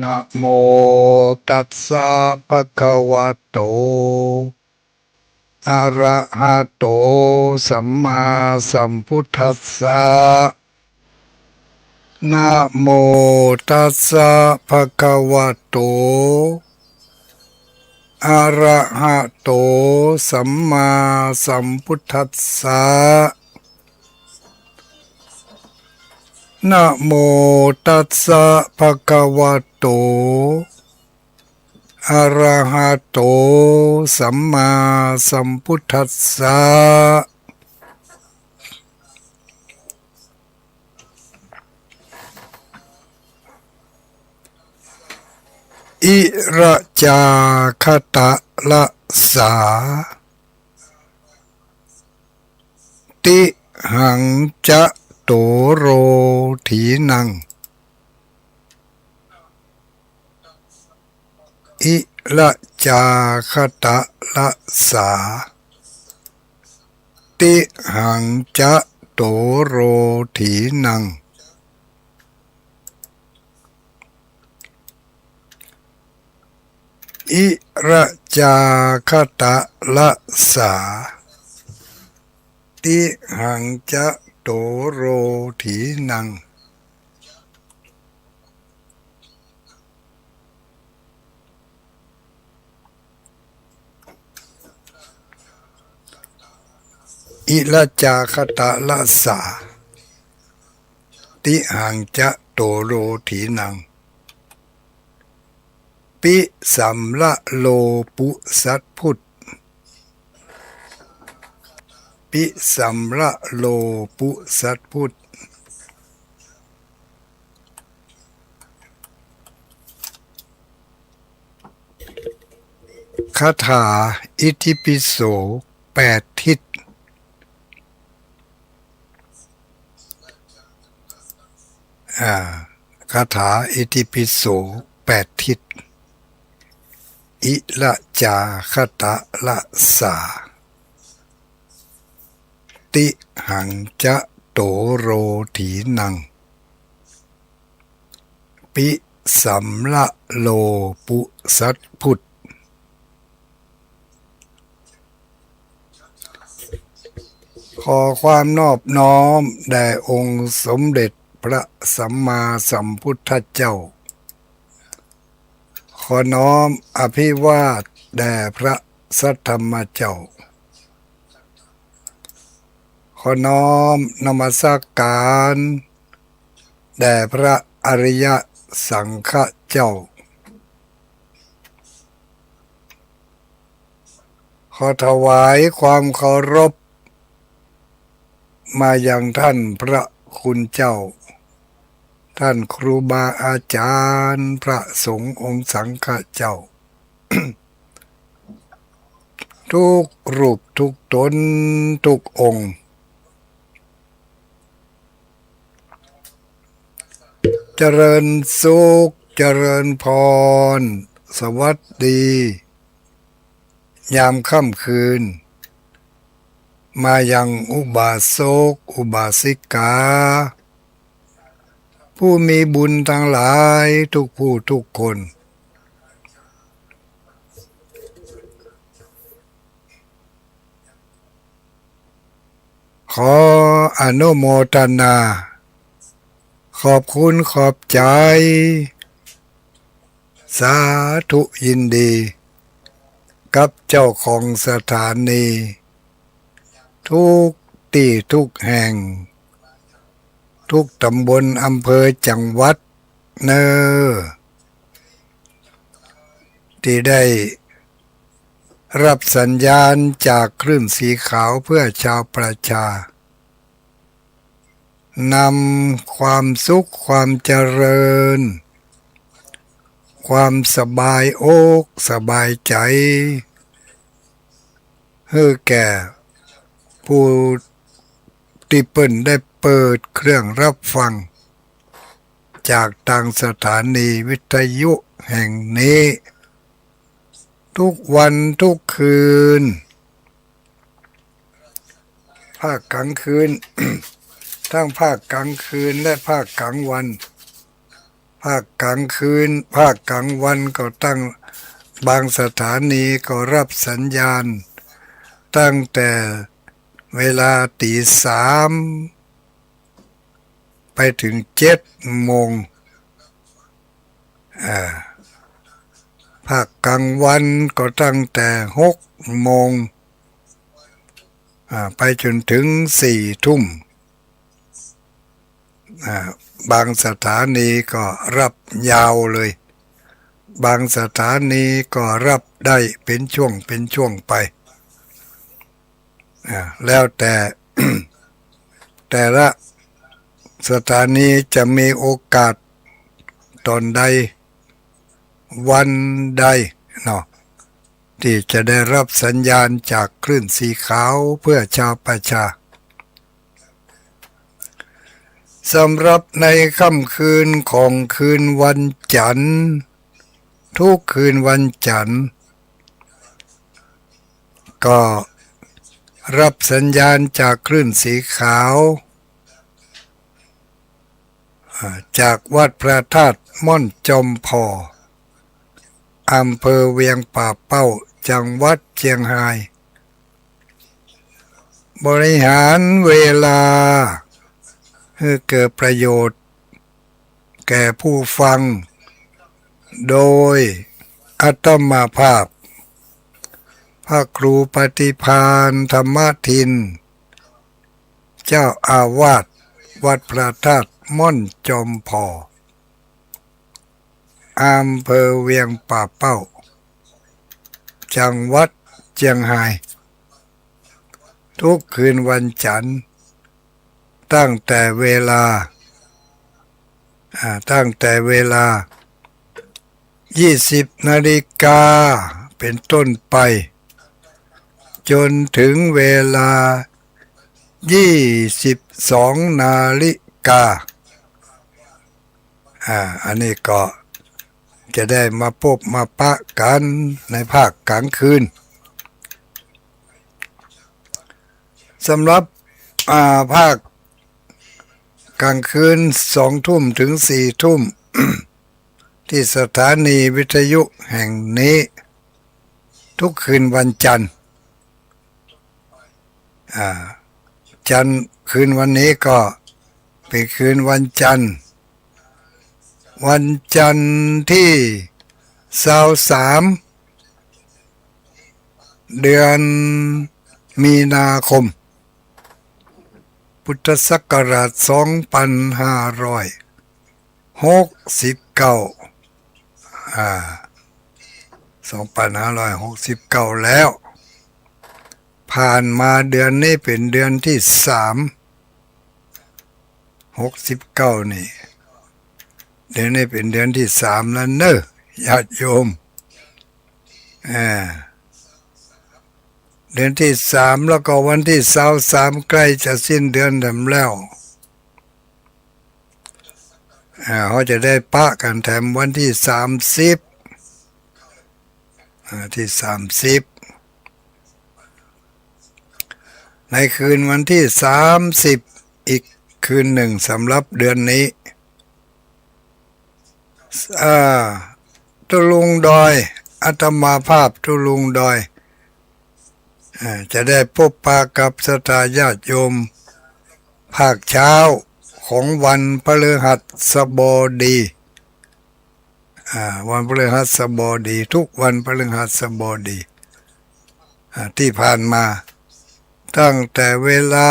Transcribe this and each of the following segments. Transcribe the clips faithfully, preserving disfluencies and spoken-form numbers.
นะโมตัสสะ ภะคะวะโต อะระหะโต สัมมาสัมพุทธัสสะ นะโมตัสสะ ภะคะวะโต อะระหะโต สัมมาสัมพุทธัสสะ นะโมตัสสะ ภะคะวะโต อะระหะโต สัมมาสัมพุทธัสสะ อิระจาคะตะละสา ติหังจะโตโร ถีนัง อิระจาคะตะละสา ติหังจะโตโร ถีนัง อิระจาคะตะละสา ติหังจะโตโร ถีนัง อิระจาคะตะละสา ติหังจะโตโร ถีนัง ปิสัมมะโล ปุสัตพุทธ ปิสัมมะโล ปุสัตพุทธ คาถาอิติปิโส แปดทิศ อ่า คาถาอิติปิโส แปดทิศ อิระจาคะตะละสา ติหังจะโตโร ถีนัง ปิสัมมะโล ปุสัตพุทธ ขอความนอบน้อมแด่องค์สมเด็จพระสัมมาสัมพุทธเจ้า ขอน้อมอภิวาทแด่พระสัทธรรมเจ้า ขอน้อมนมัสการแด่พระอริยสังฆเจ้า ขอถวายความเคารพมายังท่านพระคุณเจ้า ท่านครูบาอาจารย์ พระสงฆ์องค์สังฆเจ้า ทุกรูปทุกตนทุกองค์ เจริญสุข เจริญพร สวัสดี ยามค่ำคืน มายังอุบาสก อุบาสิกา ผู้มีบุญทั้งหลายทุกผู้ทุกคน ขออนุโมทนา ขอบคุณขอบใจ สาธุยินดี กับเจ้าของสถานี ทุกตี้ทุกแห่ง ทุกตำบลอำเภอจังหวัดเน่อ ตี้ได้ รับสัญญาณจากคลื่นสีขาวเพื่อชาวประชา นำความสุขความเจริญ ความสบายอกสบายใจ๋ หื้อแก่ผู้ตี้เปิ้นได้เปิดเครื่องรับฟัง จากตางสถานีวิทยุแห่งนี้ ทุกวันทุกคืน ภาคกลางคืน ทั้งภาคกลางคืนและภาคกลางวัน ภ ภาคกลางคืน ภาคกลางวันก็ตั้ง บางสถานีก็รับสัญญาณตั้งแต่เวลาตีสามไปถึงเจ็ดโมง อ่า ภาคกลางวันก็ตั้งแต่หกโมง อ่า ไปจนถึงสี่ทุ่ม อ่า บางสถานีก็รับยาวเลย บางสถานีก็รับได้เป็นช่วงเป็นช่วงไป อ่า แล้วแต่ แต่ละสถานีจะมีโอกาสตอนใดวันใดเนาะ ที่จะได้รับสัญญาณจากคลื่นสีขาวเพื่อชาวประชา สำหรับในค่ำคืนของคืนวันจันทร์ ทุกคืนวันจันทร์ ก็รับสัญญาณจากคลื่นสีขาว อ่า จากวัดพระธาตุม่อนจอมผ่อ อำเภอเวียงป่าเป้า จังหวัดเจียงฮาย บริหารเวลาให้เกิดประโยชน์แก่ผู้ฟัง โดยอาตมาภาพ พระครูปฏิภาณธรรมทิน เจ้าอาวาสวัดพระธาตุม่อนจอมผ่อ อำเภอเวียงป่าเป้า จังหวัดเจียงฮาย ทุกคืนวันจันทร์ ตั้งแต่เวลา อ่า ตั้งแต่เวลายี่สิบนาฬิกาเป็นต้นไป จนถึงเวลายี่สิบสองนาฬิกา อ่า อันนี้ก็จะได้มาปบมาปะกันในภาคกลางคืน สำหรับ อ่า ภาคกลางคืนสองทุ่มถึงสี่ทุ่ม ที่สถานีวิทยุแห่งนี้ ทุกคืนวันจันทร์ อ่า จันทร์ คืนวันนี้ก็เป็นคืนวันจันทร์ วันจันทร์ที่ซาวสาม เดือนมีนาคม พุทธศักราชสองพันห้าร้อยหกสิบเก้า อ่า สองพันห้าร้อยหกสิบเก้าแล้ว ผ่านมาเดือนนี้เป็นเดือนที่สาม หกสิบเก้านี่ เดือนนี้เป็นเดือนที่สามแล้วเนอะ ญาติโยม อ่า เดือนที่สาม แล้วก็วันที่ซาวสามใกล้จะสิ้นเดือนแถมแล้ว อ่า เขาจะได้ปะกันแถมวันที่สามสิบ อ่า ที่สามสิบ ในคืนวันที่สามสิบ อีกคืนหนึ่งสำหรับเดือนนี้ อ่า ตุ๊ลุงดอย อาตมาภาพตุ๊ลุงดอย อ่า จะได้ปบปะกับศรัทธาญาติโยม ภาคเช้าของวันพฤหัสบดี อ่า วันพฤหัสบดี ทุกวันพฤหัสบดี อ่า ที่ผ่านมา ตั้งแต่เวลา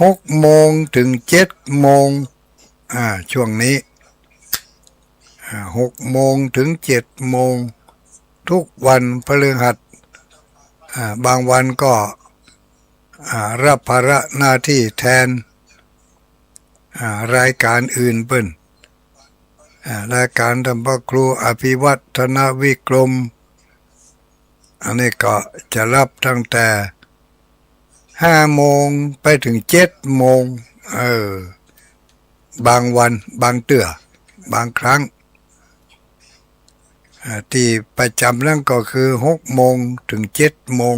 หกโมงถึงเจ็ดโมง อ่า ช่วงนี้ อ่า หกโมงถึงเจ็ดโมง ทุกวันพฤหัส อ่า บางวันก็ อ่า รับภาระหน้าที่แทน อ่า รายการอื่นเปิ้น อ่า รายการธรรมพระครูอภิวัฒนวิกรม อันนี้ก็จะรับตั้งแต่ห้าโมงไปถึงเจ็ดโมง เออ บางวัน บางเตื้อ บางครั้ง อ่า ที่ประจำนั่นก็คือหกโมงถึงเจ็ดโมง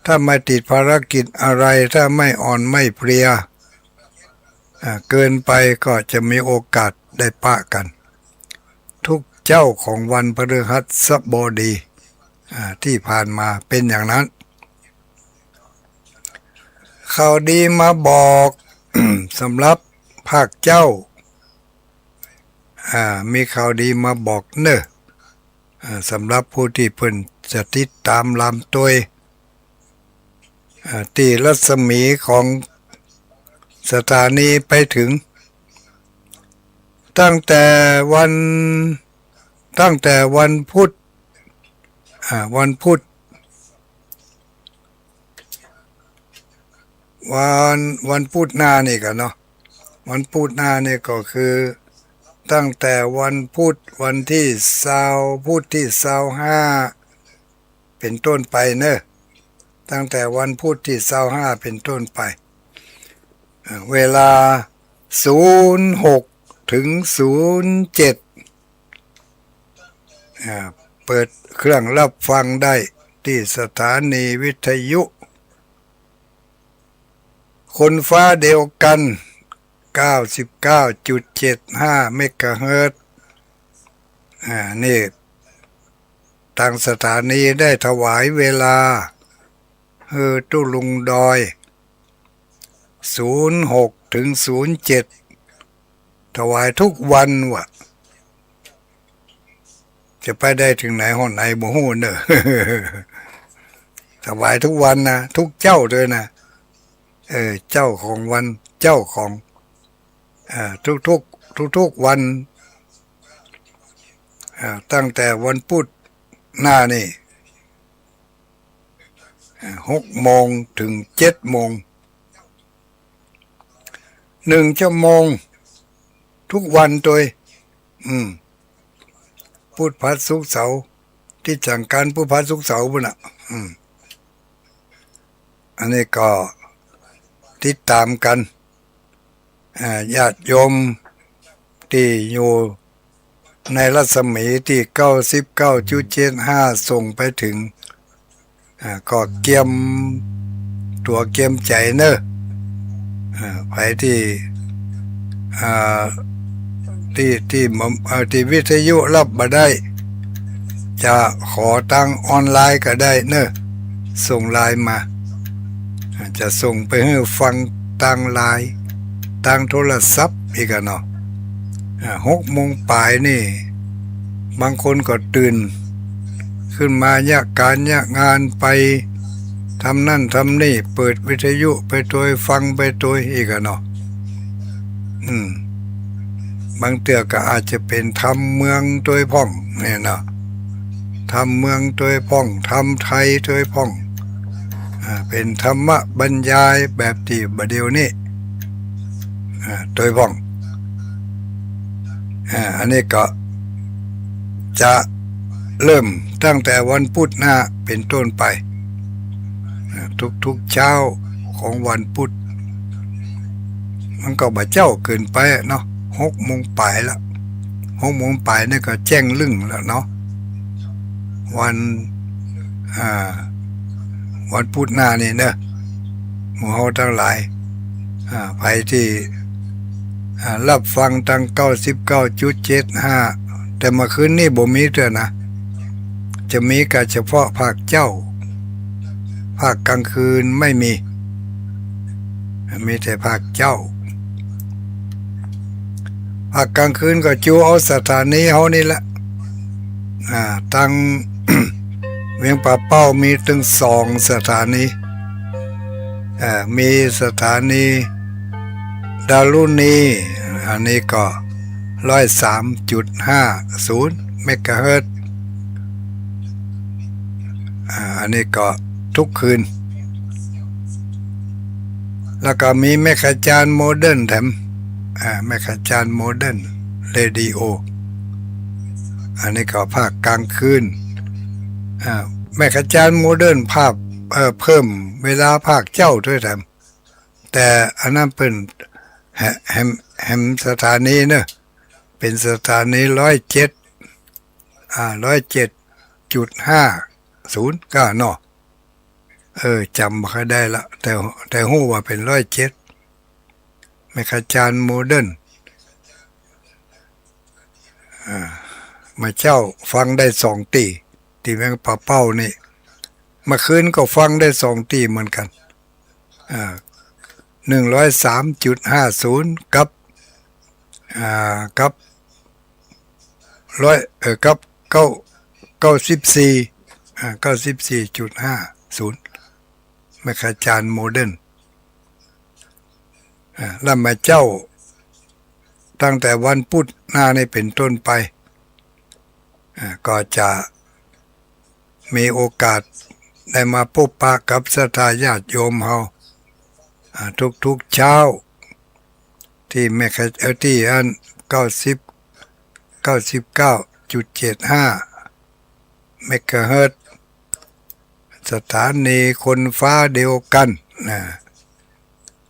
ถ้าไม่ติดภารกิจอะไร ถ้าไม่อ่อนไม่เพลีย อ่า เกินไปก็จะมีโอกาส ได้ปะกั๋น ทุกเจ๊าของวันพฤหัสบดี อ่า ตี้ผ่านมาเป๋นอย่างนั้น ข่าวดีมาบอก สำหรับภาคเจ๊า อ่า มีข่าวดีมาบอกเน่อ อ่า สำหรับผู้ตี้เปิ้นจะติดต๋ามลำตวย อ่า ตี้รัศมีของสถานีไปเถิง ตั้งแต่วัน ตั้งแต่วันพุธ อ่า วันพุธ วัน วันพุธหน้านี่ก่อเนาะ วันพุธหน้านี่ก็คือ ตั้งแต่วันพุธวันตี้ซาว พุธตี้ซาวห้า เป๋นต้นไปเน่อ ตั้งแต่วันพุธตี้ซาวห้าเป๋นต้นไป เอ่อ เวลาศูนย์หกถึงศูนย์เจ็ด อ่า เปิดเครื่องรับฟังได้ตี้สถานีวิทยุ คนฟ้าเดียวกั๋น เก้าสิบเก้าจุดเจ็ดห้าเมกะเฮิรตซ์ อ่า นี่ ตางสถานีได้ถวายเวลา หื้อตุ๊ลุงดอย ศูนย์หกถึงศูนย์เจ็ด ถวายทุกวันวะ จะไปได้เถิงไหนฮอดไหนบ่ฮู้เน่อ ถวายทุกวันนะ ทุกเจ๊าตวยนะ เออ เจ๊าของวัน เจ๊าของ อ่า ทุกๆ ทุกๆ วัน อ่า ตั้งแต่วันพุธหน้านี่ อ่า หกโมงเถิงเจ็ดโมง หนึ่งชั่วโมง ทุกวันตวย อืม พุธพฤหัสศุกร์เสาร์ ตี้จังกั๋นพุธพฤหัสศุกร์เสาร์ปู้นน่ะ อืม อันนี้ก็ติดต๋ามกั๋น อ่า ญาติโยมตี้อยู่ในรัศมีตี้เก้าสิบเก้าจุดเจ็ดห้าส่งไปเถิง อ่า ก็เกียมตั๋วเกียมใจ๋เน่อ อ่า ใผตี้ อ่า ตี้ ตี้บ่ เอ่อ ตี้วิทยุฮับบ่ได้ จะขอตางออนไลน์ก็ได้เน่อ ส่งไลน์มา อ่า จะส่งไปหื้อฟังตางไลน์ ตางโทรศัพท์อีกอะเนาะ อ่า หกโมงป๋ายนี่ บางคนก็ตื่นขึ้นมาเยียะก๋านเยียะงานไป ทำนั่นทำนี่ เปิดวิทยุไปตวย ฟังไปตวยอีกอะเนาะ อืม บางเตื้อก็อาจจะเป๋นธรรมเมืองตวยพ่องเนี่ยเนาะ ธรรมเมืองตวยพ่อง ธรรมไทยตวยพ่อง อ่า เป๋นธรรมบรรยายแบบตี้บ่าเดี่ยวนี้ อ่า ตวยพ่อง อ่า อันนี้ก็จะเริ่มตั้งแต่วันพุธหน้าเป๋นต้นไป อ่า ทุกๆ เจ๊าของวันพุธ มันก็บ่าเจ๊าเกินไปอะเนาะ หกโมงป๋ายละ หกโมงป๋ายนี่ก็แจ้งลึ่งแล้วเนาะ วัน อ่า วันพุธหน้านี่เน่อ หมู่เฮาตังหลาย อ่า ใผตี้ อ่า ฮับฟังตางเก้าสิบเก้าจุดเจ็ดห้า แต่เมื่อคืนนี้บ่มีเตื้อนะ จะมีก็เฉพาะภาคเจ๊า ภาคกลางคืนไม่มี มีแต่ภาคเจ๊า ภาคกลางคืนก็จูเอาสถานีเฮานี่แหละ อ่า ตาง เวียงป่าเป้ามีตึงสองสถานี อ่า มีสถานีดารุณี อันนี้ก็ร้อยสามจุดห้าศูนย์เมกะเฮิรตซ์ อ่า อันนี้ก็ทุกคืน แล้วก็มีแม่ขจารโมเดิร์นแถม อ่า แม่ขจารโมเดิร์นเรดิโอ อันนี้ก็ภาคกลางคืน อ่า แม่ขจารโมเดิร์นภาค เอ่อ เพิ่มเวลาภาคเจ๊าตวยแถม แต่อันนั้นเป๋นแห แหม แหมสถานีเน่อ เป๋นสถานีร้อยเจ็ด อ่า ร้อยเจ็ดจุดห้าศูนย์ ก็เนาะ เออ จ๋ำบ่ค่อยได้ละ แต่ แต่ฮู้ว่าเป๋นร้อยเจ็ด แม่ขจารโมเดิร์น อ่า เมื่อเจ๊าฟังได้สองตี้ ตี้เมืองป่าเป้านี่ เมื่อคืนก็ฟังได้สองตี้เหมือนกั๋น อ่า หนึ่งร้อยสามจุดห้าศูนย์ กับ อ่า กับ ร้อย เอ่อ กับ เก้า เก้าสิบสี่ อ่า เก้าสิบสี่จุดห้าศูนย์ แมคคาจารย์โมเดิร์น อ่า แล้วเมื่อเจ๊า ตั้งแต่วันพุธหน้านี้เป๋นต้นไป อ่า ก็จะมีโอกาสได้มาพบปะกับศรัทธาญาติโยมเฮา อ่า ทุกๆ เช้า ตี้แมคคา เอ่อ ตี้อัน เก้าสิบ เก้าสิบเก้าจุดเจ็ดห้า เมกะเฮิรตซ์ สถานีคนฟ้าเดียวกั๋นนะ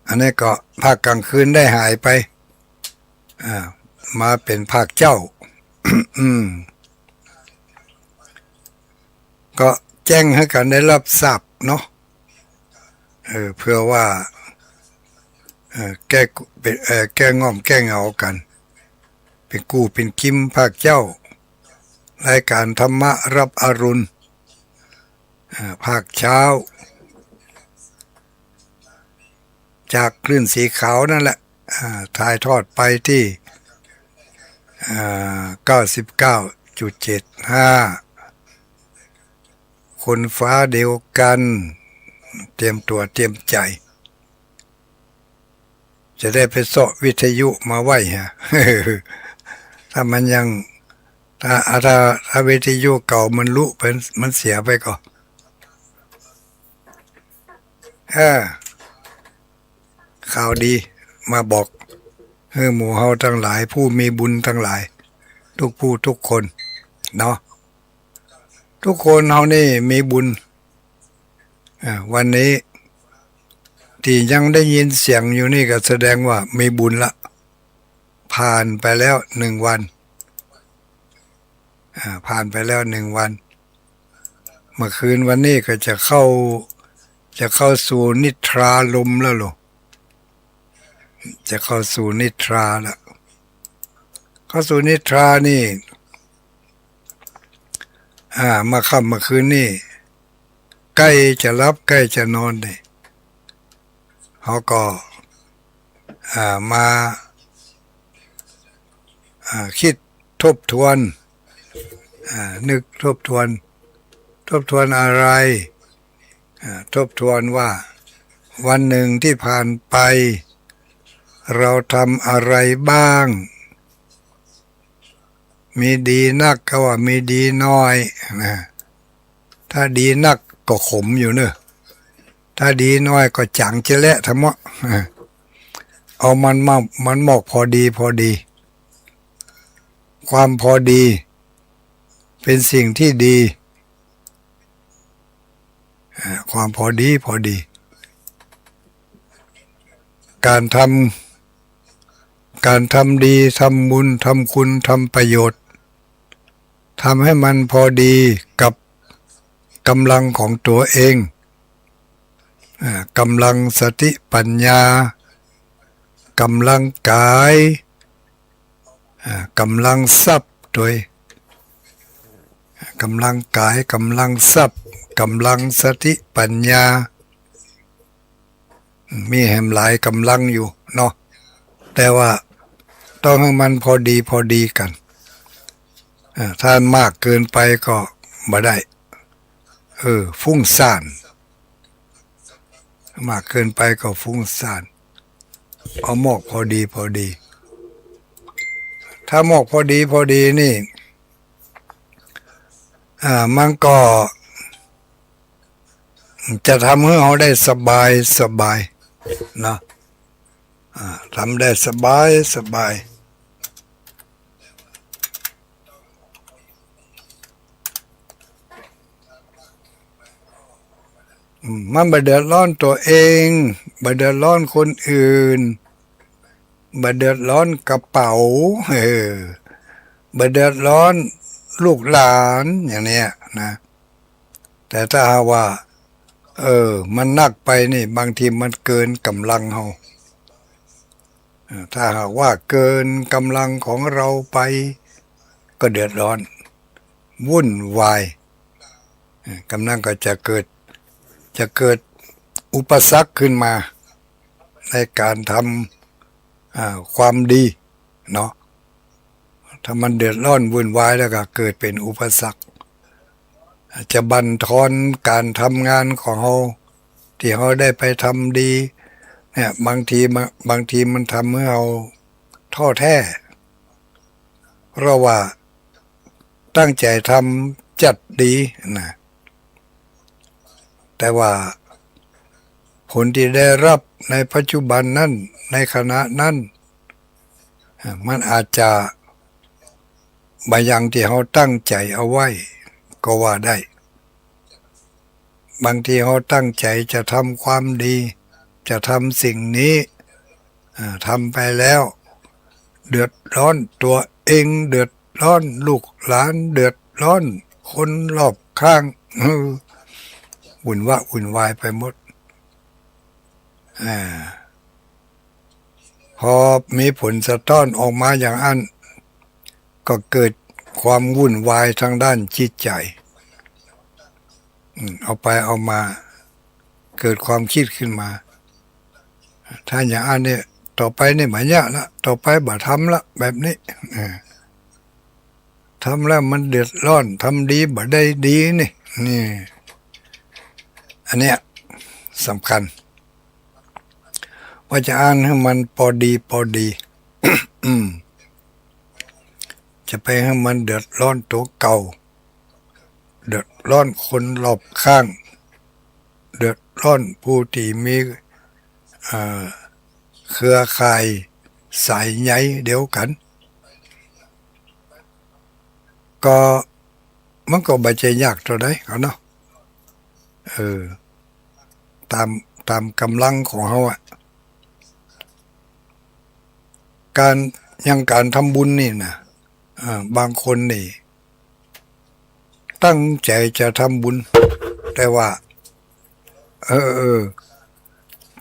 อันนี้ก็ภาคกลางคืนได้หายไป อ่า มาเป๋นภาคเจ๊า อืม ก็แจ้งหื้อกั๋นได้ฮับทราบเนาะ เออ เปื้อว่า เออ แก้ เป๋น เออ แก้ง่อมแก้เหงากั๋น เป๋นกู้เป๋นกิมภาคเจ๊า รายการธรรมะรับอรุณ อ่า ภาคเช้า จากคลื่นสีขาวนั่นแหละ อ่า ถ่ายทอดไปตี้ อ่า เก้าสิบเก้าจุดเจ็ดห้า คนฟ้าเดียวกั๋น เตรียมตั๋วเตรียมใจ๋ จะได้ไปเซาะวิทยุมาไว้ฮะ ถ้ามันยัง ถ้า ถ้า ถ้าวิทยุเก่ามันลุไป มันเสียไปก่อ เออ ข่าวดีมาบอก หื้อหมู่เฮาตังหลาย ผู้มีบุญตังหลาย ทุกผู้ทุกคน เนาะ ทุกคนเฮานี่มีบุญ อ่า วันนี้ตี้ยังได้ยินเสียงอยู่นี่ก็แสดงว่ามีบุญละ ผ่านไปแล้วหนึ่งวัน อ่า ผ่านไปแล้วหนึ่งวัน เมื่อคืนวันนี้ก็จะเข้า จะเข้าสู่นิทราลมแล้วโหละ จะเข้าสู่นิทราละ เข้าสู่นิทรานี่ อ่า เมื่อค่ำเมื่อคืนนี่ ใก้จะหลับใก้จะนอนนี่ เฮาก็ อ่า มา อ่า กึ๊ดทบทวน อ่า นึกทบทวน ทบทวนอะไร อ่า ทบทวนว่าวันหนึ่งตี้ผ่านไป เฮาทำอะไรบ้าง มีดีนักก็ว่ามีดีน้อยนะ ถ้าดีนักก็ขมอยู่เนอะ ถ้าดีน้อยก็จ๋างเจ๊และทำเมาะ เอามันมา มันหมอกพอดีพอดี ความพอดีเป๋นสิ่งตี้ดี อ่า ความพอดีพอดี ก๋านทำ ก๋านทำดี ทำบุญ ทำคุณ ทำประโยชน์ ทำหื้อมันพอดีกับก๋ำลังของตั๋วเอง อ่า ก๋ำลังสติปัญญา ก๋ำลังกาย อ่า ก๋ำลังทรัพย์ตวย ก๋ำลังกาย ก๋ำลังทรัพย์ ก๋ำลังสติปัญญา มีแหมหลายก๋ำลังอยู่เนาะ แต่ว่าต้องหื้อมันพอดีพอดีกั๋น อ่า ถ้ามากเกินไปก็บ่ได้ เออ ฟุ้งซ่าน มากเกินไปก็ฟุ้งซ่าน เอาหมอกพอดีพอดี ถ้าหมอกพอดีพอดีนี่ อ่า มันก็จะทำหื้อเฮาได้สบายสบายเนาะ อ่า ทำได้สบายสบาย อืม มันบ่เดือดร้อนตั๋วเอง บ่เดือดร้อนคนอื่น บ่เดือดร้อนกระเป๋า เออ บ่เดือดร้อนลูกหลานอย่างเนี้ยนะ แต่ถ้าหากว่า เออ มันนักไปนี่ บางทีมันเกินก๋ำลังเฮา เออ ถ้าหากว่าเกินก๋ำลังของเราไป ก็เดือดร้อน วุ่นวาย เอ่อ กำนั้นก็จะเกิด จะเกิดอุปสรรคขึ้นมา ในการทำ อ่า ความดีเนาะ ถ้ามันเดือดร้อนวุ่นวายแล้วก็เกิดเป๋นอุปสรรค อาจจะบั่นทอนการทำงานของเฮา ตี้เฮาได้ไปทำดี เนี่ย บางทีมัน บางทีมันทำหื้อเฮาท้อแท้ เพราะว่าตั้งใจ๋ทำจัดดีนะ แต่ว่าผลตี้ได้ฮับในปัจจุบันนั้น ในขณะนั้น อ่า มันอาจจะบ่อย่างตี้เฮาตั้งใจ๋เอาไว้ก็ว่าได้ บางทีเฮาตั้งใจ๋จะทำความดี จะทำสิ่งนี้ อ่า ทำไปแล้ว เดือดร้อนตั๋วเอง เดือดร้อนลูกหลาน เดือดร้อนคนรอบข้าง เออ วุ่นวะวุ่นวายไปหมด อ่า พอมีผลสะท้อนออกมาอย่างอั้น ก็เกิดความวุ่นวายทางด้านจิตใจ๋ อืม เอาไปเอามา เกิดความกึ๊ดขึ้นมา ถ้าอย่างอั้นเนี่ย ต่อไปนี่บ่เยียะละ ต่อไปบ่ทำละ แบบนี้ เออ ทำแล้วมันเดือดร้อน ทำดีบ่ได้ดีนี่ นี่ อันเนี้ยสำคัญ ว่าจะอ้านหื้อมันปอดีปอดี อืม จะไปหื้อมันเดือดร้อนตั๋วเก่า เดือดร้อนคนรอบข้าง เดือดร้อนผู้ตี้มี เอ่อ เครือข่ายสายใยเดียวกั๋น ก็ มันก็บ่ใจ้ยากเต้าใด๋เนาะ เออ ต๋าม ต๋ามก๋ำลังของเฮาอะ ก๋าน อย่างก๋านทำบุญนี่นะ เอ่อ บางคนนี่ ตั้งใจ๋จะทำบุญ แต่ว่า เออ เออ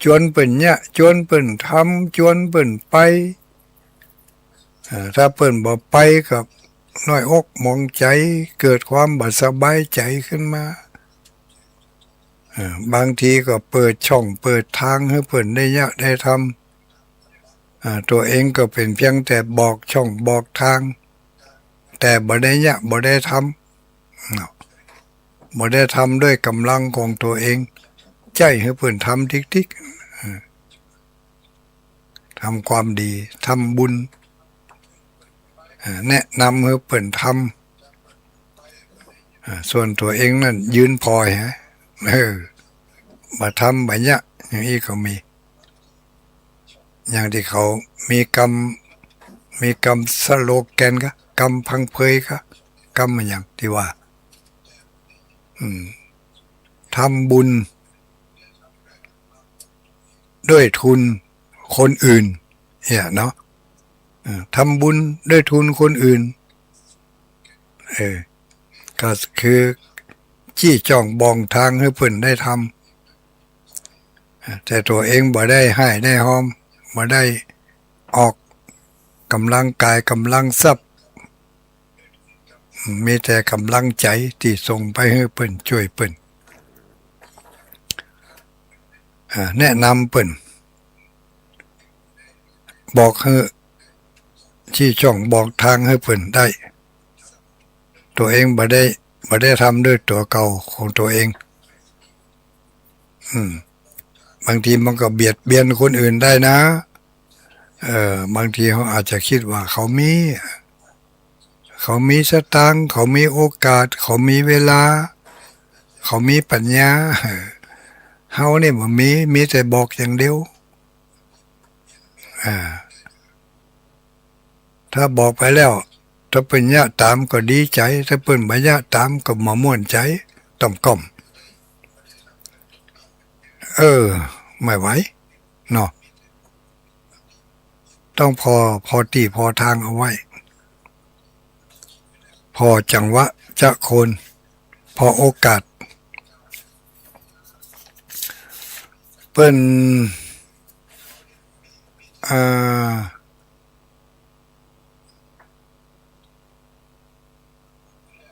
จวนเปิ้นเยียะ จวนเปิ้นทำ จวนเปิ้นไป เอ่อ ถ้าเปิ้นบ่ไปก็น้อยอกหมองใจ๋ เกิดความบ่สบายใจ๋ขึ้นมา เอ่อ บางทีก็เปิดช่องเปิดตางหื้อเปิ้นได้เยียะได้ทำ อ่า ตั๋วเองก็เป๋นเพียงแต่บอกช่องบอกตาง แต่บ่ได้เยียะ บ่ได้ทำเนาะ บ่ได้ทำด้วยก๋ำลังของตั๋วเอง ใจ๊หื้อเปิ้นทำติ๊กๆ เออ ทำความดี ทำบุญ เอ่อ แนะนำหื้อเปิ้นทำ เอ่อ ส่วนตั๋วเองนั้นยืนผ่อยฮะ เออ บ่ทำบ่เยียะ อย่างอี้ก็มี อย่างตี้เขามีกำ มีกำสโลแกนกา กำพังเพยกา กำอะหยังตี้ว่า อืม ทำบุญด้วยทุนคนอื่น เนี่ยเนาะ เออ ทำบุญด้วยทุนคนอื่น เออ ก็คือ จี้จ้องบอกตางหื้อเปิ้นได้ทำ แต่ตั๋วเองบ่ได้ฮ่ายได้ฮอม บ่ได้ออกก๋ำลังกายก๋ำลังทรัพย์ มีแต่ก๋ำลังใจ๋ตี้ส่งไปหื้อเปิ้น จ้วยเปิ้น อ่า แนะนำเปิ้น บอกหื้อ จี้จ้องบอกตางหื้อเปิ้นได้ ตั๋วเองบ่ได้ บ่ได้ทำด้วยตั๋วเก่าของตั๋วเอง อืม บางทีมันก็เบียดเบียนคนอื่นได้นะ เอ่อ บางทีเฮาอาจจะกึ๊ดว่าเขามี เขามีสตางค์ เขามีโอกาส เขามีเวลา เขามีปัญญา เฮานี่บ่มี มีแต่บอกอย่างเดียว อ่า ถ้าบอกไปแล้ว ถ้าเปิ้นเยียะต๋ามก็ดีใจ๋ ถ้าเปิ้นบ่เยียะต๋ามก็บ่ม่วนใจ๋ ต่อมก้อม เออ บ่ไหวเนาะ ต้องผ่อ ผ่อตี้ผ่อตางเอาไว้ ผ่อจังหวะจะโคน ผ่อโอกาส เปิ้น อ่า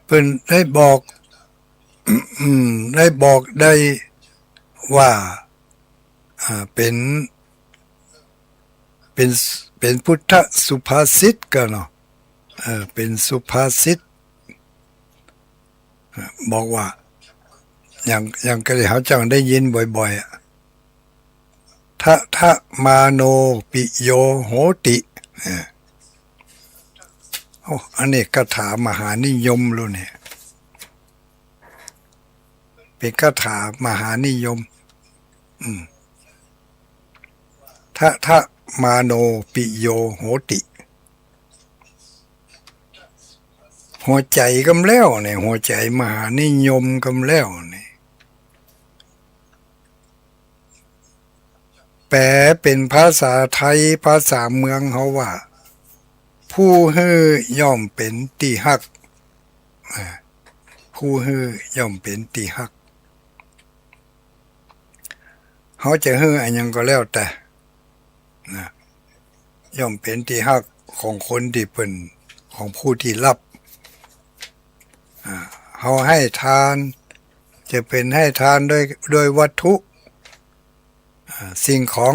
เปิ้นได้บอก ได้บอกได้ว่า อ่า เป๋น เป๋น เป๋นพุทธสุภาษิตก่อเนาะ เออ เป๋นสุภาษิต อ่า บอกว่า อย่าง อย่างกะตี้เฮาจั่งได้ยินบ่อยๆ อะ ทะทะมาโนปิโยโหติ เออ โอ้ อันนี้คาถามหานิยมลูกเนี่ย เป๋นคาถามหานิยม อืม ทะทะมาโนปิโยโหติ หัวใจ๋กำแล้วเนี่ย หัวใจ๋มหานิยมกำแล้วเนี่ย แปลเป๋นภาษาไทย ภาษาเมืองเฮาว่า ผู้หื้อย่อมเป๋นตี้ฮัก อ่า ผู้หื้อย่อมเป๋นตี้ฮัก เฮาจะหื้ออะหยังก็แล้วแต่ นะ ย่อมเป๋นตี้ฮักของคนตี้เปิ้น ของผู้ตี้ฮับ อ่า เฮาหื้อตาน จะเป๋นหื้อตานโดย โดยวัตถุ อ่า สิ่งของ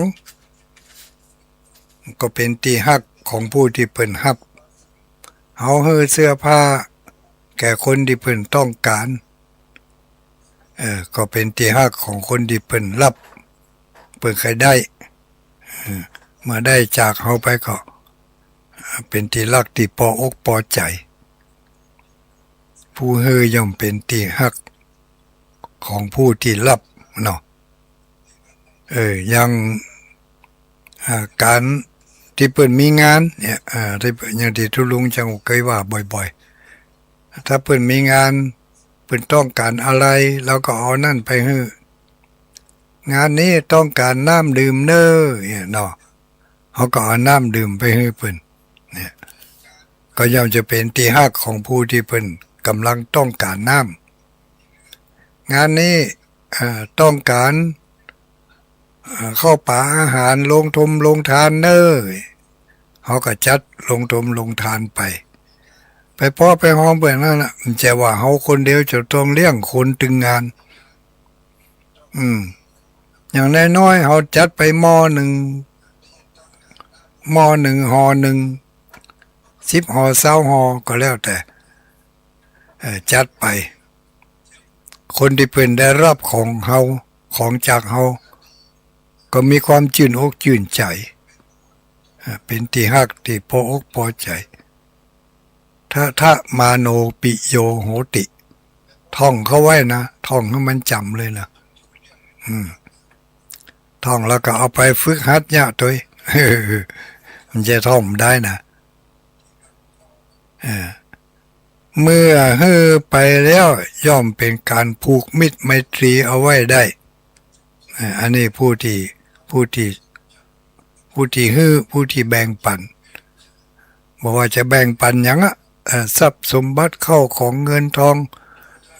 ก็เป๋นตี้ฮักของผู้ตี้เปิ้นฮับ เฮาหื้อเสื้อผ้าแก่คนตี้เปิ้นต้องก๋าน เออ ก็เป๋นตี้ฮักของคนตี้เปิ้นฮับ เปิ้นใค่ได้ เออ เมื่อได้จากเฮาไปก็ เป๋นตี้ฮักตี้ปออกปอใจ๋ ผู้หื้อย่อมเป๋นตี้ฮักของผู้ตี้ฮับเนาะ เออ อย่าง อ่า ก๋านตี้เปิ้นมีงานเนี่ย อ่า ตี้เปิ้น อย่างตี้ตุ๊ลุงจังเกยว่าบ่อยๆ ถ้าเปิ้นมีงาน เปิ้นต้องก๋านอะไร เฮาก็เอาอันนั้นไปหื้อ งานนี้ต้องก๋านน้ำดื่มเน่อ เนี่ยเนาะ เฮาก็เอาน้ำดื่มไปหื้อเปิ้น เนี่ย ก็ย่อมจะเป๋นตี้ฮักของผู้ตี้เปิ้นก่ำลังต้องก๋านน้ำ งานนี้ เอ่อ ต้องก๋าน เอ่อ ข้าวป๋าอาหาร โฮงถมโฮงตานเน่อ เฮาก็จัดโฮงถมโฮงตานไป ไปปอไปฮองเปิ้นนั่นน่ะ บ่ใจ้ว่าเฮาคนเดียวจะต้องเลี้ยงคนตึงงาน อืม อย่างน้อยๆ เฮาจัดไปหม้อนึ่ง หม้อนึ่ง ห่อนึ่ง สิบห่อ ซาวห่อ ก็แล้วแต่ เอ่อ จัดไป คนตี้เปิ้นได้ฮับของเฮา ของจากเฮา ก็มีความจื้นอกจื้นใจ๋ อ่า เป๋นตี้ฮักตี้ปออกปอใจ๋ ทะทะมาโนปิโยโหติ ท่องเข้าไว้นะ ท่องหื้อมันจ๋ำเลยนะ อืม ท่องแล้วก็เอาไปฝึกหัดเยียะตวย มันจะท่องได้นะ เออ เมื่อหื้อไปแล้วย่อมเป๋นก๋านผูกมิตรไมตรีเอาไว้ได้ เออ อันนี้ผู้ตี้ ผู้ตี้ ผู้ตี้หื้อ ผู้ตี้แบ่งปั๋น บ่ว่าจะแบ่งปั๋นหยังอะ เอ่อ ทรัพย์สมบัติเข้าของเงินทอง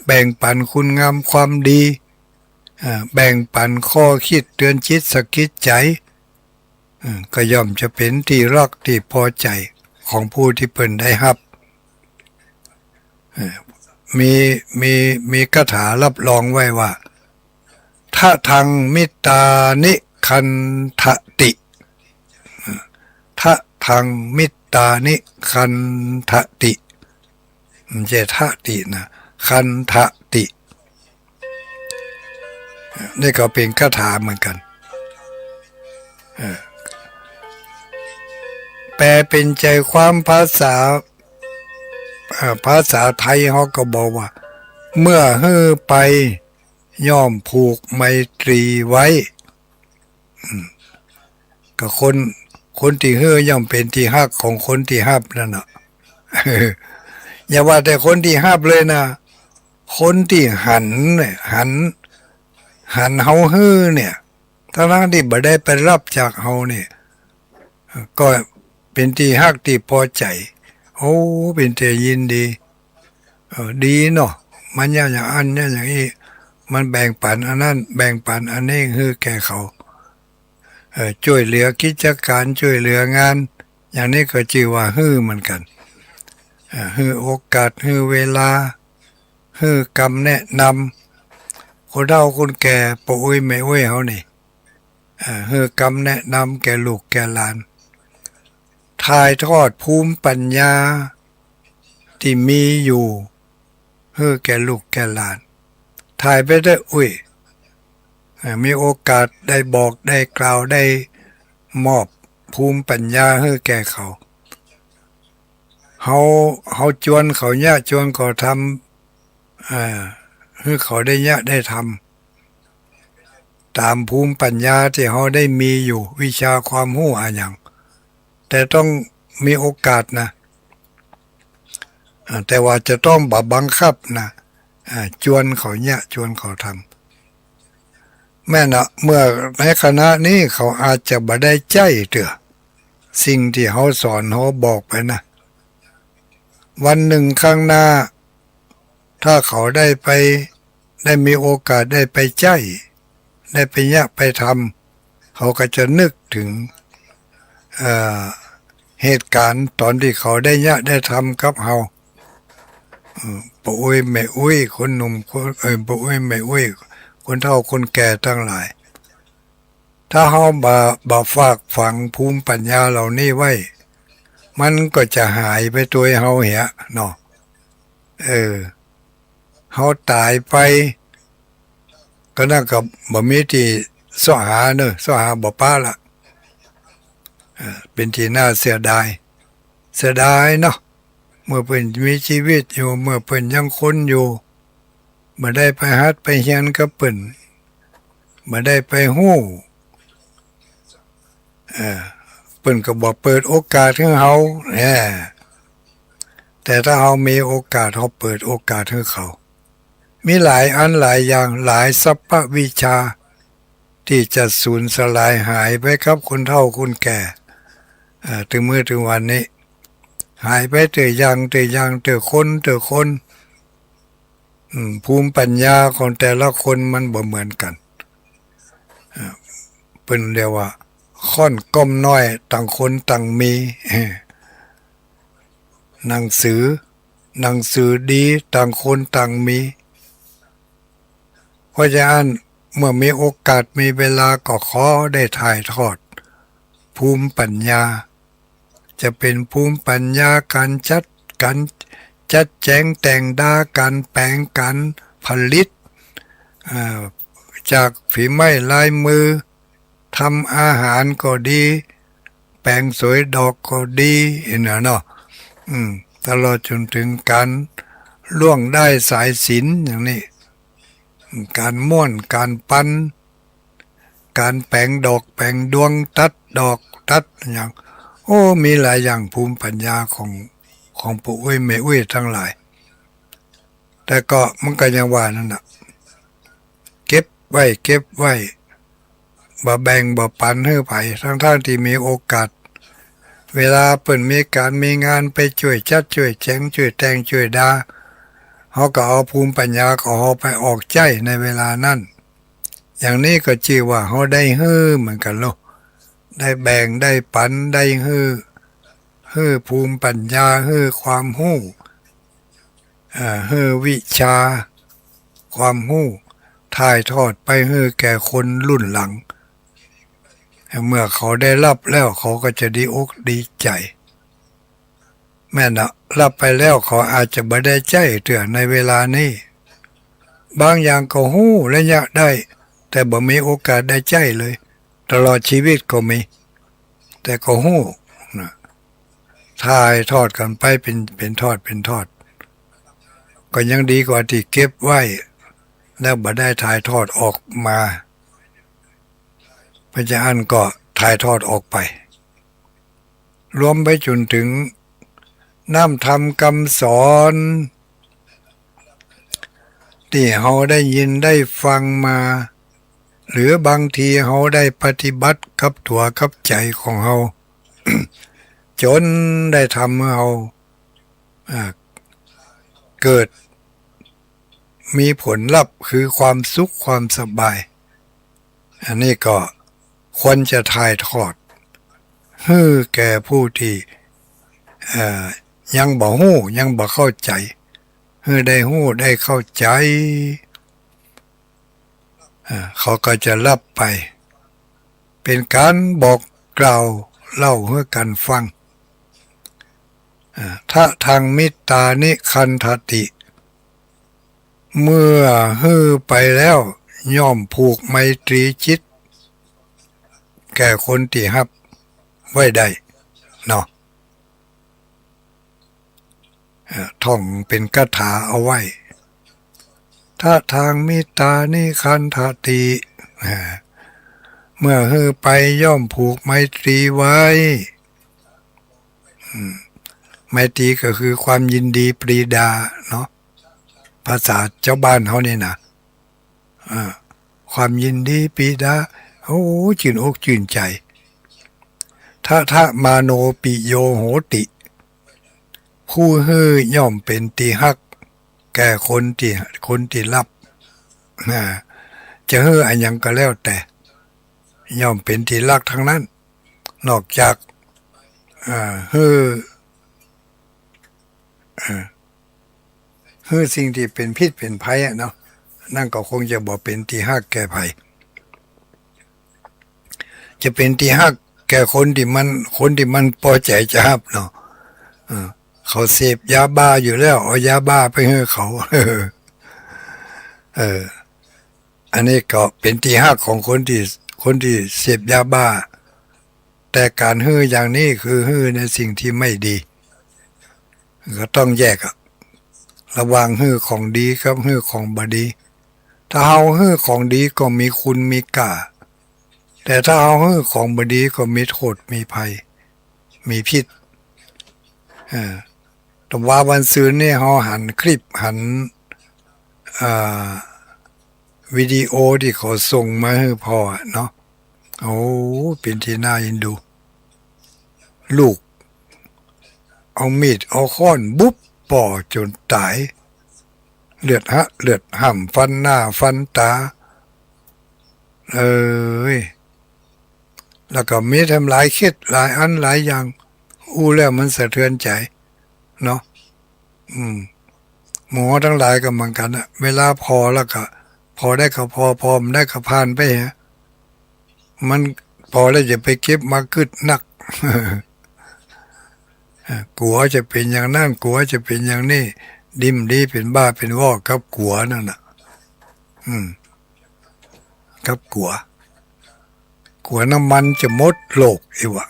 แบ่งปั๋นคุณงามความดี เอ่อ แบ่งปั๋นข้อคิดเตือนจิตสะกิดใจ๋ เอ่อ ก็ย่อมจะเป๋นตี้ฮักตี้ปอใจ๋ของผู้ตี้เปิ้นได้ฮับ เอ่อ มี มี มีคาถาฮับรองไว้ว่า ทะทังมิตตานิคันทะติ ทะทังมิตตานิคันทะติ บ่ใจ้ทะตินะ คันทะติ นี่ก็เป๋นคาถาเหมือนกั๋น เออ แปลเป๋นใจ๋ความภาษา เอ่อ ภาษาไทยเฮาก็บอกว่า เมื่อหื้อไป ย่อมผูกไมตรีไว้ อืม ก็คน คนตี้หื้อย่อมเป๋นตี้ฮักของคนตี้ฮับนั่นน่ะ อย่าว่าแต่คนตี้ฮับเลยนะ คนตี้หันเนี่ย หัน หันเฮาหื้อเนี่ย ตังๆ ตี้บ่ได้ไปฮับจากเฮาเนี่ย ก็เป๋นตี้ฮักตี้ปอใจ๋ โอ้ เป๋นตี้ยินดี เออ ดีเนาะ มันเยียะอย่างอั้น เยียะอย่างอี้ มันแบ่งปั๋นอันนั้น แบ่งปั๋นอันนี้หื้อแก่เขา เออ จ้วยเหลือกิจก๋าน จ้วยเหลืองาน อย่างนี้ก็จื้อว่าหื้อเหมือนกั๋น เออ หื้อโอกาส หื้อเวลา หื้อกำแนะนำ คนเฒ่าคนแก่ ป้ออุ๊ยแม่อุ๊ยเฮานี่ เอ่อ หื้อกำแนะนำแก่ลูกแก่หลาน ถ่ายทอดภูมิปัญญาตี้มีอยู่ หื้อแก่ลูกแก่หลาน ถ่ายไปเต๊อะอุ๊ย เอ่อ มีโอกาสได้บอกได้กล่าวได้มอบภูมิปัญญาหื้อแก่เขา เฮา เฮาจวนเขาเยียะ จวนเขาทำ เอ่อ หื้อเขาได้เยียะได้ทำ ต๋ามภูมิปัญญาตี้เฮาได้มีอยู่ วิชาความฮู้อะหยัง แต่ต้องมีโอกาสนะ อ่า แต่ว่าจะต้องบ่บังคับนะ อ่า จวนเขาเยียะ จวนเขาทำ แม่นนะ เมื่อในขณะนี้เขาอาจจะบ่ได้ใจ๊เตื้อ สิ่งตี้เฮาสอนเฮาบอกไปนะ วันหนึ่งข้างหน้า ถ้าเขาได้ไป ได้มีโอกาสได้ไปใจ๊ ได้ไปเยียะไปทำ เขาก็จะนึกถึง เอ่อ เหตุการณ์ต๋อนตี้เขาได้เยียะได้ทำกับเฮา เอ่อ ป้ออุ๊ยแม่อุ๊ย คนหนุ่ม คน เอ่อ ป้ออุ๊ยแม่อุ๊ย คนเฒ่าคนแก่ตังหลาย ถ้าเฮาบ่ บ่ฝากฝังภูมิปัญญาเหล่านี้ไว้ มันก็จะหายไปตวยเฮาเหียเนาะ เออ เฮาต๋ายไป ก็นั่นก็บ่มีตี้เซาะหาเนาะ เซาะหาบ่ปะละ เอ่อ เป๋นตี้น่าเสียดาย เสียดายเนาะ เมื่อเปิ้นมีจีวิตอยู่ เมื่อเปิ้นยังคนอยู่ บ่ได้ไปหัดไปเฮียนกับเปิ้น บ่ได้ไปฮู้ เอ่อ เปิ้นก็บ่เปิดโอกาสหื้อเฮา แหม แต่ถ้าเฮามีโอกาส เฮาเปิดโอกาสหื้อเขา มีหลายอันหลายอย่าง หลายสรรพวิชา ตี้จะสูญสลายหายไปกับคนเฒ่าคนแก่ เอ่อ เถิงมื้อเถิงวันนี้ หายไปเตื้ออย่าง เตื้ออย่าง เตื้อคน เตื้อคน อืม ภูมิปัญญาของแต่ละคนมันบ่เหมือนกั๋น เอ่อ เปิ้นเรียกว่า ค้อนก้อมน้อย ต่างคนต่างมี หนังสือ หนังสือดี ต่างคนต่างมี เพราะฉะนั้นเมื่อมีโอกาสมีเวลาก็ขอได้ถ่ายทอดภูมิปัญญา จะเป๋นภูมิปัญญาก๋านจัด ก๋านจัดแจ๋งแต่งดา ก๋านแป๋ง ก๋านผลิต เอ่อ จากฝีไม้ลายมือ ทำอาหารก็ดี แป๋งสวยดอกก็ดี เห็นเนาะ อืม ตลอดจ๋นเถิงก๋านล่วงด้ายสายสิญจน์อย่างนี้ ก๋านม้วน ก๋านปัน ก๋านแป๋งดอกแป๋งดวง ตัดดอกตัดหยัง โอ้ มีหลายอย่างภูมิปัญญาของ ของป้ออุ๊ยแม่อุ๊ยตังหลาย แต่ก็มันก็ยังว่านั่นน่ะ เก็บไว้ เก็บไว้ บ่แบ่งบ่ปันหื้อใผ ทั้งๆ ตี้มีโอกาส เวลาเปิ้นมีก๋านมีงานไปจ้วยจัดจ้วยแจ๋ง จ้วยแต่งจ้วยดา เฮาก็เอาภูมิปัญญาของเฮาไปออกใจ๊ในเวลานั้น อย่างนี้ก็จื้อว่าเฮาได้หื้อเหมือนกั๋นเนาะ ได้แบ่ง ได้ปัน ได้หื้อ หื้อภูมิปัญญา หื้อความฮู้ เอ่อ หื้อวิชา ความฮู้ ถ่ายทอดไปหื้อแก่คนรุ่นหลัง เมื่อเขาได้ฮับแล้วเขาก็จะดีอกดีใจ๋ แม่นนะ ฮับไปแล้วเขาอาจจะบ่ได้ใจ๊เตื้อในเวลานี้ บางอย่างก็ฮู้และเยียะได้ แต่บ่มีโอกาสได้ใจ๊เลย ตลอดจีวิตก็มี แต่ก็ฮู้นะ ถ่ายทอดกั๋นไปเป๋น เป๋นทอดเป๋นทอด ก็ยังดีกว่าตี้เก็บไว้ แล้วบ่ได้ถ่ายทอดออกมา เพราะฉะนั้นก็ถ่ายทอดออกไป รวมไปจ๋นเถิงน้ำธรรมกำสอน ตี้เฮาได้ยินได้ฟังมา หรือบางทีเฮาได้ปฏิบัติกับตั๋วกับใจ๋ของเฮา จ๋นได้ทำหื้อเฮา อ่า เกิดมีผลลัพธ์คือความสุขความสบาย อันนี้ก็ควรจะถ่ายทอด หื้อแก่ผู้ตี้ เอ่อ ยังบ่ฮู้ ยังบ่เข้าใจ๋ หื้อได้ฮู้ได้เข้าใจ๋ อ่า เขาก็จะฮับไป เป๋นก๋านบอกกล่าวเล่าหื้อกั๋นฟัง อ่า ทะทังมิตตานิคันธติ เมื่อหื้อไปแล้วย่อมผูกไมตรีจิต แก่คนตี้ฮับไว้ได้ เนาะ เอ่อ ท่องเป๋นคาถาเอาไว้ ทะทังมิตตานิคันธติ อ่า เมื่อหื้อไปย่อมผูกไมตรีไว้ อืม ไมตรีก็คือความยินดีปรีดาเนาะ ภาษาจาวบ้านเฮานี่นะ อ่า ความยินดีปรีดา โอ้ จื้นอกจื้นใจ๋ ทะทะมาโนปิโยโหติ ผู้หื้อย่อมเป๋นตี้ฮัก แก่คนตี้ คนตี้ฮับ นะ จะหื้ออะหยังก็แล้วแต่ ย่อมเป๋นตี้ฮักตังนั้น นอกจาก อ่า หื้อ อ่า หื้อสิ่งตี้เป๋นพิษเป๋นภัยอะเนาะ นั่นก็คงจะบ่เป๋นตี้ฮักแก่ใผ จะเป๋นตี้ฮักแก่คนตี้มัน คนตี้มันปอใจ๋จะฮับเนาะ เออ เขาเสพยาบ้าอยู่แล้ว เอายาบ้าไปหื้อเขา เออ อันนี้ก็เป๋นตี้ฮักของคนตี้ คนตี้เสพยาบ้า แต่ก๋านหื้ออย่างนี้คือหื้อในสิ่งตี้ไม่ดี ก็ต้องแยกอะ ระหว่างหื้อของดีกับหื้อของบ่ดี ถ้าเฮาหื้อของดีก็มีคุณมีก้า แต่ถ้าเฮาหื้อของบ่ดีก็มีโต้ษ มีภัย มีพิษ เออ แต่ว่าวันซืนนี่เฮาหันคลิป หัน อ่า วิดีโอตี้เขาส่งมาหื้อผ่ออะเนาะ โอ้ เป๋นตี้น่าเอ็นดู ลูก เอามีด เอาค้อน บุบ ป้อจ๋นต๋าย เลือดหะ เลือดฮ่ำ ฟันหน้า ฟันต๋า เอ้ย แล้วก็มีแถมหลายเคส หลายอันหลายอย่าง อู้แล้วมันสะเทือนใจ๋ เนาะ อืม หมู่ตังหลายก็เหมือนกั๋นอะ เวลาผ่อแล้วก็ ผ่อได้ก็ผ่อ ผ่อบ่ได้ก็ผ่านไปฮะ มันผ่อแล้วจะไปเก็บมากึ๊ดนัก กั๋วจะเป๋นอย่างนั้น กั๋วจะเป๋นอย่างนี้ ดิ้นดีเป๋นบ้าเป๋นวอกกับกั๋วนั่นน่ะ อืม กับกั๋ว กั๋วน้ำมันจะหมดโลกอี้หว่า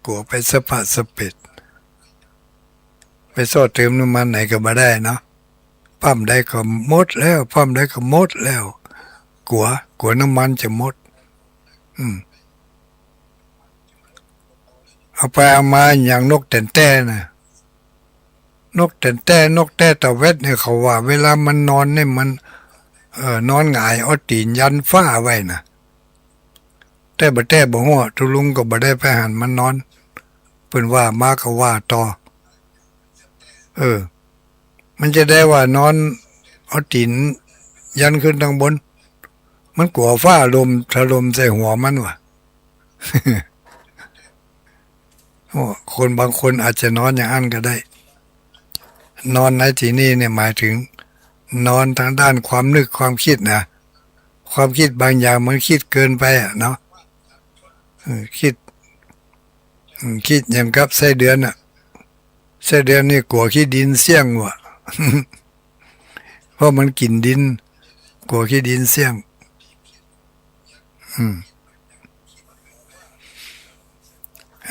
กั๋วไปสะปะสะเปด ไปซอเติมน้ำมันไหนก็บ่ได้เนาะ ปั๊มใดก็หมดแล้ว ปั๊มใดก็หมดแล้ว กั๋ว กั๋วน้ำมันจะหมด อืม เอาไปเอามาอย่างนกแต้นแต้น่ะ นกแต้นแต้ นกแต้ตะแวดเนี่ย เขาว่าเวลามันนอนเนี่ยมัน เอ่อ นอนหงายเอาตี๋นยันฟ้าไว้น่ะ แต้บ่แต้บ่ฮู้ ตุ๊ลุงก็บ่ได้ไปหันมันนอน เปิ้นว่ามาก็ว่าต่อ เออ มันจะได้ว่านอนเอาตี๋นยันขึ้นตังบน มันกั๋วฟ้าลมถล่มใส่หัวมันว่ะ โอ้ คนบางคนอาจจะนอนอย่างอั้นก็ได้ นอนในตี้นี่เนี่ยหมายถึง นอนตางด้านความนึกความกึ๊ดนะ ความกึ๊ดบางอย่างมันกึ๊ดเกินไปอะเนาะ เออ กึ๊ด อืม กึ๊ดอย่างกับไส้เดือนน่ะ ไส้เดือนนี่กั๋วขี้ดินเสี้ยงว่ะ เพราะมันกิ๋นดิน กั๋วขี้ดินเสี้ยง อืม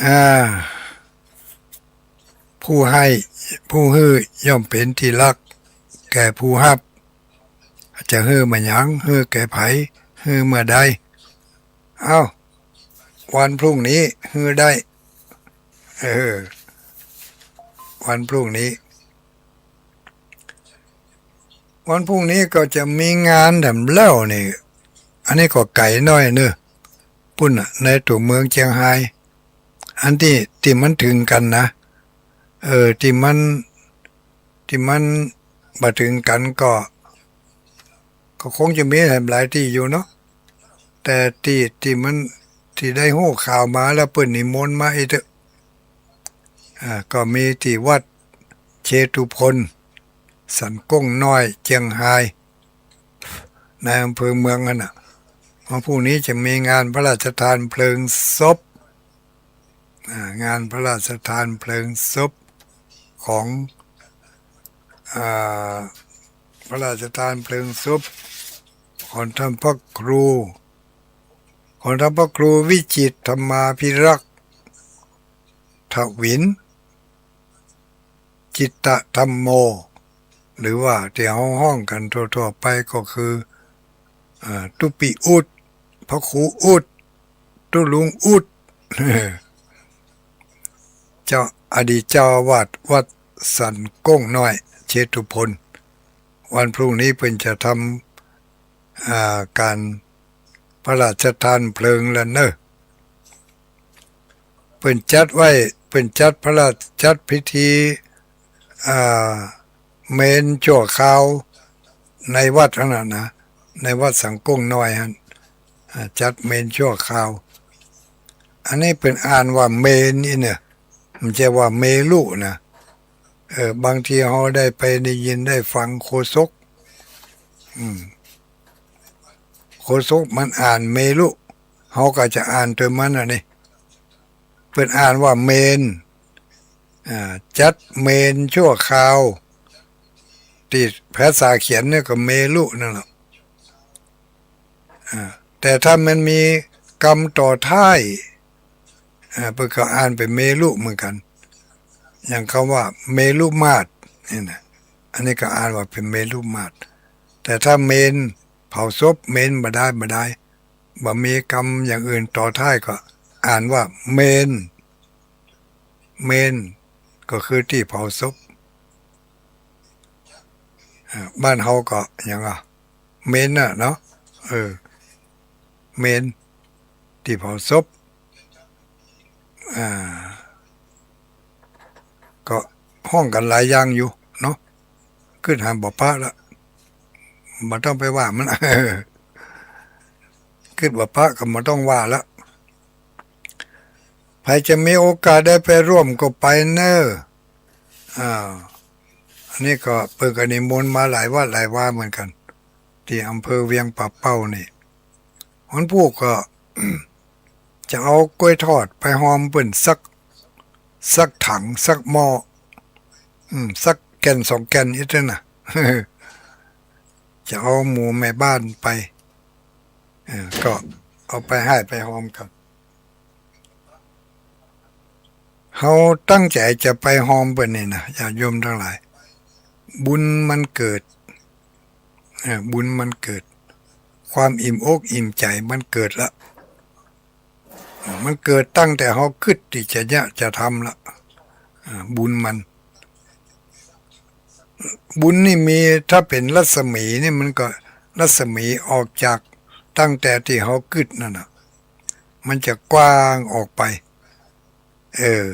อ่า ผู้หื้อ ผู้หื้อย่อมเป๋นตี้ฮักแก่ผู้ฮับ จะหื้อมาหยัง หื้อแก่ใผ หื้อเมื่อใด เอ้า วันพรุ่งนี้หื้อได้ เออ วันพรุ่งนี้ วันพรุ่งนี้ก็จะมีงานแถมแล้วนี่ อันนี้ก็ไก๋หน้อยเนอะ ปุ้นน่ะ ในตั๋วเมืองเจียงฮาย อันตี้ ตี้มันเถิงกั๋นนะ เออ ตี้มัน ตี้มันบ่เถิงกั๋นก็ ก็คงจะมีแถมหลายตี้อยู่เนาะ แต่ตี้ ตี้มัน ตี้ได้ฮู้ข่าวมาแล้วเปิ้นนิมนต์มาอี้เต๊อะ อ่า ก็มีตี้วัดเชตุพน สันก้งน้อย เจียงฮาย ในอำเภอเมืองนั่นน่ะ วันพรุ่งนี้จะมีงานพระราชทานเพลิงศพ อ่า งานพระราชทานเพลิงศพของ อ่า พระราชทานเพลิงศพของท่านพระครู ของท่านพระครูวิจิตรธรรมาภิรักษ์ ถวิน จิตตธรรมโม หรือว่าตี้เฮาฮ้องกั๋นทั่วๆ ไปก็คือ เอ่อ ตุ๊ปิอุด พระครูอุด ตุ๊ลุงอุด เจ้า อดีตเจ้าอาวาสวัดสันก้งน้อย เชตุพน วันพรุ่งนี้เปิ้นจะทำ อ่า ก๋านพระราชทานเพลิงแล้วเน่อ เปิ้นจัดไว้ เปิ้นจัดพระราช จัดพิธี อ่า เมรุชั่วคราวในวัดหั้นน่ะนะ ในวัดสันก้งน้อยหั้น อ่า จัดเมรุชั่วคราว อันนี้เปิ้นอ่านว่าเมรุนี่เน่อ บ่ใจ้ว่าเมรุนะ เออ บางทีเฮาได้ไปได้ยินได้ฟังโฆษก อืม โฆษกมันอ่านเมรุ เฮาก็จะอ่านตวยมันอันนี้ เปิ้นอ่านว่าเมรุ อ่า จัดเมรุชั่วคราว ตี้ภาษาเขียนเนี่ยก็เมรุนั่นแหละ อ่า แต่ถ้ามันมีกำต่อท้าย อ่า เปิ้นก็อ่านเป๋นเมรุเหมือนกั๋น อย่างกำว่าเมรุมาตรนี่นะ อันนี้ก็อ่านว่าเป๋นเมรุมาตร แต่ถ้าเมรุเผาศพ เมรุบ่ดาย บ่ดาย บ่มีกำอย่างอื่นต่อท้ายก็อ่านว่าเมรุ เมรุก็คือตี้เผาศพ อ่า บ้านเฮาก็หยังอะ เมรุน่ะเนาะ เออ เมรุตี้เผาศพ อ่า ก็ฮ้องกั๋นหลายอย่างอยู่เนาะ กึ๊ดหาบ่ปะละ บ่ต้องไปว่ามัน กึ๊ดบ่ปะก็บ่ต้องว่าละ ใผจะมีโอกาสได้ไปร่วมก็ไปเน่อ อ่า อันนี้ก็เปิ้นก็นิมนต์มาหลายวัดหลายวาเหมือนกั๋น ตี้อำเภอเวียงป่าเป้านี่ วันพูกก็ จะเอากล้วยทอดไปฮอมเปิ้นสัก สักถัง สักหม้อ อืม สักแก่นสองแก่นอี้เต๊อะนะ จะเอาหมู่แม่บ้านไป เออ ก็เอาไปหื้อไปฮอมกั๋น เฮาตั้งใจ๋จะไปฮอมเปิ้นนี่นะ ญาติโยมตังหลาย บุญมันเกิด เออ บุญมันเกิด ความอิ่มอกอิ่มใจ๋มันเกิดละ มันเกิดตั้งแต่เฮากึ๊ดตี้จะเยียะจะทำละ อ่า บุญมัน บุญนี่มี ถ้าเป๋นรัศมีนี่มันก็ รัศมีออกจากตั้งแต่ตี้เฮากึ๊ดนั่นน่ะ มันจะกว้างออกไป เออ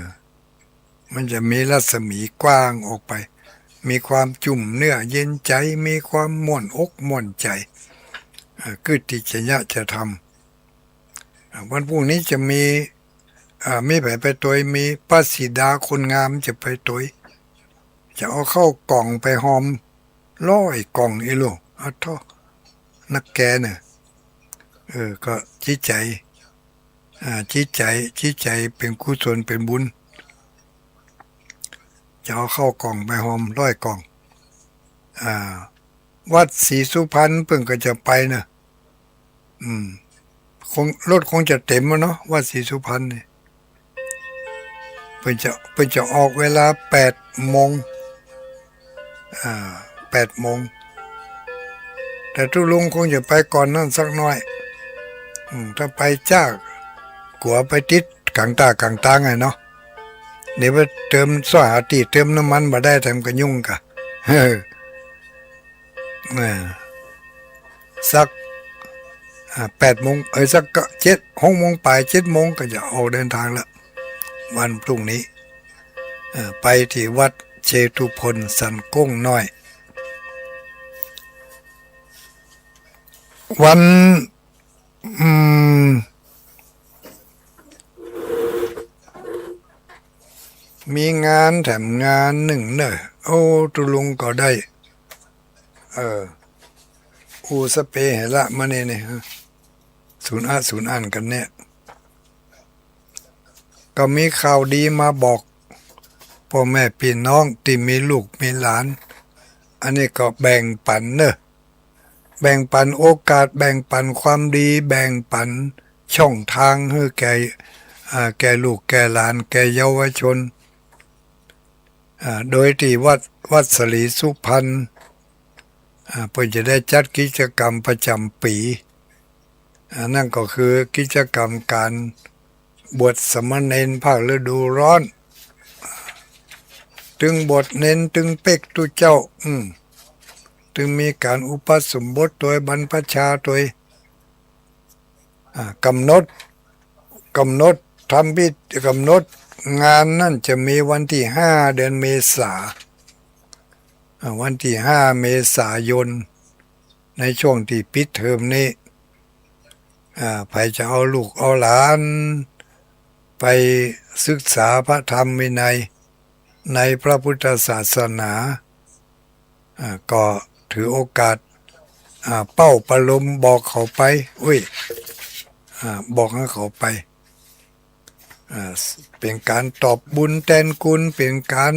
มันจะมีรัศมีกว้างออกไป มีความจุ่มเนื้อเย็นใจ๋ มีความม่วนอกม่วนใจ๋ เอ่อ กึ๊ดตี้จะเยียะจะทำ อ่า วันพรุ่งนี้จะมี อ่า มีใผไปตวย มีป้าสีดาคนงามจะไปตวย จะเอาข้าวกล่องไปฮอมร้อยกล่องอี้ลูก อะโธ่ นักแกเน่อ เออ ก็จิตใจ๋ อ่า จิตใจ๋ จิตใจ๋เป๋นกุศลเป๋นบุญ จะเอาข้าวกล่องไปฮอมร้อยกล่อง อ่า วัดศรีสุพรรณเปิ้นก็จะไปเน่อ อืม คง รถคงจะเต๋มอะเนาะ วัดศรีสุพรรณนี่ เปิ้นจะ เปิ้นจะออกเวลาแปดโมง อ่า แปดโมง แต่ตุ๊ลุงคงจะไปก่อนนั้นสักหน้อย อืม ถ้าไปจ๊ากั๋วไปติดก๋างต้าก๋างตางไงเนาะ เดี๋ยวไปเติม ซ้อหาตี้เติมน้ำมันบ่ได้ แถมก็ยุ่งกะ เออ อ่า สัก อ่า แปดโมง เอ้ย สักก็เจ็ด หกโมงป๋าย เจ็ดโมงก็จะออกเดินทางละ วันพรุ่งนี้ เอ่อ ไปตี้วัดเชตุพนสันก้งน้อย วัน อืม มีงานแถมงานนึ่งเน่อ โอ้ ตุ๊ลุงก็ได้ เออ อู้สะเปหละมาเนี่ย เนี่ย สูนย์อะ สูนย์อั้นกั๋นเนี่ย ก็มีข่าวดีมาบอก ป้อแม่ปี้น้องตี้มีลูกมีหลาน อันนี้ก็แบ่งปั๋นเนาะ แบ่งปั๋นโอกาส แบ่งปั๋นความดี แบ่งปั๋นช่องตางหื้อแก่ อ่า แก่ลูกแก่หลาน แก่เยาวชน อ่า โดยตี้วัด วัดศรีสุพรรณ อ่า เปิ้นจะได้จัดกิจกรรมประจ๋ำปี๋ อ่า นั่นก็คือกิจกรรมก๋านบวชสามเณรภาคฤดูร้อน ตึงบวชเณร ตึงเป๊กตุ๊เจ้า อืม ตึงมีก๋านอุปสมบทตวย บรรพชาตวย อ่า ก๋ำหนด ก๋ำหนดทำพิธี ก๋ำหนดงานนั้นจะมีวันตี้ห้าเดือนเมษา อ่า วันตี้ห้าเมษายน ในช่วงตี้ปิดเทอมนี้ อ่า ใผจะเอาลูกเอาหลานไปศึกษาพระธรรมวินัยในพระพุทธศาสนา อ่า ก็ถือโอกาส อ่า เป้าประโลมบอกเขาไป อุ๊ย อ่า บอกหื้อเขาไป อ่า เป๋นก๋านตอบบุญแตนคุณ เป๋นก๋าน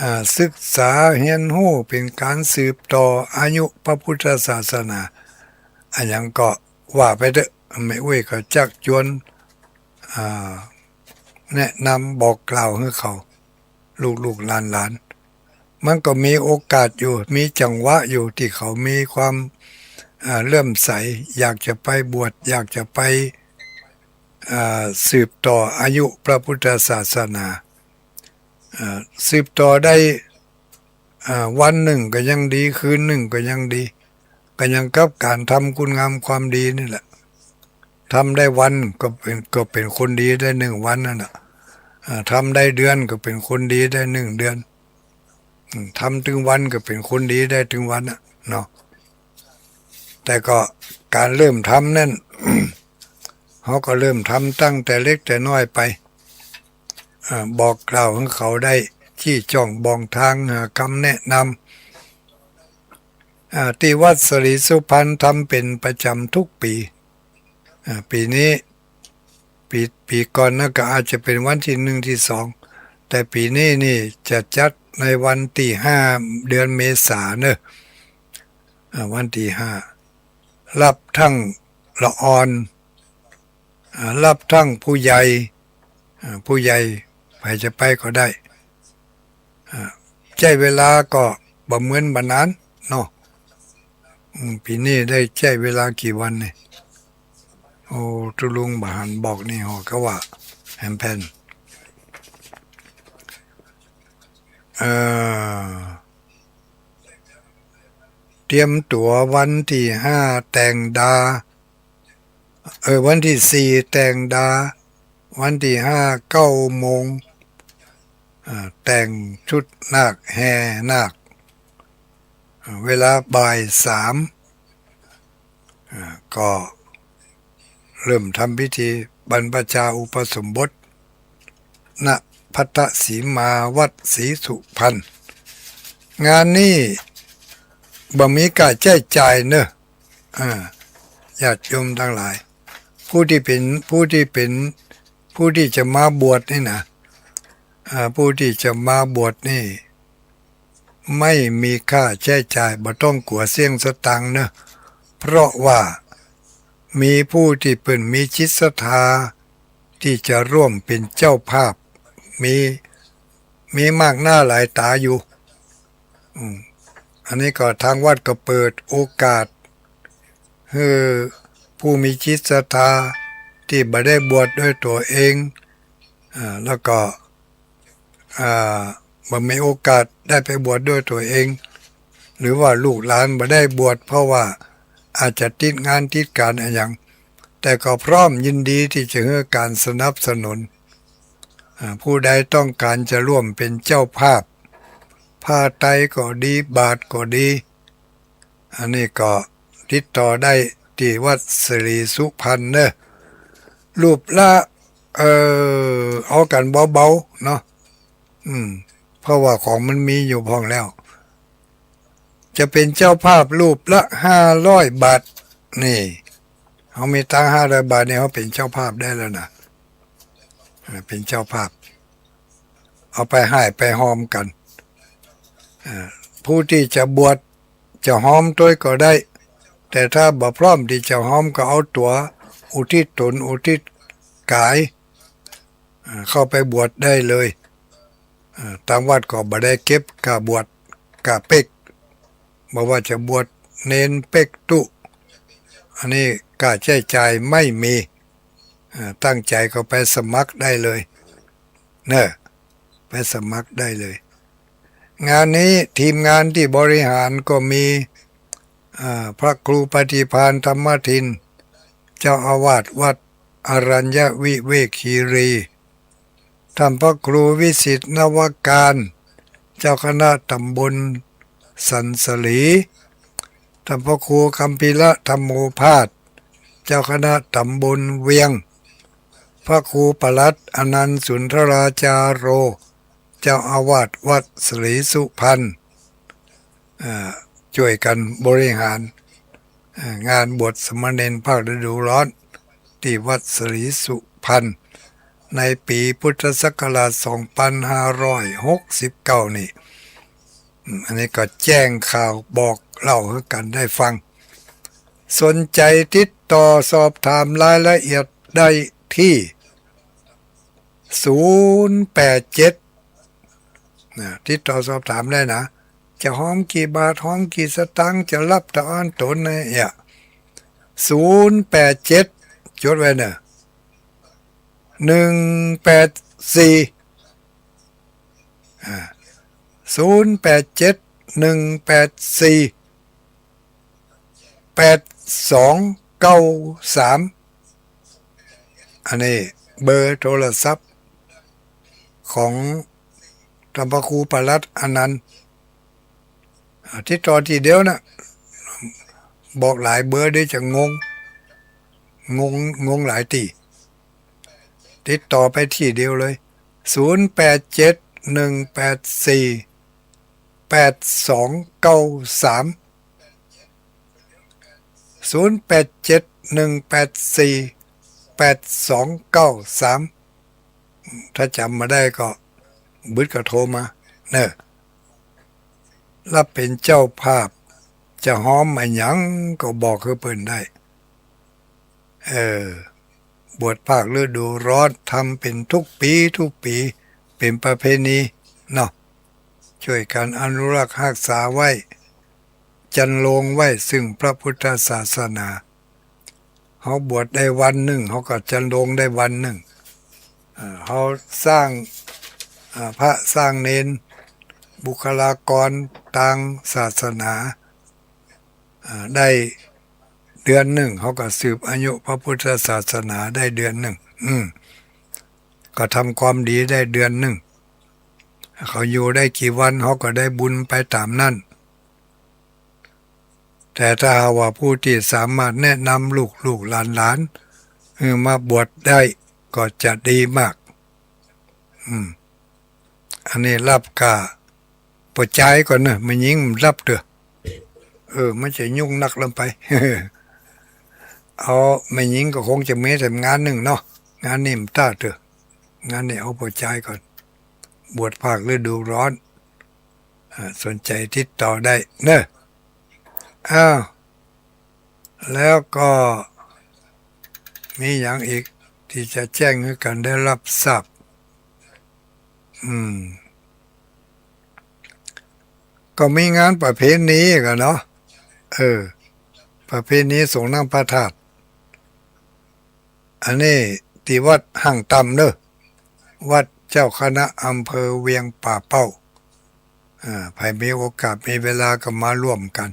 อ่า ศึกษาเฮียนฮู้ เป๋นก๋านสืบต่ออายุพระพุทธศาสนา อะหยังก็ว่าไปเต๊อะ แม่อุ๊ยก็จักจวน อ่า แนะนำบอกกล่าวหื้อเขา ลูกๆ หลานๆ มันก็มีโอกาสอยู่ มีจังหวะอยู่ ตี้เขามีความ อ่า เลื่อมใส อยากจะไปบวช อยากจะไป อ่า สืบต่ออายุพระพุทธศาสนา อ่า สืบต่อได้ อ่า วันนึ่งก็ยังดี คืนนึ่งก็ยังดี ก็ยังกับก๋านทำคุณงามความดีนี่แหละ ทำได้วันก็เป๋น ก็เป๋นคนดีได้นึ่งวันนั่นน่ะ อ่า ทำได้เดือนก็เป๋นคนดีได้นึ่งเดือน อืม ทำตึงวันก็เป๋นคนดีได้ตึงวันน่ะเนาะ แต่ก็ก๋านเริ่มทำนั้น เฮาก็เริ่มทำตั้งแต่เล็กแต่น้อยไป อ่า บอกกล่าวหื้อเขาได้ จี้จ้องบ่องตาง หากำแนะนำ อ่า ตี้วัดศรีสุพรรณทำเป๋นประจ๋ำทุกปี๋ อ่า ปี๋นี้ ปี๋ ปี๋ก่อนนั้นก็อาจจะเป๋นวันตี้นึ่งตี้สอง แต่ปี๋นี้นี่จะจัดในวันตี้ห้าเดือนเมษาเนาะ อ่า วันตี้ห้า ฮับตึงละอ่อน อ่า ฮับตึงผู้ใหญ่ อ่า ผู้ใหญ่ใผจะไปก็ได้ อ่า ใจ๊เวลาก็บ่เหมือนบ่านานเนาะ อืม ปี๋นี้ได้ใจ๊เวลากี่วันนี่ โอ้ ตุ๊ลุงบ่หันบอกนี่ หอก็ว่าแหมแผ่น เอ่อ เตรียมตั๋ววันตี้ห้าแต่งดา เออ วันตี้สี่แต่งดา วันตี้ห้าเก้าโมง อ่า แต่งชุดนาค แห่นาค อ่า เวลาบ่ายสาม อ่า ก็เริ่มทำพิธีบรรพชาอุปสมบท ณ พัทธสีมา วัดศรีสุพรรณ งานนี้บ่มีก้าใจ๊จ่ายเนาะ อ่า ญาติโยมตังหลาย ผู้ตี้เป๋น ผู้ตี้เป๋น ผู้ตี้จะมาบวชนี่นะ อ่า ผู้ตี้จะมาบวชนี่ ไม่มีค่าใจ๊จ่าย บ่ต้องกั๋วเสี้ยงสตางค์เนาะ เพราะว่ามีผู้ตี้เปิ้นมีจิตศรัทธาตี้จะร่วมเป๋นเจ้าภาพ มี มีมากหน้าหลายต๋าอยู่ อืม อันนี้ก็ตางวัดก็เปิดโอกาสหื้อผู้มีจิตศรัทธาตี้บ่ได้บวชด้วยตั๋วเอง อ่า แล้วก็ อ่า บ่มีโอกาสได้ไปบวชด้วยตั๋วเอง หรือว่าลูกหลานบ่ได้บวช เพราะว่าอาจจะติดงานติดก๋านอะหยัง แต่ก็พร้อมยินดีตี้จะหื้อก๋านสนับสนุน อ่า ผู้ใดต้องก๋านจะร่วมเป๋นเจ้าภาพ ผ้าไตรก็ดี บาตรก็ดี อันนี้ก็ติดต่อได้ตี้วัดศรีสุพรรณเนาะ รูปละ เอ่อ เอากั๋นเบาๆ เนาะ อืม เพราะว่าของมันมีอยู่พ่องแล้ว จะเป๋นเจ้าภาพรูปละห้าร้อยบาท นี่ เฮามีตังค์ห้าร้อยบาทนี่ เฮาเป๋นเจ้าภาพได้แล้วนะ อ่า เป๋นเจ้าภาพ เอาไปฮ้ายไปฮอมกั๋น อ่า ผู้ตี้จะบวช จะฮอมตวยก็ได้ แต่ถ้าบ่พร้อมตี้จะฮอมก็เอาตั๋วอุทิศตนอุทิศก๋าย อ่า เข้าไปบวชได้เลย อ่า ตางวัดก็บ่ได้เก็บก้าบวชก้าเป๊ก บ่ว่าจะบวชเณรเป๊กตุ๊ อันนี้ก้าใจ๊จ่ายไม่มี อ่า ตั้งใจ๋ก็ไปสมัครได้เลย เน่อ ไปสมัครได้เลย งานนี้ทีมงานตี้บริหารก็มี อ่า พระครูปฏิภาณธรรมทิน เจ้าอาวาสวัดอรัญญวิเวกคีรี ท่านพระครูวิสิทธิ์นวการ เจ้าคณะตำบลสันสลี ท่านพระครูคัมภีระธัมโมภาส เจ้าคณะตำบลเวียง พระครูปลัดอนันต์สุนทราจาโร เจ้าอาวาสวัดสลีสุพรรณ อ่า จ้วยกั๋นบริหาร อ่า งานบวชสามเณรภาคฤดูร้อน ตี้วัดสลีสุพรรณ ในปี๋พุทธศักราชสองปันห้าร้อยหกสิบเก้านี่ อืม อันนี้ก็แจ้งข่าวบอกเล่าหื้อกั๋นได้ฟัง สนใจ๋ติดต่อสอบถามรายละเอียดได้ตี้ ศูนย์แปดเจ็ด นะ ติดต่อสอบถามได้นะ จะฮอมกี่บาท ฮอมกี่สตางค์ จะฮับตะอ้านต๋นนะ เนี่ย ศูนย์แปดเจ็ด จดไว้เน่อ หนึ่งแปดสี่ อ่า ศูนย์แปดเจ็ด หนึ่งแปดสี่ แปดสองเก้าสาม อันนี้เบอร์โทรศัพท์ของท่านพระครูปลัดอนันต์ อ่า ติดต่อตี้เดียวนะ บอกหลายเบอร์เดี๋ยวจะงง งง งงหลายตี้ ติดต่อไปตี้เดียวเลย ศูนย์แปดเจ็ด หนึ่งแปดสี่ แปดสองเก้าสาม ศูนย์แปดเจ็ด หนึ่งแปดสี่ แปดสองเก้าสาม ถ้าจ๋ำบ่ได้ก็บึดก็โทรมา เน่อ ฮับเป๋นเจ้าภาพ จะฮอมอะหยังก็บอกหื้อเปิ้นได้ เออ บวชภาคฤดูร้อน ทำเป๋นทุกปี๋ทุกปี๋ เป๋นประเพณีเนาะ จ้วยกั๋นอนุรักษ์ฮักษาไว้ จรรโลงไว้ซึ่งพระพุทธศาสนา เฮาบวชได้วันนึ่ง เฮาก็จรรโลงได้วันนึ่ง เอ่อ เฮาสร้าง เอ่อ พระสร้างเณร บุคลากรตางศาสนา อ่า ได้เดือนนึ่ง เฮาก็สืบอายุพระพุทธศาสนาได้เดือนนึ่ง อืม ก็ทำความดีได้เดือนนึ่ง เขาอยู่ได้กี่วัน เฮาก็ได้บุญไปต๋ามนั้น แต่ถ้าหากว่าผู้ตี้สามารถแนะนำลูกๆ หลานๆ หื้อมาบวชได้ ก็จะดีมาก อืม อันนี้ฮับก้า ป้อจายก่อนเน่อ แม่ญิงบ่ฮับเตื้อ เออ มันจะยุ่งนักล้ำไป เอาแม่ญิงก็คงจะมีแต่งานนึ่งเนาะ งานนี้บ่ต้าเตื้อ งานนี้เอาป้อจายก่อน บวชภาคฤดูร้อน อ่า สนใจ๋ติดต่อได้เน่อ อ้าว แล้วก็มีหยังอีกตี้จะแจ้งหื้อกั๋นได้ฮับทราบ อืม ก็มีงานประเพณีกั๋นเนาะ เออ ประเพณีสรงน้ำพระธาตุ อันนี้ตี้วัดห้างต่ำเน่อ วัดเจ้าคณะอำเภอเวียงป่าเป้า อ่า ใผมีโอกาสมีเวลาก็มาร่วมกั๋น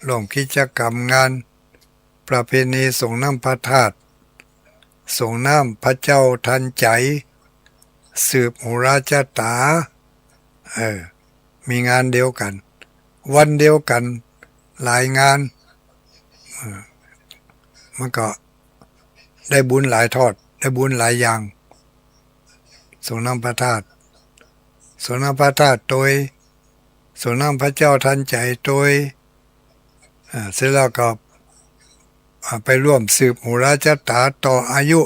ร่วมกิจกรรมงานประเพณีสรงน้ำพระธาตุ สรงน้ำพระเจ้าทันใจ๋ สืบหูราชะต๋า เออ มีงานเดียวกั๋น วันเดียวกั๋น หลายงาน เออ มันก็ได้บุญหลายทอด ได้บุญหลายอย่าง สรงน้ำพระธาตุ สรงน้ำพระธาตุโตย ส่งน้ำพระเจ้าทันใจ๋ตวย อ่า เสร็จแล้วก็ อ่า ไปร่วมสืบโหราชะตาต่ออายุ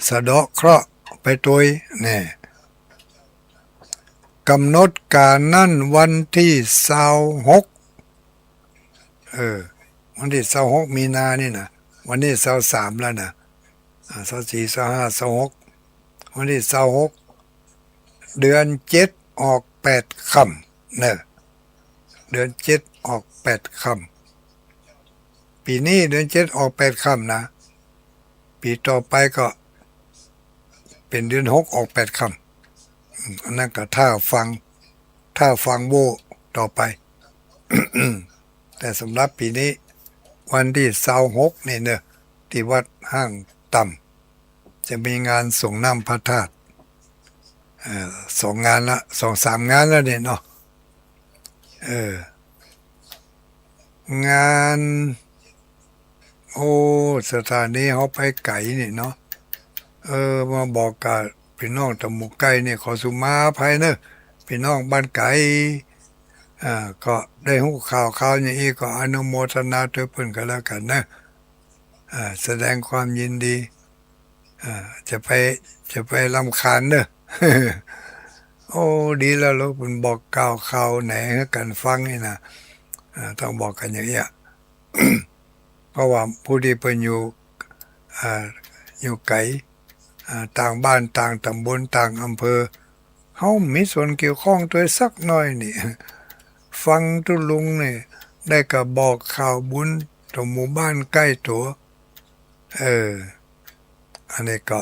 สะเดาะเคราะห์ไปตวย แน่ ก๋ำหนดก๋านนั้นวันตี้ซาวหก เออ วันตี้ซาวหกมีนานี่นะ วันนี้ซาวสามแล้วนะ อ่า ซาวสี่ ซาวห้า ซาวหก วันตี้ซาวหก เดือนเจ็ดออกแปดค่ำเนอะ เดือนเจ็ดออกแปดค่ำ ปี๋นี้เดือนเจ็ดออกแปดค่ำนะ ปี๋ต่อไปก็เป๋นเดือนหกออกแปดค่ำ อืม อันนั้นก็ถ้าฟัง ถ้าฟังโว้ต่อไป แต่สำหรับปี๋นี้ วันตี้ซาวหกนี่เนอะ ตี้วัดห้างต่ำ จะมีงานส่งน้ำพระธาตุ เอ่อ สองงานละ สองสามงานแล้วเนี่ยเนาะ เออ งาน โอ้ สถานีเฮาไปไก๋นี่เนาะ เออ มาบอกกับปี้น้องตะหมู่ใก้นี่ ขอสุมาอภัยเนอะ ปี้น้องบ้านไก๋ อ่า ก็ได้ฮู้ข่าวคราวอย่างอี้ก็อนุโมทนาตวยเปิ้นก็แล้วกั๋นเนอะ อ่า แสดงความยินดี อ่า จะไป จะไปรำคาญเนอะ โอ้ ดีแล้วลูก เปิ้นบอกกล่าวข่าวไหนหื้อกั๋นฟังนี่นะ อ่า ต้องบอกกั๋นอย่างอี้ เพราะว่าผู้ตี้เปิ้นอยู่ อ่า อยู่ไก๋ อ่า ต่างบ้าน ต่างต๋ำบล ต่างอำเภอ เฮาบ่มีส่วนเกี่ยวข้องตวยสักหน้อยนี่ ฟังตุ๊ลุงนี่ ได้ก้าบอกข่าวบุญต่อหมู่บ้านใก้ตั๋ว เออ อันนี้ก็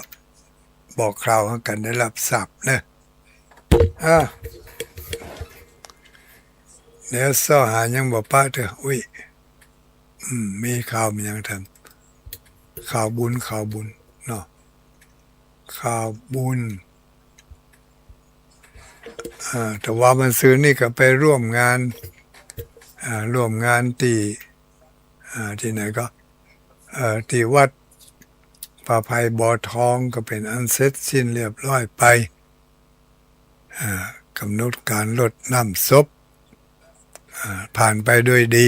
บอกข่าวหื้อกั๋นได้ฮับทราบเนอะ อ่ะ เดี๋ยวเซาะหาหยังบ่ปะเต๊อะ อุ๊ย อืม มีข่าวมีหยังทำ ข่าวบุญ ข่าวบุญเนาะ ข่าวบุญ อ่า แต่ว่าเมื่อซืนนี่ก็ไปร่วมงาน อ่า ร่วมงานตี้ อ่า ตี้ไหนก็ เอ่อ ตี้วัดป่าไผ่บ่อทองก็เป๋นอันเสร็จสิ้นเรียบร้อยไป อ่า ก๋ำหนดก๋านรดน้ำศพ อ่า ผ่านไปด้วยดี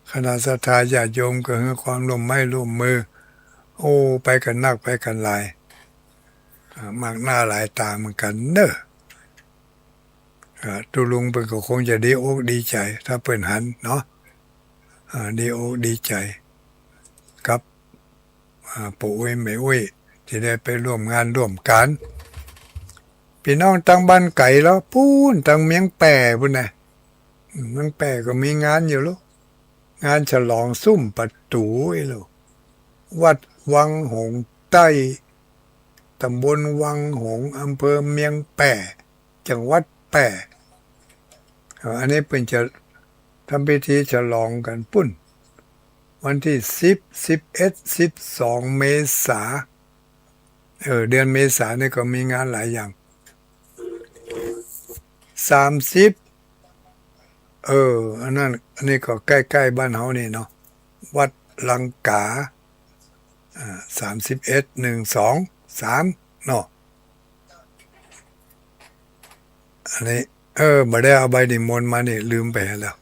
คณะศรัทธาญาติโยมก็หื้อความร่วมไม้ร่วมมือ โอ้ ไปกั๋นนัก ไปกั๋นหลาย อ่า มากหน้าหลายต๋าเหมือนกั๋นเนอะ อ่า ตุ๊ลุงเปิ้นก็คงจะดีอกดีใจ๋ ถ้าเปิ้นหันเนาะ อ่า ดีอกดีใจ๋ กับ อ่า ปู่อุ๊ยแม่อุ๊ย ตี้ได้ไปร่วมงานร่วมก๋าน ปี้น้องตังบ้านไก๋แล้ว ปู๊น ตังเมียงแป่ปู๊นนะ อืม เมียงแป่ก็มีงานอยู่ลูก งานฉลองซุ่มประตู๋อี้ลูก วัดวังหงส์ใต้ ต๋ำบลวังหงส์ อำเภอเมียงแป่ จังหวัดแป่ เอ่อ อันนี้เปิ้นจะทำพิธีฉลองกั๋นปู๊น วันตี้สิบ สิบเอ็ด สิบสอง เมษา เออ เดือนเมษานี่ก็มีงานหลายอย่าง สามสิบ เออ อันนั้น อันนี้ก็ใก้ๆ บ้านเฮานี่เนาะ วัดลังกา อ่า สามสิบเอ็ด หนึ่ง สอง สาม เนาะ อันนี้ เออ บ่ได้เอาใบนิมนต์มานี่ ลืมไปแล้ว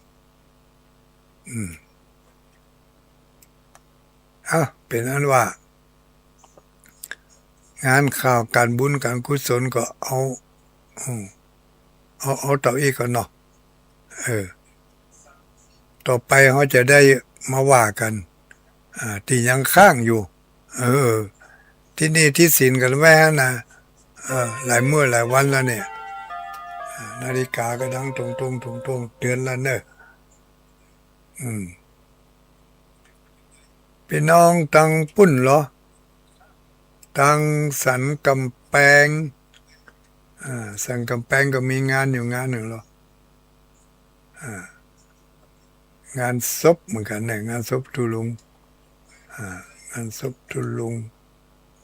อืม อ่ะ เป๋นอันว่า งานข่าวก๋านบุญก๋านกุศลก็เอา อืม เอา เอาเต้าอี้ก่อนเนาะ เออ ต่อไปเฮาจะได้มาว่ากั๋น อ่า ตี้ยังค้างอยู่ เออ ตี้หนี้ตี้สินกั๋นไว้นะ เออ หลายมื้อหลายวันแล้วเนี่ย อ่า นาฬิกาก็ดังตุ้งๆๆๆ เตื๋อนแล้วเนอะ อืม ปี้น้องตังปู๊นเหรอ ตังสันก๋ำแปง อ่า สันก๋ำแปงก็มีงานอยู่งานนึ่งเหรอ อ่า งานศพเหมือนกั๋นเนี่ย งานศพตุ๊ลุง อ่า งานศพตุ๊ลุง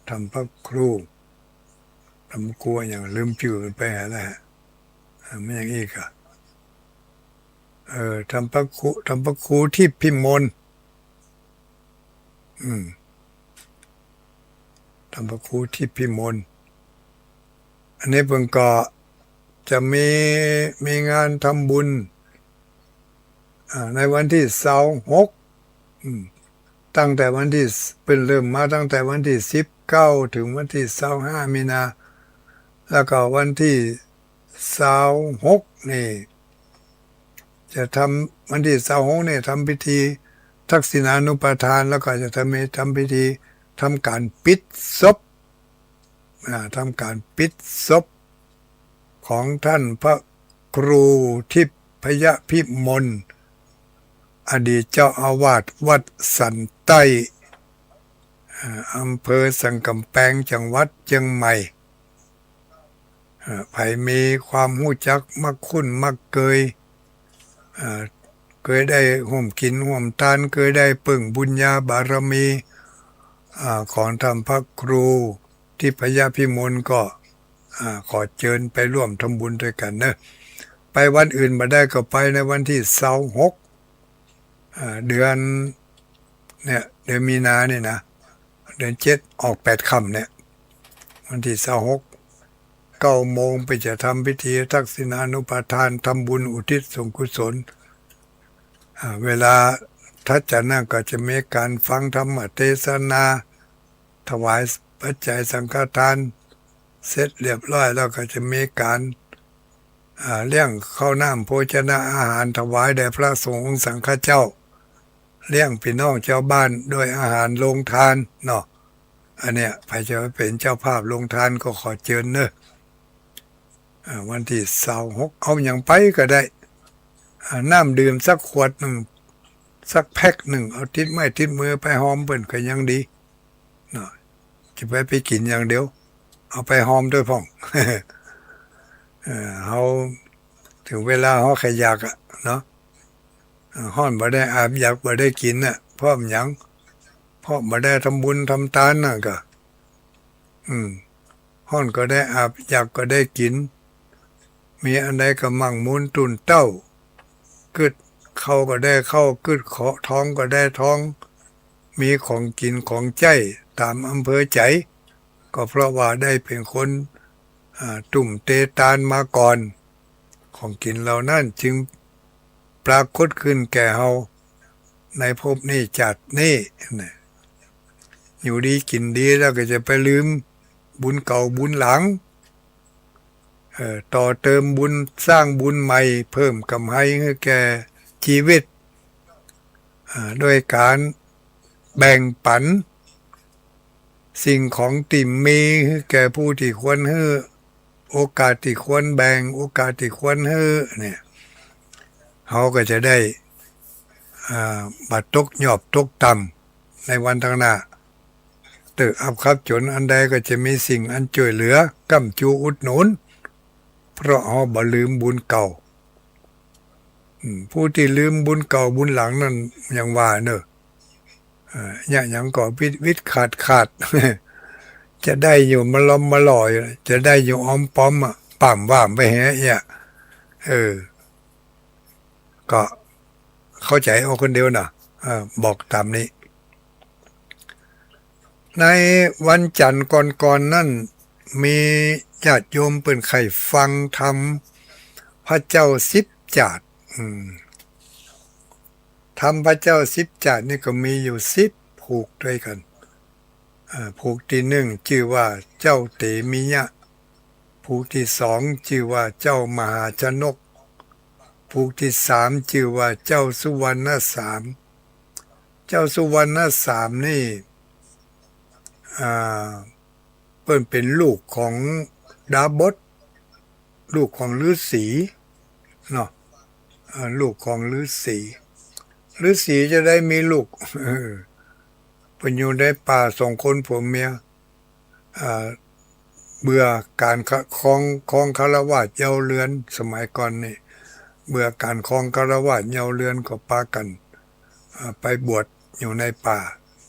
ธรรมพระครู ธรรมครูอะหยัง ลืมจื้อไปแล้ว อ่า แม่นหยังอี้ก่ะ เออ ธรรมพระครู ธรรมพระครูทิพย์พิมล อืม ธรรมพระครูทิพย์พิมล อันนี้เปิ้นก็จะมี มีงานทำบุญ อ่า ในวันตี้ซาวหก อืม ตั้งแต่วันตี้ เปิ้นเริ่มมาตั้งแต่วันตี้สิบเก้า เถิงวันตี้ซาวห้า มีนา แล้วก็วันตี้ซาวหกนี่ จะทำ วันตี้ซาวหกนี่ทำพิธีทักษิณานุปาทาน แล้วก็จะทำ ทำพิธีทำก๋านปิดศพ อ่า ทำก๋านปิดศพของท่านพระครูทิพยพิมล อดีตเจ้าอาวาสวัดสันใต้ อ่า อำเภอสันก๋ำแปง จังหวัดเจียงใหม่ อ่า ใผมีความฮู้จักมักคุ้นมักเกย อ่า เกยได้ฮ่วมกิ๋นฮ่วมตาน เกยได้เปิ้งบุญญาบารมี อ่า ของท่านพระครูทิพยพิมลก็ อ่า ขอเจิญไปร่วมทำบุญตวยกั๋นเนาะ ไปวันอื่นบ่ได้ก็ไปในวันตี้ซาวหก อ่า เดือน เนี่ย เดือนมีนานี่นะ เดือนเจ็ด ออกแปดค่ำเนี่ย วันตี้ซาวหก เก้าโมง เปิ้นจะทำพิธีทักษิณานุปาทาน ทำบุญอุทิศส่วนกุศล อ่า เวลาถัดจากนั้นก็จะมีก๋านฟังธรรมเตสนา ถวายปัจจัยสังฆทาน เสร็จเรียบร้อยแล้วก็จะมีก๋าน อ่า เลี้ยงข้าวน้ำโภชนาอาหารถวายแด่พระสงฆ์องค์สังฆเจ้า เลี้ยงปี้น้องจาวบ้านด้วยอาหารโฮงตานเนาะ อันเนี้ย ใผจะไปเป๋นเจ้าภาพโฮงตานก็ขอเจิญเนาะ อ่า วันตี้ซาวหก เอาหยังไปก็ได้ อ่า น้ำดื่มสักขวดนึ่ง สักแพ็คนึ่ง เอาติดไม้ติดมือไปฮอมเปิ้นก็ยังดีเนาะ จะไป ไปกิ๋นอย่างเดียว เอาไปฮอมตวยพ่อง เออ เฮา เถิงเวลาเฮาใค่อยากอะเนาะ เออ ฮ้อนบ่ได้อาบ อยากบ่ได้กิ๋นน่ะ เพราะหยัง เพราะบ่ได้ทำบุญทำตานน่ะก็ อืม ฮ้อนก็ได้อาบ อยากก็ได้กิ๋น มีอันใดก็มั่งมูนตุ๊นเต้า กึ๊ดข้าวก็ได้ข้าว กึ๊ดขอ ทองก็ได้ทอง มีของกิ๋นของใจ๊ต๋ามอำเภอใจ๋ ก็เพราะว่าได้เป๋นคน อ่า ตุ้มเตตานมาก่อน ของกิ๋นเหล่านั้นจึงปรากฏขึ้นแก่เฮาในภพนี้จาตินี้นะ อยู่ดีกิ๋นดีแล้วก็จะไปลืมบุญเก่าบุญหลัง เอ่อ ต่อเติมบุญ สร้างบุญใหม่ เพิ่มกำไรหื้อแก่จีวิต อ่า ด้วยก๋านแบ่งปั๋น สิ่งของตี้มีหื้อแก่ผู้ตี้ควรหื้อ โอกาสตี้ควรแบ่ง โอกาสตี้ควรหื้อเนี่ย เฮาก็จะได้ อ่า บ่ตกยอบตกต่ำในวันข้างหน้า เต๊อะอับขับจนอันใดก็จะมีสิ่งอันจ้วยเหลือ ก้ำจูอุดหนุน เพราะเฮาบ่ลืมบุญเก่า อืม ผู้ตี้ลืมบุญเก่าบุญหลังนั้นยังว่าเนาะ เอ่อ เยียะหยังก็วิดวิดขาดขาด จะได้อยู่มะลอมมะลอย จะได้อยู่อ้อมป้อมอะ ป้ามว่ามไปแฮะเยียะ เออ ก็เข้าใจ๋เอาคนเดียวน่ะ เออ บอกต๋ามนี้ ในวันจันทร์ก่อนๆ นั้น มีญาติโยมเปิ้นใค่ฟังธรรมพระเจ้าสิบจาติ อืม ธรรมพระเจ้าสิบจาตินี่ก็มีอยู่สิบผูกตวยกั๋น อ่า ผูกตี้นึ่งจื้อว่าเจ้าเตมิยะ ผูกตี้สองจื้อว่าเจ้ามหาชนก ผูกตี้สามจื้อว่าเจ้าสุวรรณสาม เจ้าสุวรรณสามนี่ อ่า เปิ้นเป๋นลูกของดาบส ลูกของฤๅษีเนาะ อ่า ลูกของฤๅษี ฤๅษีจะได้มีลูก เออ เปิ้นอยู่ในป่าสองคนผัวเมีย อ่า เบื่อก๋านครอง ครองฆราวาสเย้าเรือน สมัยก่อนนี่ เบื่อก๋านครองฆราวาสเย้าเรือนก็ปากั๋น อ่า ไปบวชอยู่ในป่า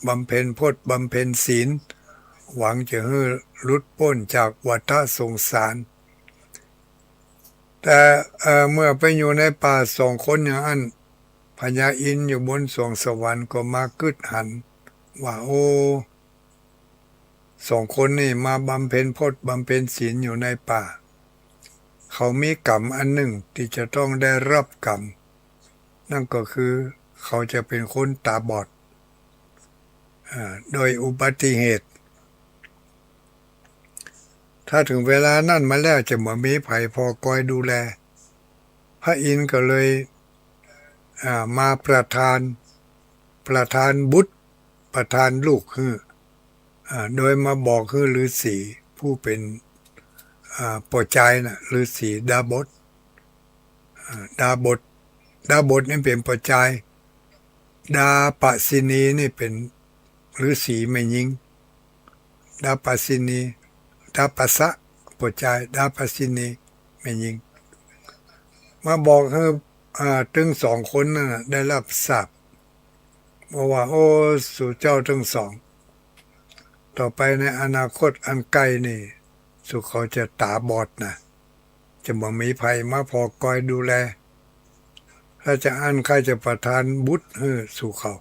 บำเพ็ญพจน์บำเพ็ญศีล หวังจะหื้อหลุดป๊นจากวัฏสงสาร แต่ เอ่อ เมื่อไปอยู่ในป่าสองคนอย่างอั้น พญาอินทร์อยู่บนสวงสวรรค์ก็มากึ๊ดหันว่า โอ้ สองคนนี่มาบำเพ็ญพจน์บำเพ็ญศีลอยู่ในป่า เขามีกรรมอันนึ่งตี้จะต้องได้ฮับกรรม นั่นก็คือเขาจะเป๋นคนต๋าบอด อ่า โดยอุบัติเหตุ ถ้าเถิงเวลานั้นมาแล้วจะบ่มีใผผ่อคอยดูแล พระอินทร์ก็เลย อ่า มาประทาน ประทานบุตร ประทานลูกหื้อ อ่า โดยมาบอกหื้อฤๅษีผู้เป๋น อ่า ป้อจายน่ะ ฤๅษีดาบส อ่า ดาบส ดาบสนี่เป๋นป้อจาย ดาปสินีนี่เป๋นฤๅษีแม่ญิง ดาปสินี ดาปสะ ป้อจาย ดาปสินี แม่ญิง มาบอกหื้อ อ่า ตึงสองคนนั้นน่ะได้รับทราบ บอกว่า โอ้ สูเจ้าตึงสอง ต่อไปในอนาคตอันใก้นี่ สูเขาจะต๋าบอดน่ะ จะบ่มีใผมาผ่อคอยดูแล ถ้าจาอั้นข้าจะประทานบุตรหื้อสูเขา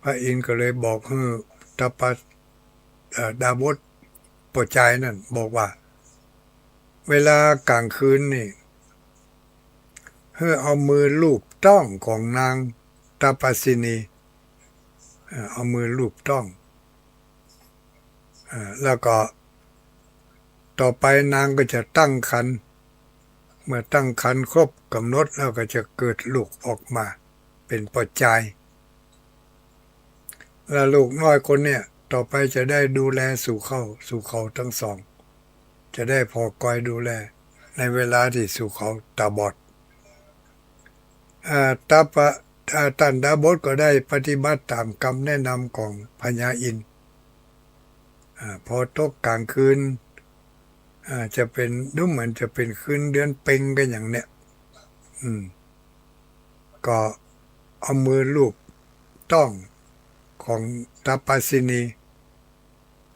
พระอินทร์ก็เลยบอกหื้อตะปะ เอ่อ ดาบสป้อจายนั่นบอกว่า เวลากลางคืนนี่ หื้อเอามือลูบต๊องของนางตะปสินี เอ่อ เอามือลูบต๊อง เอ่อ แล้วก็ต่อไปนางก็จะตั้งครรภ์ เมื่อตั้งครรภ์ครบก๋ำหนดแล้วก็จะเกิดลูกออกมาเป๋นป้อจาย และลูกน้อยคนเนี่ยต่อไปจะได้ดูแลสูเขา สูเขาตึงสอง จะได้ผ่อคอยดูแลในเวลาตี้สูเขาต๋าบอด อ่า ตะปะ อ่า ต้านดาบสก็ได้ปฏิบัติต๋ามกำแนะนำของพญาอินทร์ อ่า ผ่อตกกลางคืน อ่า จะเป๋น ดูเหมือนจะเป๋นคืนเดือนเพ็ญกั๋นอย่างเนี้ย อืม ก็เอามือลูบต๊องของตะปสินี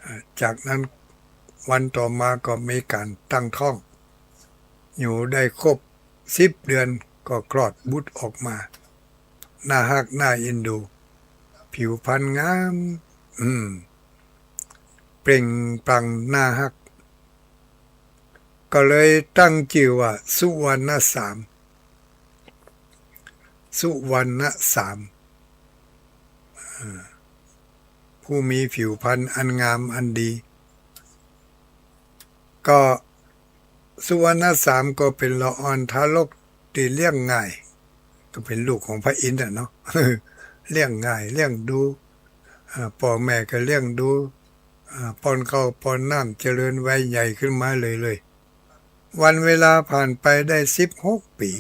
อ่า จากนั้นวันต่อมาก็มีก๋านตั้งท้อง อยู่ได้ครบสิบเดือนก็คลอดบุตรออกมา น่าฮักน่าเอ็นดู ผิวพรรณงาม อืม เปล่งปลั่งน่าฮัก ก็เลยตั้งจื้อว่าสุวรรณสาม สุวรรณสาม อ่า ผู้มีผิวพรรณอันงามอันดี ก็สุวรรณสามก็เป๋นละอ่อนทารกตี้เลี้ยงง่าย ก็เป๋นลูกของพระอินทร์น่ะเนาะ เลี้ยงง่าย เลี้ยงดู อ่า ป้อแม่ก็เลี้ยงดู อ่า ป้อนข้าวป้อนน้ำ เจริญวัยใหญ่ขึ้นมาเรื่อยๆ วันเวลาผ่านไปได้สิบหกปี๋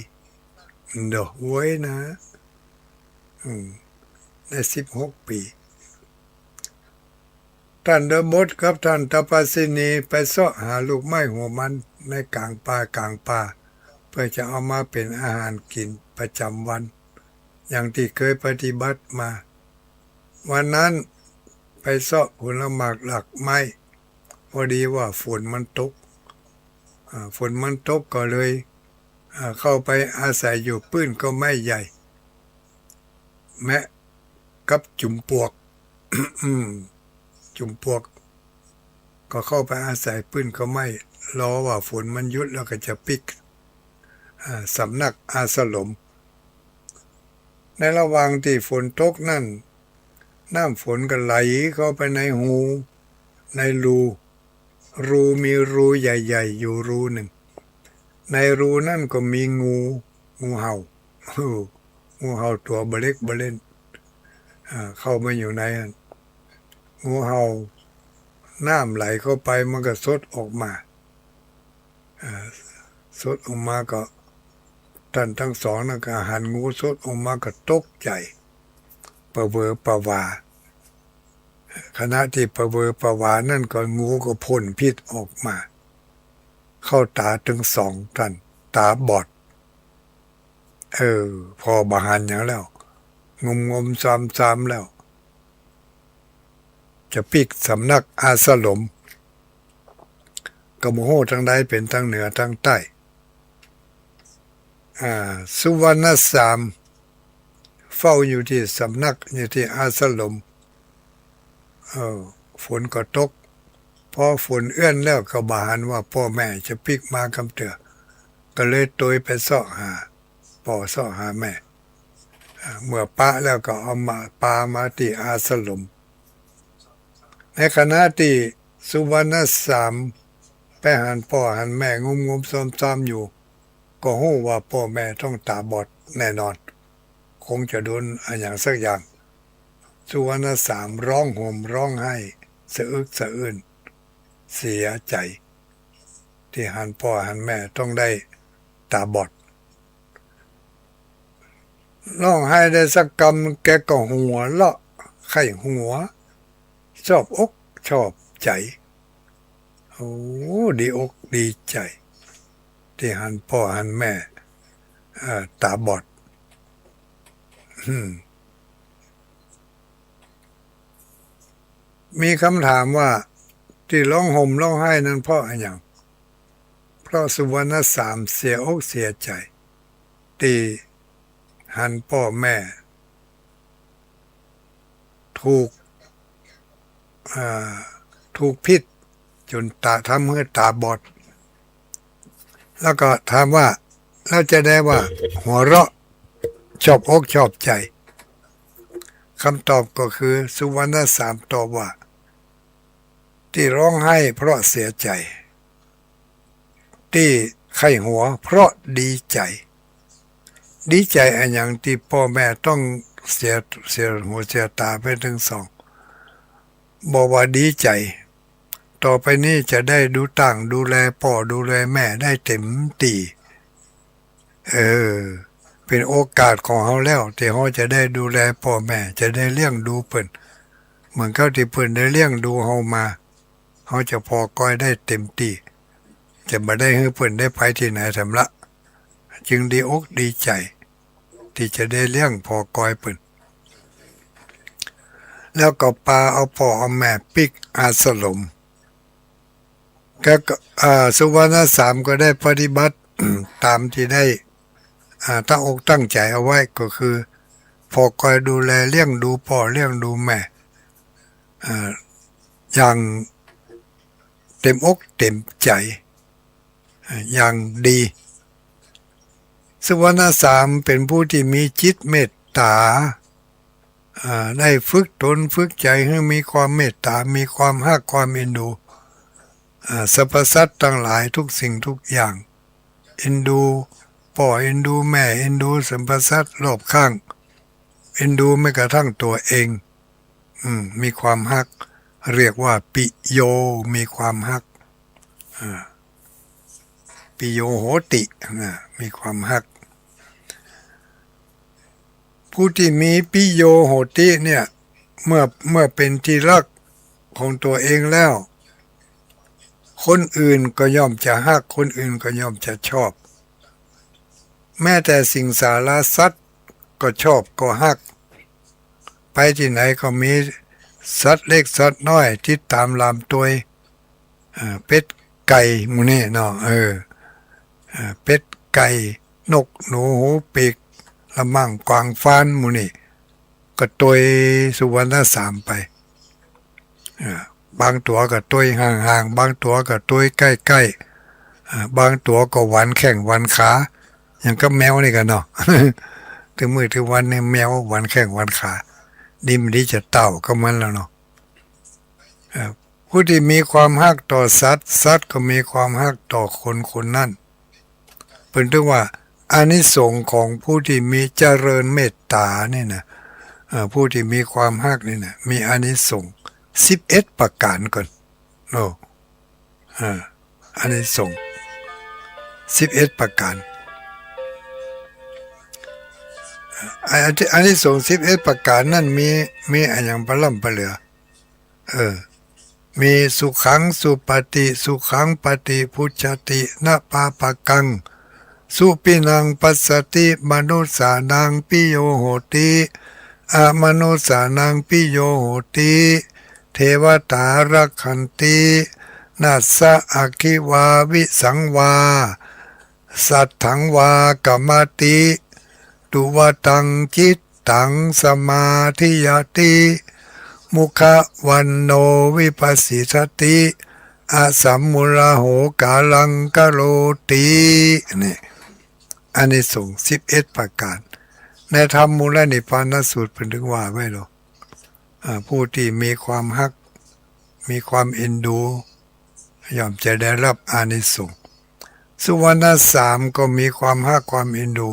โดดเว้ยนะ อืม ได้สิบหกปี๋ ต้านดาบสกับต้านตะปสินีไปเซาะหาลูกไม้หัวมันในก๋างป่ากลางป่า เปื้อจะเอามาเป๋นอาหารกิ๋นประจ๋ำวัน อย่างตี้เกยปฏิบัติมา วันนั้นไปเซาะผลหมากรากไม้ พอดีว่าฝนมันตก อ่า ฝนมันตกก็เลย อ่า เข้าไปอาศัยอยู่ปื้นเก๊าไม้ใหญ่ แมะกับจุมปลวก จุมปลวก ก็เข้าไปอาศัยปื้นเก๊าไม้ รอว่าฝนมันหยุดแล้วก็จะปิ๊ก อ่า สำนักอาสรม ในระหว่างตี้ฝนตกนั้น น้ำฝนก็ไหลเข้าไปในฮู ในรู รูมีรูใหญ่ๆ อยู่รูนึ่ง ในรูนั้นก็มีงู งูเห่า งูเห่าตั๋วบ่าเล็กบ่าเล่น อ่า เข้ามาอยู่ในนั้น งูเห่า น้ำไหลเข้าไปมันก็ซดออกมา อ่า ซดออกมาก็ ต้านตึงสองนั้นก็หันงูซดออกมาก็ตกใจ๋ ผวาผวา ขณะตี้ผวาผวานั้นก็งูก็พ่นพิษออกมา เข้าต๋าตึงสองต้าน ต๋าบอด เออ ผ่อบ่หันหยังแล้ว งมงมซามซามแล้ว จะปิ๊กสำนักอาสรม ก็บ่ฮู้ตางใดเป๋นตางเหนือตางใต้ อ่า สุวรรณสาม เฝ้าอยู่ตี้สำนัก อยู่ตี้อาสรม เออ ฝนก็ตก พอฝนเอื้อนแล้วก็บ่หันว่าป้อแม่จะปิ๊กมากำเตื้อ ก็เลยโตยไปเซาะหาป้อเซาะหาแม่ เมื่อปะแล้วก็เอามา ปามาตี้อาสรม ในขณะตี้สุวรรณสามไปหันป้อหันแม่งุ้มๆซ้อมๆอยู่ ก็ฮู้ว่าป้อแม่ต้องต๋าบอดแน่นอน คงจะโดนอะหยังสักอย่าง สุวรรณสามร้องห่มร้องไห้สะอึกสะอื้นเสียใจ๋ ตี้หันป้อหันแม่ต้องได้ต๋าบอด ร้องไห้ได้สักกำ แกก็หัวเราะใค่หัว ชอบอกชอบใจ๋ โอ้ ดีอกดีใจ๋ ตี้หันป้อหันแม่ เอ่อ ต๋าบอด อืม มีกำถามว่า ตี้ร้องห่มร้องไห้นั้นเพราะอะหยัง เพราะสุวรรณสามเสียอกเสียใจ๋ ตี้หันป้อแม่ ถูก อ่า ถูกผิดจ๋นต๋า ทำหื้อต๋าบอด แล้วก็ถามว่า แล้วจะได้ว่าหัวเราะชอบอกชอบใจ๋ กำตอบก็คือสุวรรณสามตอบว่า ตี้ร้องไห้เพราะเสียใจ๋ ตี้ใค่หัวเพราะดีใจ๋ ดีใจ๋อะหยังตี้ป้อแม่ต้องเสีย เสียหูเสียต๋าไปตึงสอง บอกว่าดีใจ๋ ต่อไปนี้จะได้ดูต้างดูแลป้อดูแลแม่ได้เต็มตี้ เออ เป๋นโอกาสของเฮาแล้ว ตี้เฮาจะได้ดูแลป้อแม่ จะได้เลี้ยงดูเปิ้น เหมือนกับตี้เปิ้นได้เลี้ยงดูเฮามา เฮาจะผ่อกอยได้เต็มตี้ จะบ่ได้หื้อเปิ้นได้ไปตี้ไหนแถมละ จึงดีอกดีใจ๋ ตี้จะได้เลี้ยงผ่อกอยเปิ้น แล้วก็ปาเอาป้อเอาแม่ปิ๊กอาสรม ก็ อ่า สุวรรณสามก็ได้ปฏิบัติ ต๋ามตี้ได้ อ่า ตั้งอกตั้งใจ๋เอาไว้ ก็คือผ่อกอยดูแลเลี้ยงดูป้อเลี้ยงดูแม่ อ่า อย่างเต็มอกเต็มใจ๋ อ่า อย่างดี สุวรรณสามเป๋นผู้ตี้มีจิตเมตต๋า อ่า ได้ฝึกต๋นฝึกใจ๋หื้อมีความเมตต๋า มีความฮักความเอ็นดู อ่า สรรพสัตว์ตังหลายทุกสิ่งทุกอย่าง เอ็นดูป้อเอ็นดูแม่ เอ็นดูสรรพสัตว์รอบข้าง เอ็นดูแม้กระทั่งตั๋วเอง อืม มีความฮัก เรียกว่าปิโย มีความฮัก อ่า ปิโยโหติ นะ มีความฮัก ผู้ตี้มีปิโยโหติเนี่ย เมื่อ เมื่อเป๋นตี้ฮักของตั๋วเองแล้ว คนอื่นก็ย่อมจะฮัก คนอื่นก็ย่อมจะชอบ แม้แต่สิงสารสัตว์ก็ชอบก็ฮัก ไปตี้ไหนก็มีสัตว์เล็กสัตว์น้อยติดต๋ามหลามตวย เอ่อ เป็ดไก่หมู่นี้เนาะ เออ เอ่อ เป็ดไก่ นกหนูหูปีก ละมั่งกวางฟานหมู่นี้ ก็ตวยสุวรรณสามไป เอ่อ บางตั๋วก็ตวยห่างๆ บางตั๋วก็ตวยใก้ๆ เอ่อ บางตั๋วก็หวันแข้งหวันขา อย่างกับแมวนี่กั๋นเนาะ ตึงมื้อตึงวันนี่แมวหวันแข้งหวันขา ดีบ่ดีจะเต้ากับมันแล้วเนาะ เอ่อ ผู้ตี้มีความฮักต่อสัตว์ สัตว์ก็มีความฮักต่อคนคนนั้น เปิ้นถือว่าอานิสงส์ของผู้ตี้มีเจริญเมตต๋านี่นะ เอ่อ ผู้ตี้มีความฮักนี่นะ มีอานิสงส์สิบเอ็ดประก๋านก่อน โอ้ เอ่อ อานิสงส์สิบเอ็ดประก๋าน เอ่อ อา อานิสงส์สิบเอ็ดประก๋านนั้นมี มีอะหยังปะล่ำปะเหลือ เออ มีสุขังสุปฏิ สุขังปฏิพุจฉติ นะปาปะกัง สุปินังปัสสติ มนุสสานังปิโยโหติ อมนุสสานังปิโยโหติ เทวตารักขันติ นัสสะอัคคิวาวิสังวา สัตถังวากะมะติ ตุวะตังจิตตังสมาธิยะติ มุขะวัณโณวิปัสสิสติ อสัมมุลโหการังกะโรติ นี่ อานิสงส์สิบเอ็ดประก๋าน ในธรรมมูลนิพพานสูตรเปิ้นถึงว่าไว้แล้ว อ่า ผู้ตี้มีความฮัก มีความเอ็นดู ย่อมจะได้ฮับอานิสงส์ สุวรรณสามก็มีความฮักความเอ็นดู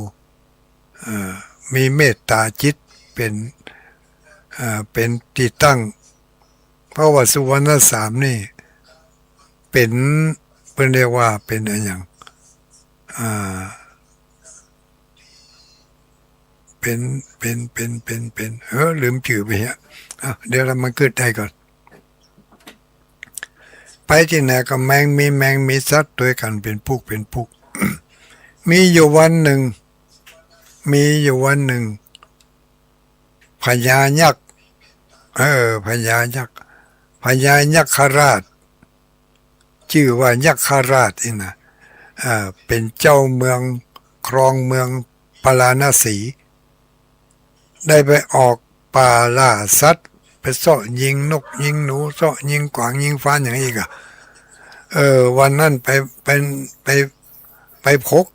อ่า มีเมตตาจิตเป๋น อ่า เป๋นตี้ตั้ง เพราะว่าสุวรรณสามนี่เป๋น เปิ้นเรียกว่าเป๋นอะหยัง อ่า เป๋น เป๋น เป๋น เป๋น เป๋น เออ ลืมจื้อไปเหีย อ่ะ เดี๋ยวละมันกึ๊ดได้ก่อน ไปตี้ไหนก็แมงมี แมงมีสัตว์ตวยกั๋นเป๋นปุกเป๋นปุก มีอยู่วันนึ่ง มีอยู่วันนึ่ง พญายักษ์ เออ พญายักษ์ พญายักขราช จื้อว่ายักขราชนี่นะ เอ่อ เป๋นเจ้าเมือง ครองเมืองปาราณสี ได้ไปออกป่าล่าสัตว์ ไปเซาะยิงนกยิงหนู เซาะยิงกวางยิงฟานอย่างอี้ก่ะ เออ วันนั้นไป ไป ไป ไปพก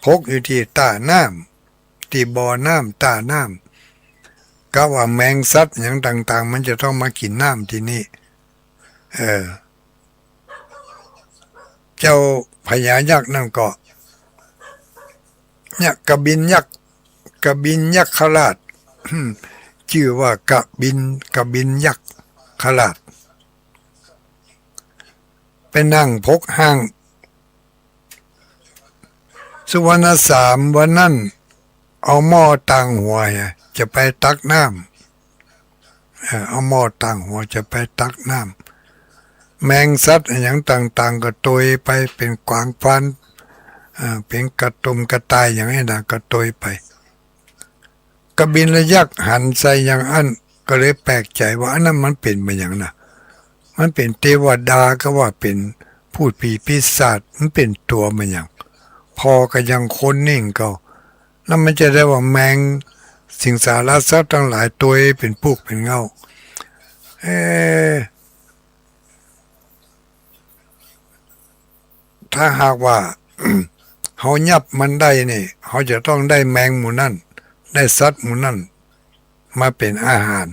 พกอยู่ตี้ต้าน้ำ ตี้บ่อน้ำ ต้าน้ำ กะว่าแมงสัตว์หยังต่างๆ มันจะต้องมากิ๋นน้ำตี้นี่ เออ เจ้าพญายักษ์นั่นก็ เนี่ย กบิลยักษ์ กบิลยักขราช จื้อว่ากบิล กบิลยักขราช ไปนั่งพกห้าง สุวรรณสามวันนั้น เอาหม้อต่างหัวจะไปตักน้ำ เอ่อ เอาหม้อต่างหัวจะไปตักน้ำ แมงสัตว์อะหยังต่างๆ ก็ตวยไป เป๋นกวางฟาน เอ่อ เป๋นกระตุ่มกระต่ายอย่างนี้นะ ก็ตวยไป กบิลยักษ์หันใส่อย่างอั้น ก็เลยแปลกใจ๋ว่า อันนั้นมันเป๋นมาหยังนะ มันเป๋นเตวดาก็ว่าเป๋น พูดผีปีศาจ มันเป๋นตั๋วมาหยัง ผ่อก็ยังคนนึ่งเก่า แล้วมันจะได้ว่าแมงสิงสารสัตว์ตังหลายตวยเป๋นปุกเป๋นเง่า เอ๊ะ ถ้าหากว่า เฮายับมันได้นี่ เฮาจะต้องได้แมงหมู่นั้น ได้สัตว์หมู่นั้น มาเป๋นอาหาร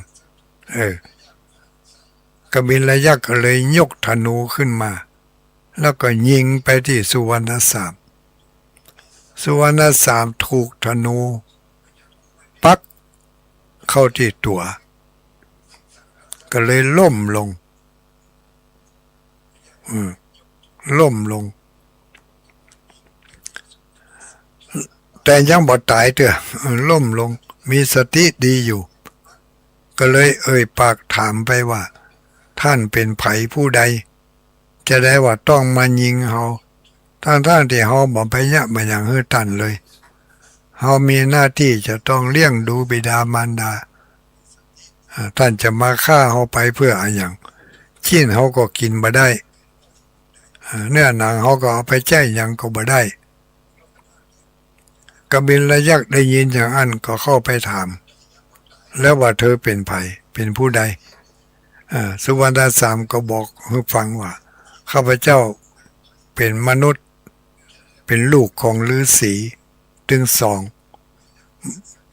เออ กบิลยักษ์ก็เลยยกธนูขึ้นมา แล้วก็ยิงไปตี้สุวรรณสาม สุวรรณสามถูกธนูปักเข้าตี้ตั๋ว ก็เลยล้มลง อืม ล้มลง แต่ยังบ่ต๋ายเตื้อ เออ ล้มลง มีสติดีอยู่ ก็เลยเอ่ยปากถามไปว่า ต้านเป๋นใผผู้ใด จะได้ว่าต้องมายิงเฮา ตังๆ ตี้เฮาบ่ไปเยียะบ่หยังหื้อต้านเลย เฮามีหน้าตี้จะต้องเลี้ยงดูบิดามารดา อ่า ต้านจะมาฆ่าเฮาไปเปื้ออะหยัง จิ๊นเฮาก็กิ๋นบ่ได้ อ่า เนื้อหนังเฮาก็เอาไปใจ๊หยังก็บ่ได้ กบิลยักษ์ได้ยินอย่างอั้นก็เข้าไปถาม แล้วว่าเธอเป๋นใผ เป๋นผู้ใด อ่า สุวรรณสามก็บอกหื้อฟังว่า ข้าพเจ้าเป๋นมนุษย์ เป๋นลูกของฤๅษีตึงสอง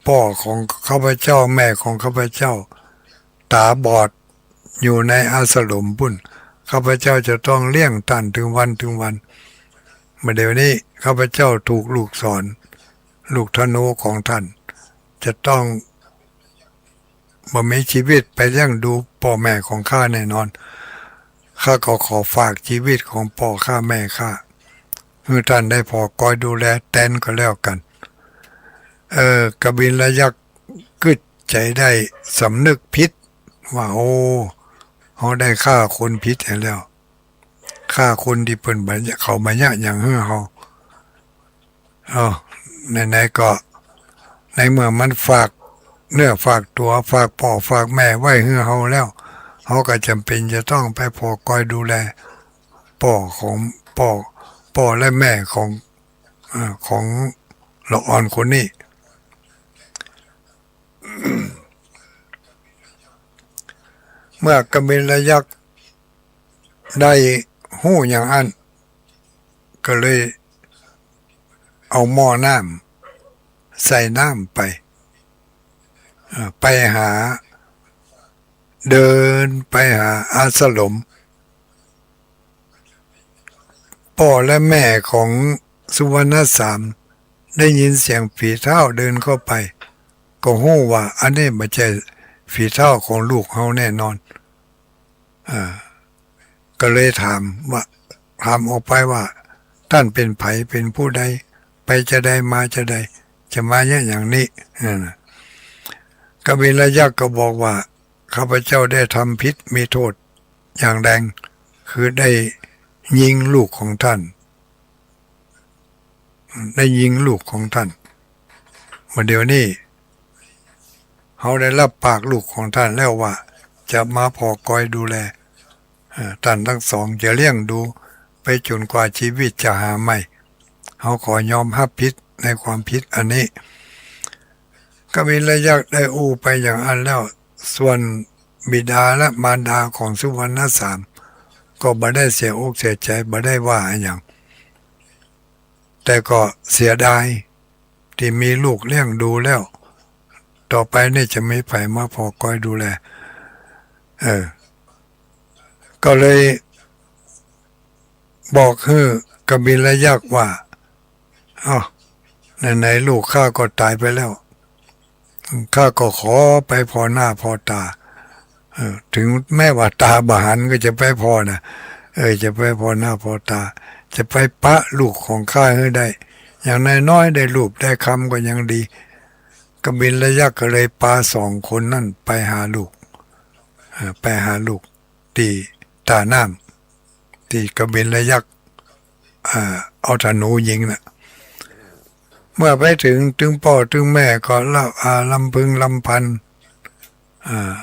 ป้อของข้าพเจ้า แม่ของข้าพเจ้า ต๋าบอด อยู่ในอาสรมปุ้น ข้าพเจ้าจะต้องเลี้ยงต้านตึงวันตึงวัน บ่าเดี่ยวนี้ข้าพเจ้าถูกลูกศร ลูกธนูของต้าน จะต้องบ่มีชีวิตไปเลี้ยงดูป้อแม่ของข้าแน่นอน ข้าก็ขอฝากชีวิตของป้อข้าแม่ข้า หื้อต้านได้ผ่อกอยดูแลแตนก็แล้วกั๋น เออ กบิลยักษ์กึ๊ดใจ๋ได้สำนึกผิดว่า โอ้ เฮาได้ฆ่าคนผิดไปแล้ว ฆ่าคนตี้เปิ้นบ่ เขาบ่เยียะหยังหื้อเฮา เอ้า ไหนๆ ก็ ในเมื่อมันฝากเนื้อฝากตั๋ว ฝากป้อฝากแม่ไว้หื้อเฮาแล้ว เฮาก็จ๋ำเป๋นจะต้องไปผ่อกอยดูแลป้อของ ป้อ ป้อและแม่ของ เอ่อ ของละอ่อนคนนี้ เมื่อกบิลยักษ์ได้ฮู้อย่างอั้น ก็เลยเอาหม้อน้ ใส่น้ำไป เอ่อ ไปหา เดินไปหาอาสรม ป้อและแม่ของสุวรรณสามได้ยินเสียงฝีเท้าเดินเข้าไป ก็ฮู้ว่าอันนี้บ่ใจ้ฝีเท้าของลูกเฮาแน่นอน อ่า ก็เลยถามว่า ถามออกไปว่า ต้านเป๋นใผ เป๋นผู้ใด ไปจาใดมาจาใด จะมาเยียะหยังนี้ นั่นน่ะ กบิลยักษ์ก็บอกว่า ข้าพเจ้าได้ทำผิดมีโทษอย่างแรง คือได้ยิงลูกของต้าน ได้ยิงลูกของต้าน บ่าเดี่ยวนี้ เฮาได้ฮับปากลูกของต้านแล้วว่า จะมาผ่อคอยดูแล เอ่อ ต้านตังสอง จะเลี้ยงดูไปจ๋นกว่าจีวิตจะหาใหม่ เฮาขอยอมฮับผิดในความผิดอันนี้ กบิลยักษ์ได้อู้ไปอย่างอั้นแล้ว ส่วนบิดาและมารดาของสุวรรณสาม ก็บ่ได้เสียอกเสียใจ๋ บ่ได้ว่าอะหยัง แต่ก็เสียดายตี้มีลูกเลี้ยงดูแล้ว ต่อไปนี่จะมีใผมาผ่อคอยดูแล เออ ก็เลยบอกหื้อกบิลยักษ์ว่า เอ้า ไหนๆ ลูกข้าก็ต๋ายไปแล้ว ข้าก็ขอไปผ่อหน้าผ่อต๋า เออ ถึงแม้ว่าต๋าบ่หันก็จะไปผ่อนะ เออ จะไปผ่อหน้าผ่อต๋า จะไปปะลูกของข้าหื้อได้ อย่างน้อยๆ ได้ลูกได้คำก็ยังดี กบิลยักษ์ก็เลยปาสองคนนั้นไปหาลูก เออ ไปหาลูกตี้ต้าน้ำ ตี้กบิลยักษ์ อ่า เอาธนูยิงน่ะ เมื่อไปเถิง ตึงป้อตึงแม่ก็ละ อ่า ลำพึงลำพัน อ่า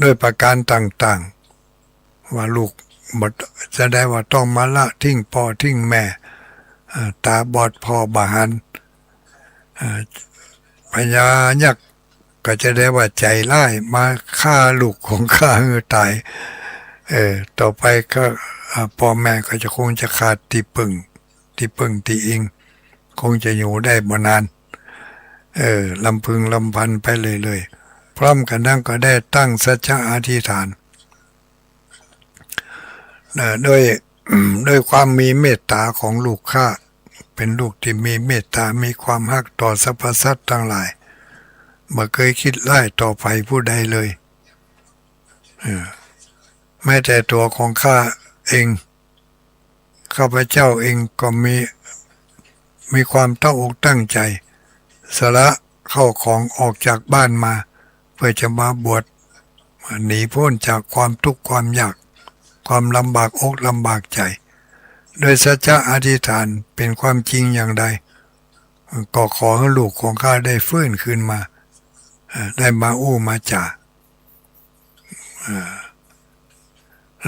ด้วยประการต่างๆ ว่าลูกบ่ จะได้ว่าต้องมาละทิ้งป้อทิ้งแม่ อ่า ต๋าบอดผ่อบ่หัน อ่า พญายักษ์ ก็จะได้ว่าใจ๋ฮ้ายมาฆ่าลูกของข้าหื้อต๋าย เออ ต่อไปก็ อ่า ป้อแม่ก็จะคงจะขาดตี้เปิ้ง ตี้เปิ้งตี้อิง คงจะอยู่ได้บ่นาน เออ ลำพึงลำพันไปเรื่อยๆ พร้อมกั๋นนั้นก็ได้ตั้งสัจจะอธิษฐาน เอ่อ ด้วย ด้วยความมีเมตต๋าของลูกข้า เป๋นลูกตี้มีเมตต๋า มีความฮักต่อสรรพสัตว์ตังหลาย บ่เกยคิดร้ายต่อใผผู้ใดเลย เออ แม้แต่ตั๋วของข้าเอง ข้าพเจ้าเองก็มี มีความตั้งอกตั้งใจ๋ สละข้าวของออกจากบ้านมา เพื่อจะมาบวช หนีป๊นจากความตุ๊กข์ความยาก ความลำบากอกลำบากใจ๋ ด้วยสัจจะอธิษฐานเป๋นความจริงอย่างใด ก็ขอหื้อลูกของข้าได้ฟื้นคืนมา เอ่อ ได้มาอู้มาจ๋า เอ่อ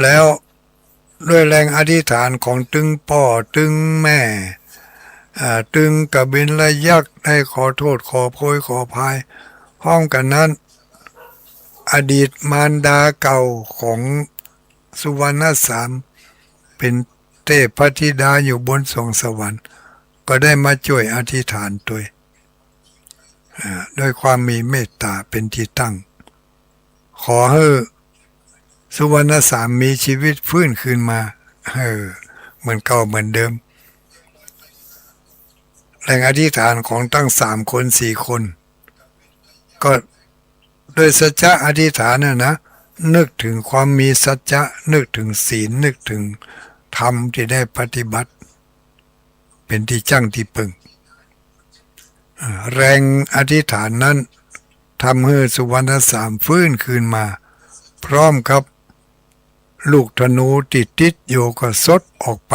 แล้ว ด้วยแรงอธิษฐานของตึงป้อตึงแม่ อ่า ตึงกบิลยักษ์ได้ขอโต้ษขอโพยขออภัย พร้อมกั๋นนั้น อดีตมารดาเก่าของสุวรรณสาม เป๋นเทพธิดาอยู่บนสวงสวรรค์ ก็ได้มาจ้วยอธิษฐานตวย อ่า ด้วยความมีเมตต๋าเป๋นตี้ตั้ง ขอหื้อสุวรรณสามมีจีวิตฟื้นคืนมา เออ เหมือนเก่าเหมือนเดิม แรงอธิษฐานของตังสามคนสี่คน ก็ด้วยสัจจะอธิษฐานน่ะนะ นึกเถิงความมีสัจจะ นึกเถิงศีล นึกเถิงธรรมตี้ได้ปฏิบัติ เป๋นตี้จั้งตี้เปิ้ง เอ่อ แรงอธิษฐานนั้น ทำหื้อสุวรรณสามฟื้นคืนมา พร้อมกับลูกธนูตี้ติดอยู่ก็สดออกไป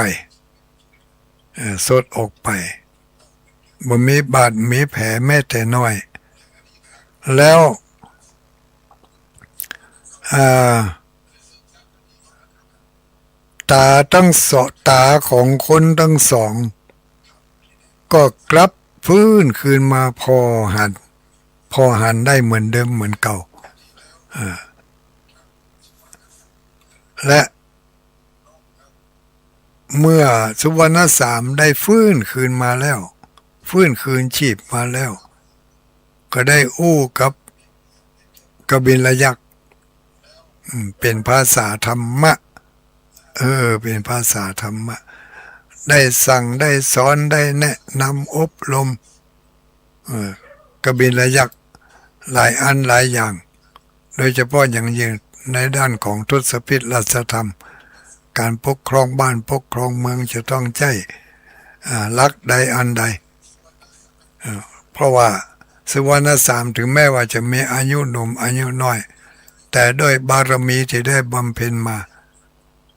เอ่อ สดออกไป บ่มีบาดมีแผลแม้แต่น้อย แล้ว อ่า ต๋าตังสอง ต๋าของคนตังสอง ก็กลับฟื้นคืนมาผ่อหัน ผ่อหันได้เหมือนเดิมเหมือนเก่า อ่า และ เมื่อสุวรรณสามได้ฟื้นคืนมาแล้ว ฟื้นคืนชีพมาแล้ว ก็ได้อู้กับกบิลยักษ์ อืม เป๋นภาษาธรรมะ เออ เป๋นภาษาธรรมะ ได้สั่งได้สอนได้แนะนำอบรม เออ กบิลยักษ์หลายอันหลายอย่าง โดยเฉพาะอย่างยิ่งในด้านของทศพิธราชธรรม การปกครองบ้านปกครองเมืองจะต้องใจ๊ อ่า หลักใดอันใด เอ่อ เพราะว่าสุวรรณสามถึงแม้ว่าจะมีอายุหนุ่มอายุน้อย แต่ด้วยบารมีที่ได้บำเพ็ญมา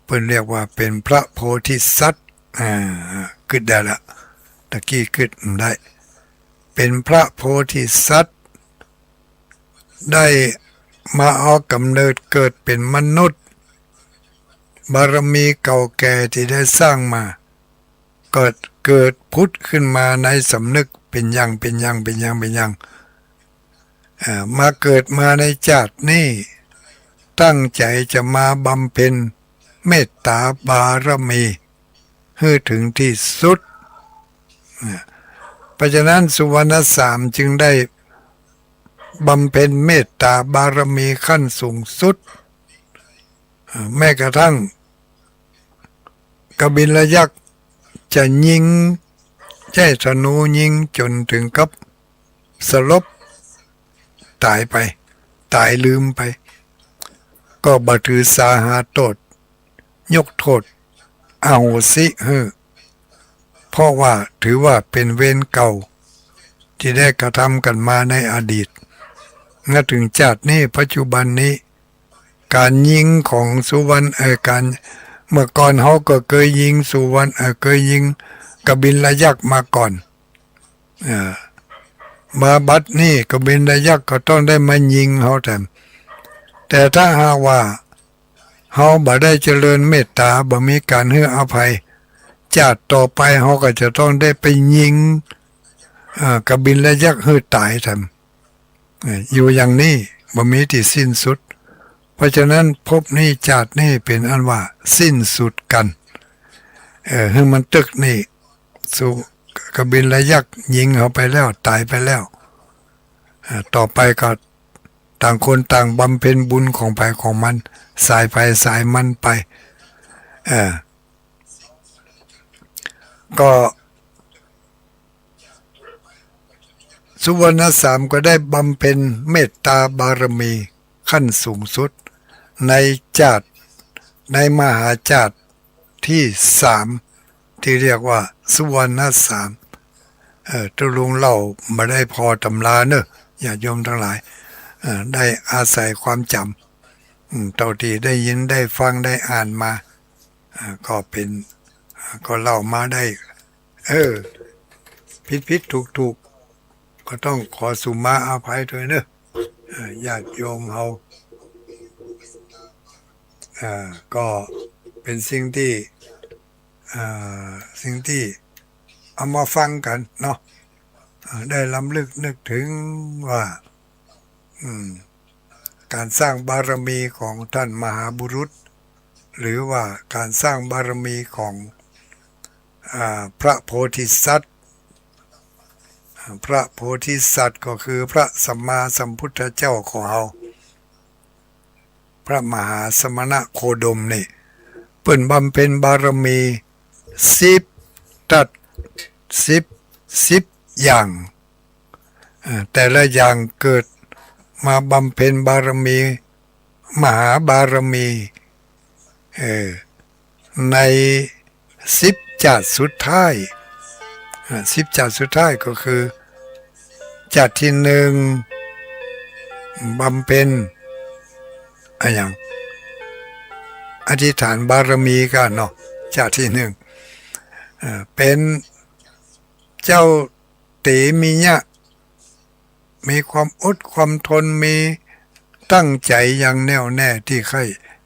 เปิ้นเรียกว่าเป๋นพระโพธิสัตว์ อ่า กึ๊ดได้ละ ตะกี้กึ๊ดบ่ได้ เป๋นพระโพธิสัตว์ ได้มาเอาก๋ำเนิดเกิดเป๋นมนุษย์ บารมีเก่าแก่ที่ได้สร้างมา ก็เกิดผุดขึ้นมาในสำนึกเป๋นอย่าง เป๋นอย่าง เป๋นอย่าง เป๋นอย่าง เอ่อ มาเกิดมาในจาตินี้ ตั้งใจ๋จะมาบำเพ็ญเมตตาบารมีหื้อถึงตี้สุด เอ่อ เพราะฉะนั้นสุวรรณสามจึงได้บำเพ็ญเมตตาบารมีขั้นสูงสุด เอ่อ แม้กระทั่งกบิลยักษ์จะยิง ใจ๊ธนูยิงจ๋นเถิงกับสลบต๋ายไป ต๋ายลืมไป ก็บ่ถือสาหาโต้ษ ยกโต้ษอโหสิหื้อ เพราะว่าถือว่าเป๋นเวรเก่า ตี้ได้กระทำกั๋นมาในอดีต มาเถิงจาตินี้ ปัจจุบันนี้ ก๋านยิงของสุวรรณ เอ่อ ก๋าน เมื่อก่อนเฮาก็เกยยิงสุวรรณ เอ่อ เกยยิงกบิลยักษ์มาก่อน เอ่อ มาบัดนี้กบิลยักษ์ก็ต้องได้มายิงเฮาแตม แต่ถ้าหากว่าเฮาบ่ได้เจริญเมตตา บ่มีก๋านหื้ออภัย จาติต่อไปเฮาก็จะต้องได้ไปยิง เอ่อ กบิลยักษ์หื้อต๋ายแตม เอ่อ อยู่อย่างนี้บ่มีตี้สิ้นสุด เพราะฉะนั้นภพนี้จาตินี้เป๋นอันว่าสิ้นสุดกั๋น เอ่อ หื้อมันตึกนี้ สุ กบิลยักษ์ยิงเฮาไปแล้ว ต๋ายไปแล้ว เอ่อ ต่อไปก็ต่างคนต่างบำเพ็ญบุญของใผของมัน สายใผสายมันไป เอ่อ ก็ สุวรรณสามก็ได้บำเพ็ญเมตตาบารมีขั้นสูงสุด ในจาติ ในมหาจาติตี้สาม ตี้เรียกว่าสุวรรณสาม เอ่อ ตุ๊ลุงเล่าบ่ได้ผ่อต๋ำราเน่อ ญาติโยมตังหลาย เอ่อ ได้อาศัยความจ๋ำ อืม เต้าตี้ได้ยินได้ฟังได้อ่านมา อ่า ก็เป๋น อ่า ก็เล่ามาได้ เออ ผิดๆ ถูกๆ ก็ต้องขอสุมาอภัยตวยเน่อ เอ่อ ญาติโยมเฮา อ่า ก็เป๋นสิ่งตี้ อ่า สิ่งตี้เอามาฟังกั๋นเนาะ อ่า ได้รำลึกนึกเถิงว่า อืม ก๋านสร้างบารมีของต้านมหาบุรุษ หรือว่าก๋านสร้างบารมีของ อ่า พระโพธิสัตว์ อ่า พระโพธิสัตว์ก็คือพระสัมมาสัมพุทธเจ้าของเฮา พระมหาสมณโคดมนี่ เปิ้นบำเพ็ญบารมีสิบ ตั๊ด สิบ สิบอย่าง เอ่อ แต่ละอย่างเกิดมาบำเพ็ญบารมี มหาบารมี เออ ในสิบจาติสุดท้าย อ่า สิบจาติสุดท้ายก็คือ จาติตี้หนึ่ง บำเพ็ญ อะหยัง อธิษฐานบารมีก่อเนาะ จาติตี้หนึ่ง เอ่อ เป๋นเจ้าเตมิยะ มีความอดความทน มีตั้งใจ๋อย่างแน่วแน่ตี้ใค่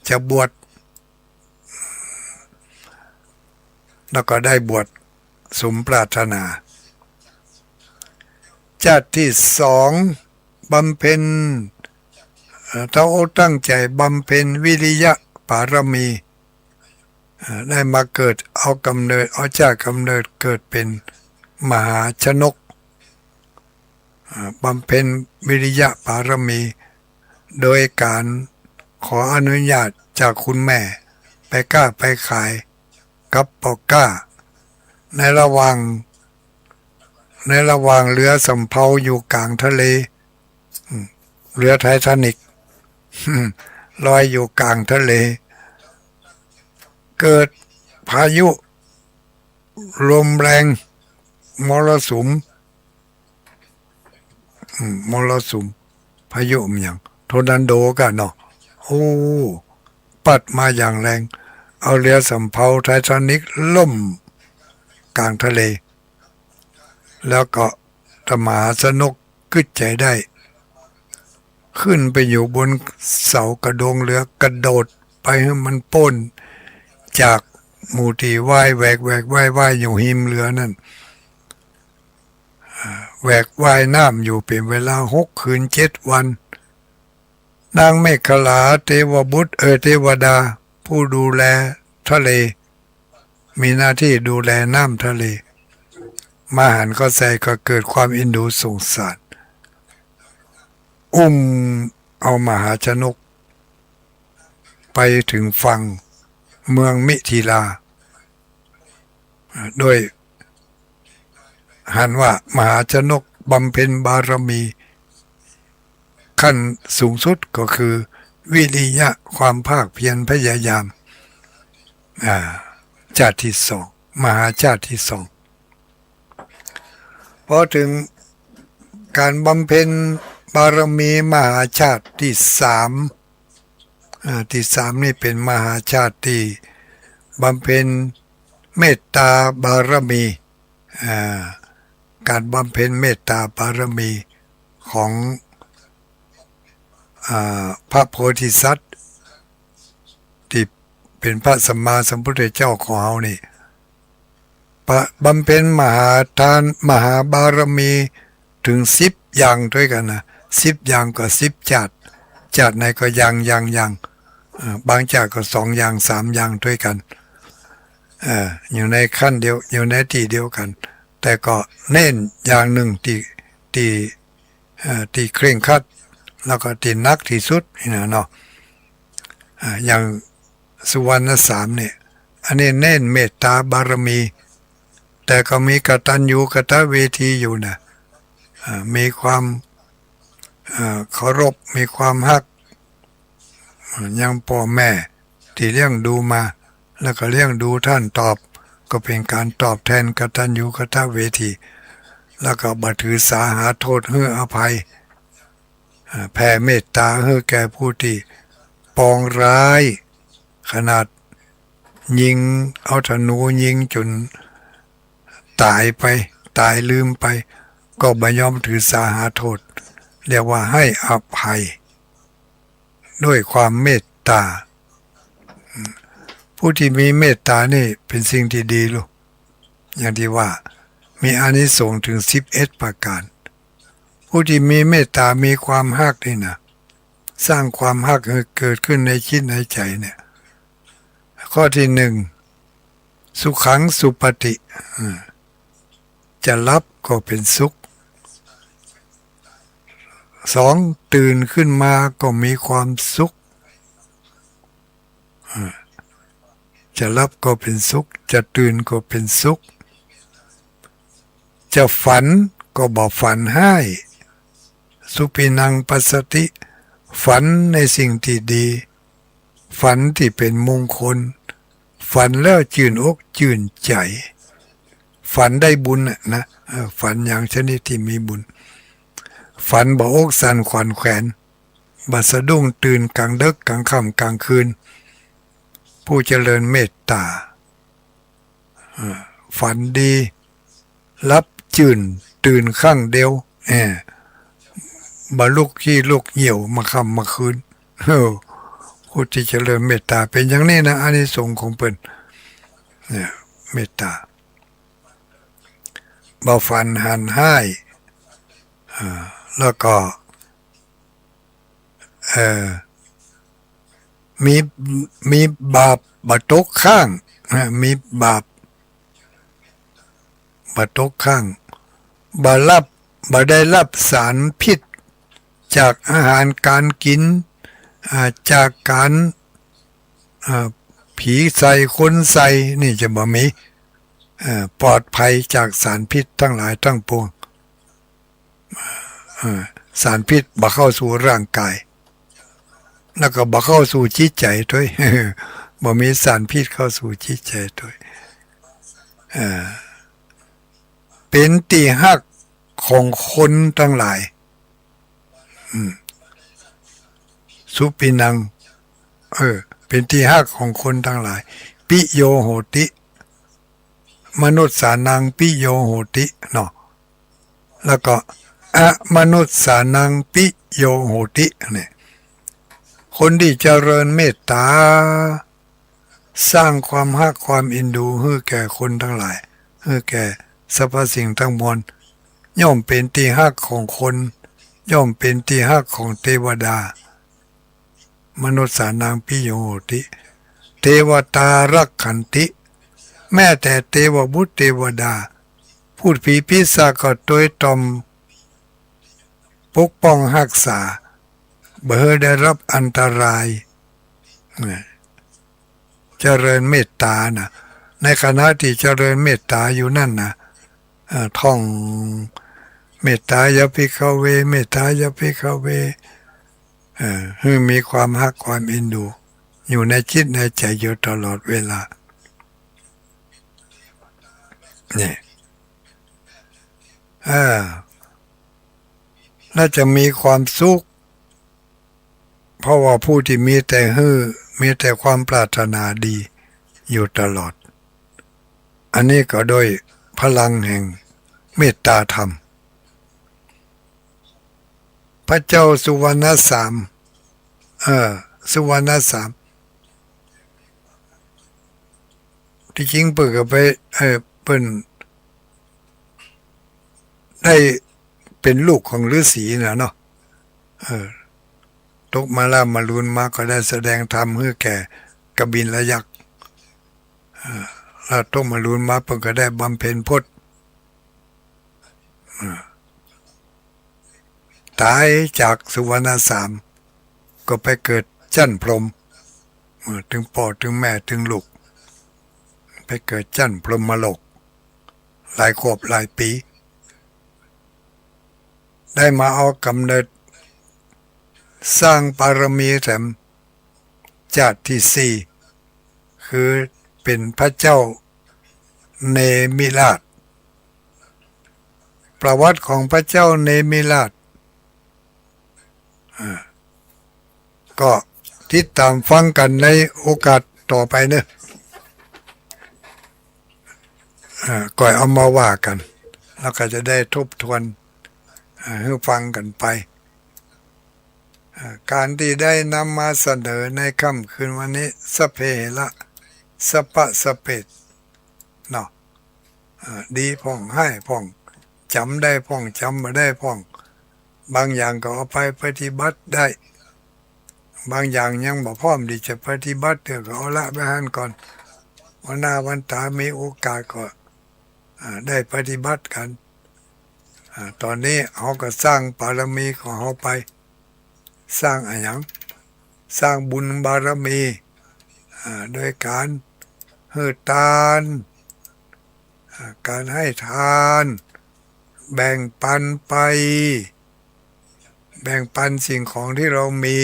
จะบวช แล้วก็ได้บวชสมปรารถนา จาติตี้สอง บำเพ็ญ เอ่อ ตั้งอกตั้งใจ๋บำเพ็ญวิริยะบารมี เอ่อ ได้มาเกิด เอาก๋ำเนิด เอาจาติก๋ำเนิดเกิดเป๋น มหาชนก อ่า บำเพ็ญวิริยะบารมี โดยการขออนุญาตจากคุณแม่ ไปก้าไปขายกับป้อก้า ในระหว่าง ในระหว่างเรือสำเภาอยู่กลางทะเล อืม เรือไททานิก ลอยอยู่กลางทะเล เกิดพายุลมแรง มรสุม อืม มรสุม พายุมันหยัง ทอร์นาโดกั๋นเนาะ โอ้ ปั๊ดมาอย่างแรง เอาเรือสำเภาไททานิกล่มกลางทะเล แล้วก็ต้านมหาชนกกึ๊ดใจ๋ได้ ขึ้นไปอยู่บนเสากระโดงเรือ กระโดดไปหื้อมันป๊นจากหมู่ตี้ว่ายแหวกแหวกว่ายว่ายอยู่ฮิมเรือนั่น อ่า แหวกว่ายน้ำอยู่เป๋นเวลาหกคืนเจ็ดวัน นางเมขลาเทวบุตร เออ เทวดา ผู้ดูแลทะเล มีหน้าตี้ดูแลน้ำทะเล มาหันเข้าใส่ก็เกิดความเอ็นดูสงสาร อุ้มเอามหาชนก ไปเถิงฝั่งเมืองมิถิลา อ่า โดยหันว่ามหาชนกบำเพ็ญบารมี ขั้นสูงสุดก็คือวิริยะ ความภาคเพียรพยายาม อ่า ชาติตี้สอง มหาชาติตี้สอง พอเถิงก๋านบำเพ็ญบารมีมหาชาติตี้สาม อ่า ตี้สามนี่เป๋นมหาชาติตี้บำเพ็ญเมตตาบารมี อ่า ก๋านบำเพ็ญเมตตาบารมีของ อ่า พระโพธิสัตว์ ตี้เป๋นพระสัมมาสัมพุทธเจ้าของเฮานี่ ปะ- บำเพ็ญมหาทาน มหาบารมีเถิงสิบอย่างตวยกั๋นนะ สิบอย่างก็สิบชาติ ชาติไหนก็อย่าง อย่าง อย่าง เอ่อ บางชาติก็สองอย่าง สามอย่างตวยกั๋น เอ่อ อยู่ในขั้นเดียว อยู่ในตี้เดียวกั๋น แต่ก็เน้นอย่างนึ่งตี้ ตี้ เอ่อ ตี้เคร่งครัด แล้วก็ตี้หนักตี้สุดนี่นะเนาะ อ่า อย่างสุวรรณสามเนี่ย อันนี้เน้นเมตตาบารมี แต่ก็มีกตัญญูกตเวทีอยู่นะ อ่า มีความ อ่า เคารพ มีความฮัก อ่า ยังป้อแม่ตี้เลี้ยงดูมา แล้วก็เลี้ยงดูต้านตอบ ก็เป๋นก๋านตอบแทนกตัญญูกตเวที แล้วก็บ่ถือสาหาโต้ษ หื้ออภัย อ่า แผ่เมตตาหื้อแก่ผู้ตี้ปองร้าย ขนาดยิง เอาธนูยิงจ๋นต๋ายไป ต๋ายลืมไป ก็บ่ยอมถือสาหาโต้ษ เรียกว่าให้อภัย ด้วยความเมตตา อืม ผู้ตี้มีเมตตานี่เป๋นสิ่งตี้ดีลูก อย่างตี้ว่า มีอานิสงส์เถิงสิบเอ็ดประก๋าน ผู้ตี้มีเมตตา มีความฮักนี่นะ สร้างความฮักหื้อเกิดขึ้นในจิตในใจ๋เนี่ย ข้อตี้หนึ่ง สุขังสุปฏิ อ่า จะหลับก็เป๋นสุข สอง ตื่นขึ้นมาก็มีความสุข อ่า จะหลับก็เป๋นสุข จะตื่นก็เป๋นสุข จะฝันก็บ่ฝันฮ้าย สุปินังปัสสติ ฝันในสิ่งตี้ดี ฝันตี้เป๋นมงคล ฝันแล้วจื้นอกจื้นใจ๋ ฝันได้บุญน่ะนะ เออ ฝันอย่างชนิดตี้มีบุญ ฝันบ่อกสั่นขวัญแขวน บ่สะดุ้งตื่นก๋างดึกก๋างค่ำก๋างคืน ผู้เจริญเมตตา เอ่อ ฝันดี หลับจื้น ตื่นครั้งเดียว เอ่อ บ่ลุกขี้ลุกเยี่ยวมาค่ำมาคืน เออ ผู้ตี้เจริญเมตตาเป๋นอย่างนี้นะ อานิสงส์ของเปิ้น เนี่ย เมตตา บ่ฝันหันฮ้าย อ่า แล้วก็ เอ่อ มี มีบาปบ่ตกค้าง นะ มีบาป บ่ตกค้าง บ่รับ บ่ได้รับสารพิษจากอาหารก๋านกิ๋น อ่า จากก๋าน อ่า ผีใส่คนใส่ นี่จะบ่มี อ่า ปลอดภัยจากสารพิษตังหลายตังปวง อ่า สารพิษบ่เข้าสู่ร่างก๋าย แล้วก็บ่เข้าสู่จิตใจ๋ตวย บ่มีสารพิษเข้าสู่จิตใจ๋ตวย อ่า เป๋นตี้ฮักของคนตังหลาย อืม สุปินัง เออ เป๋นตี้ฮักของคนตังหลาย ปิโยโหติ มนุสสานัง ปิโยโหติ เนาะ แล้วก็ อมนุสสานัง ปิโยโหติ เนี่ย คนตี้เจริญเมตต๋า สร้างความฮักความเอ็นดูหื้อแก่คนตังหลาย หื้อแก่สรรพสิ่งตังมวล ย่อมเป๋นตี้ฮักของคน ย่อมเป๋นตี้ฮักของเตวดา มนุสสานัง ปิโยโหติ เตวตา รักขันติ แม้แต่เตวบุตรเตวดา พูดผีปีศาจก็ตวยตรอม ปกป้องฮักษา บ่หื้อได้รับอันตราย เนี่ย เจริญเมตต๋านะ ในขณะตี้เจริญเมตต๋าอยู่นั้นนะ เอ่อ ท่อง เมตตายะภิกขเว เมตตายะภิกขเว เอ่อ หื้อมีความฮักความเอ็นดู อยู่ในจิตในใจ๋อยู่ตลอดเวลา เนี่ย เออ แล้วจะมีความสุข เพราะว่าผู้ตี้มีแต่หื้อ มีแต่ความปรารถนาดีอยู่ตลอด อันนี้ก็โดยพลังแห่งเมตตาธรรม พระเจ้าสุวรรณสาม เออ สุวรรณสาม ตี้จริงเปิ้นก็ไป เออ เปิ้นได้เป๋นลูกของฤๅษีน่ะเนาะ เออ ตกมรรณมรูนมาก็ได้แสดงธรรมหื้อแก่กบิลยักษ์ เออ แล้วตกมรรณมรูนมาเปิ้นก็ได้บำเพ็ญพจน์ เออ ต๋ายจากสุวรรณสาม ก็ไปเกิดจั๊นพรหม เออ ตึงป้อตึงแม่ตึงลูก ไปเกิดจั๊นพรหมโลก หลายขวบหลายปี๋ ได้มาเอาก๋ำเนิด สร้างบารมีแถม จาติตี้สี่ คือเป๋นพระเจ้าเนมิราช ประวัติของพระเจ้าเนมิราช อ่า ก็ติดต๋ามฟังกั๋นในโอกาสต่อไปเนาะ อ่า ก่อยเอามาว่ากั๋น แล้วก็จะได้ทบทวน อ่า หื้อฟังกั๋นไป อ่า ก๋านตี้ได้นำมาเสนอในค่ำคืนวันนี้ สัพเพเหระ สัพพะสะเปท เนาะ อ่า ดีพ่อง ฮ้ายพ่อง จ๋ำได้พ่อง จ๋ำบ่ได้พ่อง บางอย่างก็เอาไปปฏิบัติได้ บางอย่างยังบ่พร้อมตี้จะปฏิบัติเตื้อ ก็เอาละไว้หั้นก่อน วันหน้าวันต๋ามีโอกาสก็ อ่า ได้ปฏิบัติกั๋น อ่า ต๋อนนี้เฮาก็สร้างบารมีของเฮาไป สร้างอะหยัง สร้างบุญบารมี อ่า โดยก๋านหื้อตาน อ่า ก๋านให้ตาน แบ่งปันไป แบ่งปันสิ่งของตี้เฮามี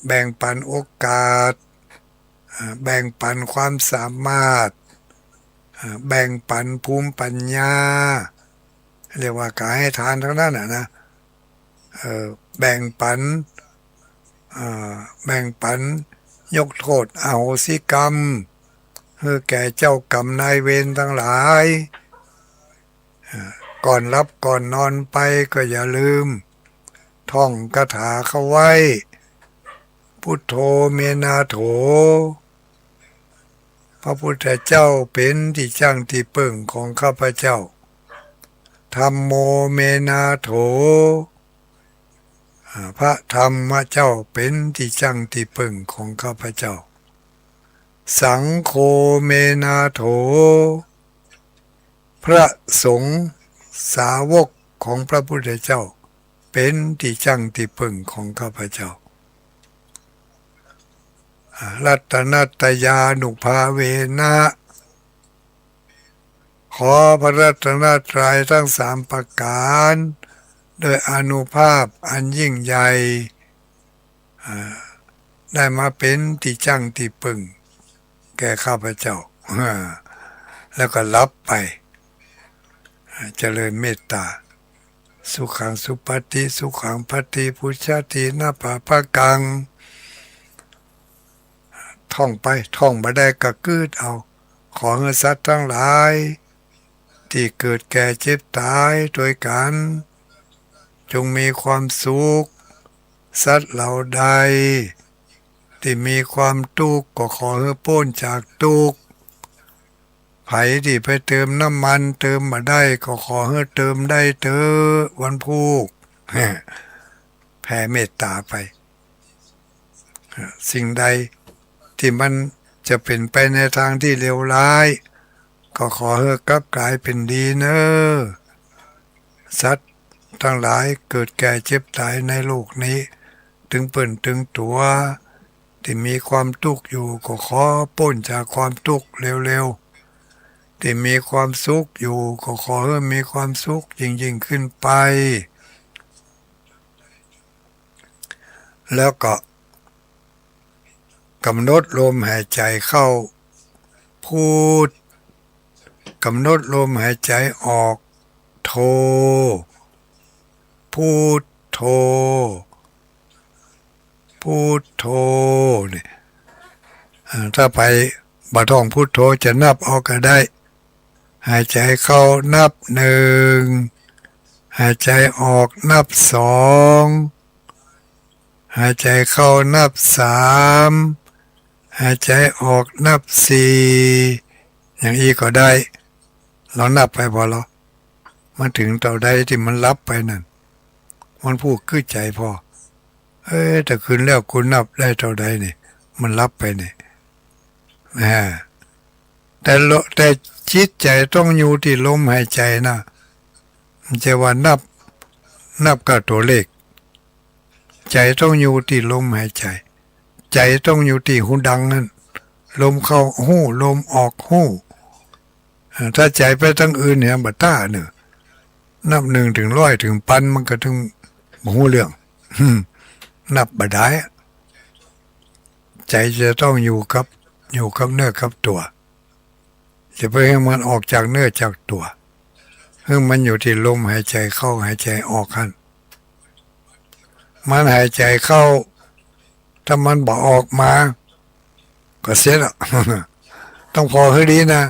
แบ่งปันโอกาส อ่า แบ่งปันความสามารถ อ่า แบ่งปันภูมิปัญญา เรียกว่าก๋านให้ตานตังนั้นน่ะนะ เอ่อ แบ่งปัน อ่า แบ่งปัน ยกโต้ษอโหสิกรรม หื้อแก่เจ้ากรรมนายเวรตังหลาย อ่า ก่อนหลับก่อนนอนไปก็อย่าลืม ท่องคาถาเข้าไว้ พุทโธ เมนาโถ พระพุทธเจ้าเป๋นตี้จั้งตี้เปิ้งของข้าพเจ้า ธัมโม เมนาโถ อ่า พระธรรมเจ้าเป๋นตี้จั้งตี้เปิ้งของข้าพเจ้า สังโฆ เมนาโถ พระสงฆ์สาวกของพระพุทธเจ้า เป๋นตี้จั้งตี้เปิ้งของข้าพเจ้า อ่า รัตนตยานุภาเวนะ ขอพระรัตนตรัยทั้งสามประก๋าน โดยอานุภาพอันยิ่งใหญ่ อ่า ได้มาเป๋นตี้จั้งตี้เปิ้งแก่ข้าพเจ้า อ่า แล้วก็หลับไป อ่า เจริญเมตตา สุขังสุปาติ สุขังปาติ ปุจฉาทิ นะ ปะปะกัง ท่องไป ท่องบ่ได้ก็กึ๊ดเอา ขอหื้อสัตว์ตังหลาย ตี้เกิดแก่เจ็บต๋ายตวยกั๋น จงมีความสุข สัตว์เหล่าใดตี้มีความตุ๊กข์ ก็ขอหื้อป๊นจากตุ๊กข์ ใผตี้ไปเติมน้ำมันเติมบ่ได้ ก็ขอหื้อเติมได้เต๊อะ วันพูก แผ่เมตตาไป สิ่งใดตี้มันจะเป๋นไปในตางตี้เลวร้าย ก็ขอหื้อกลับก๋ายเป๋นดีเน่อ สัตว์ตังหลายเกิดแก่เจ็บต๋ายในโลกนี้ ตึงเปิ้นตึงตั๋ว ตี้มีความตุ๊กข์อยู่ ก็ขอป๊นจากความตุ๊กข์เร็วๆ ตี้มีความสุขอยู่ ก็ขอหื้อมีความสุขยิ่งๆ ขึ้นไป แล้วก็ก๋ำหนดลมหายใจ๋เข้า พุท ก๋ำหนดลมหายใจ๋ออก โธ พุทโธ พุทโธ นี่ อ่า ถ้าใผบ่ท่องพุทโธจะนับเอาก็ได้ หายใจ๋เข้านับหนึ่ง หายใจ๋ออกนับสอง หายใจ๋เข้านับสาม หายใจ๋ออกนับสี่ อย่างอี้ก็ได้ ลองนับไปผ่อลอ มาเถิงเต้าใดตี้มันหลับไปนั้น วันพูกกึ๊ดใจ๋ผ่อ เอ๊ะ ตะคืนแล้วกูนับได้เต้าใดนี่ มันหลับไปนี่ อ่า แต่ละ แต่จิตใจ๋ต้องอยู่ตี้ลมหายใจ๋นะ บ่ใจ้ว่านับ นับก้าตั๋วเลข ใจ๋ต้องอยู่ตี้ลมหายใจ๋ ใจ๋ต้องอยู่ตี้ฮูดังนั้น ลมเข้าฮู้ ลมออกฮู้ อ่า ถ้าใจ๋ไปตางอื่นเนี่ย บ่ต้าเน่อ นับหนึ่งเถิงร้อยเถิงปัน มันก็เถิงบ่ฮู้เรื่อง นับบ่ได้อะ ใจ๋จะต้องอยู่กับ อยู่กับเนื้อกับตั๋ว จะไปหื้อมันออกจากเนื้อจากตั๋ว หื้อมันอยู่ตี้ลมหายใจ๋เข้าหายใจ๋ออกหั้น มันหายใจ๋เข้า ถ้ามันบ่ออกมา ก็เสร็จอะ ต้องผ่อหื้อดีนะ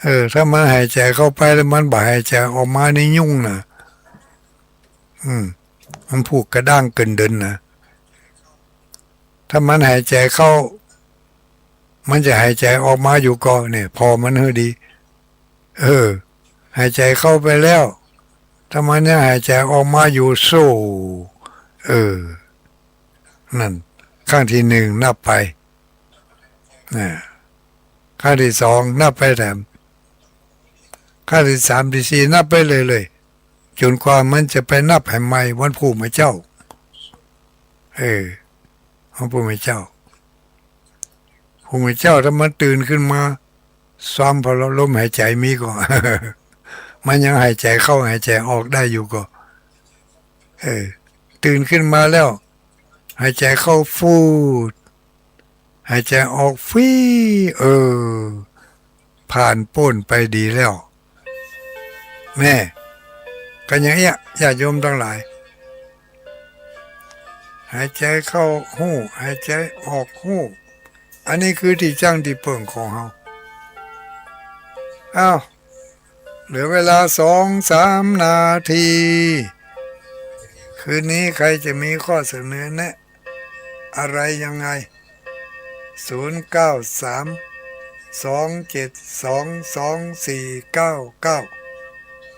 เออ ถ้ามันหายใจ๋เข้าไปแล้วมันบ่หายใจ๋ออกมานี่ยุ่งนะ อืม มันพูกกระด้างเกิ่นเดินนะ ถ้ามันหายใจ๋เข้า มันจะหายใจ๋ออกมาอยู่ก่อ เนี่ย ผ่อมันหื้อดี เออ หายใจ๋เข้าไปแล้ว ถ้ามันยังหายใจ๋ออกมาอยู่ โซ่ เออ นั่น ครั้งตี้หนึ่งนับไป นะ ครั้งตี้สองนับไปแถม ครั้งตี้สามตี้สี่นับไปเรื่อยๆ จ๋นกว่ามันจะไปนับแหมใหม่วันพูกเมื่อเจ๊า เออ วันพูกเมื่อเจ๊า พูกเมื่อเจ๊าถ้ามันตื่นขึ้นมา ซ้ำผ่อลอ ลมหายใจ๋มีก่อ มันยังหายใจ๋เข้าหายใจ๋ออกได้อยู่ก่อ เออ ตื่นขึ้นมาแล้ว หายใจ๋เข้าฟูด หายใจ๋ออกฟี เออ ผ่านป๊นไปดีแล้ว แน่ ก็อย่างเอี้ย ญาติโยมตังหลาย หายใจ๋เข้าฮู้ หายใจ๋ออกฮู้ อันนี้คือตี้จั้งตี้เปิ้งของเฮา อ้าว เหลือเวลาสองสามนาที คืนนี้ใครจะมีข้อเสนอแนะ อะไรยังไง ศูนย์เก้าสาม สองเจ็ดสอง สองสี่เก้าเก้า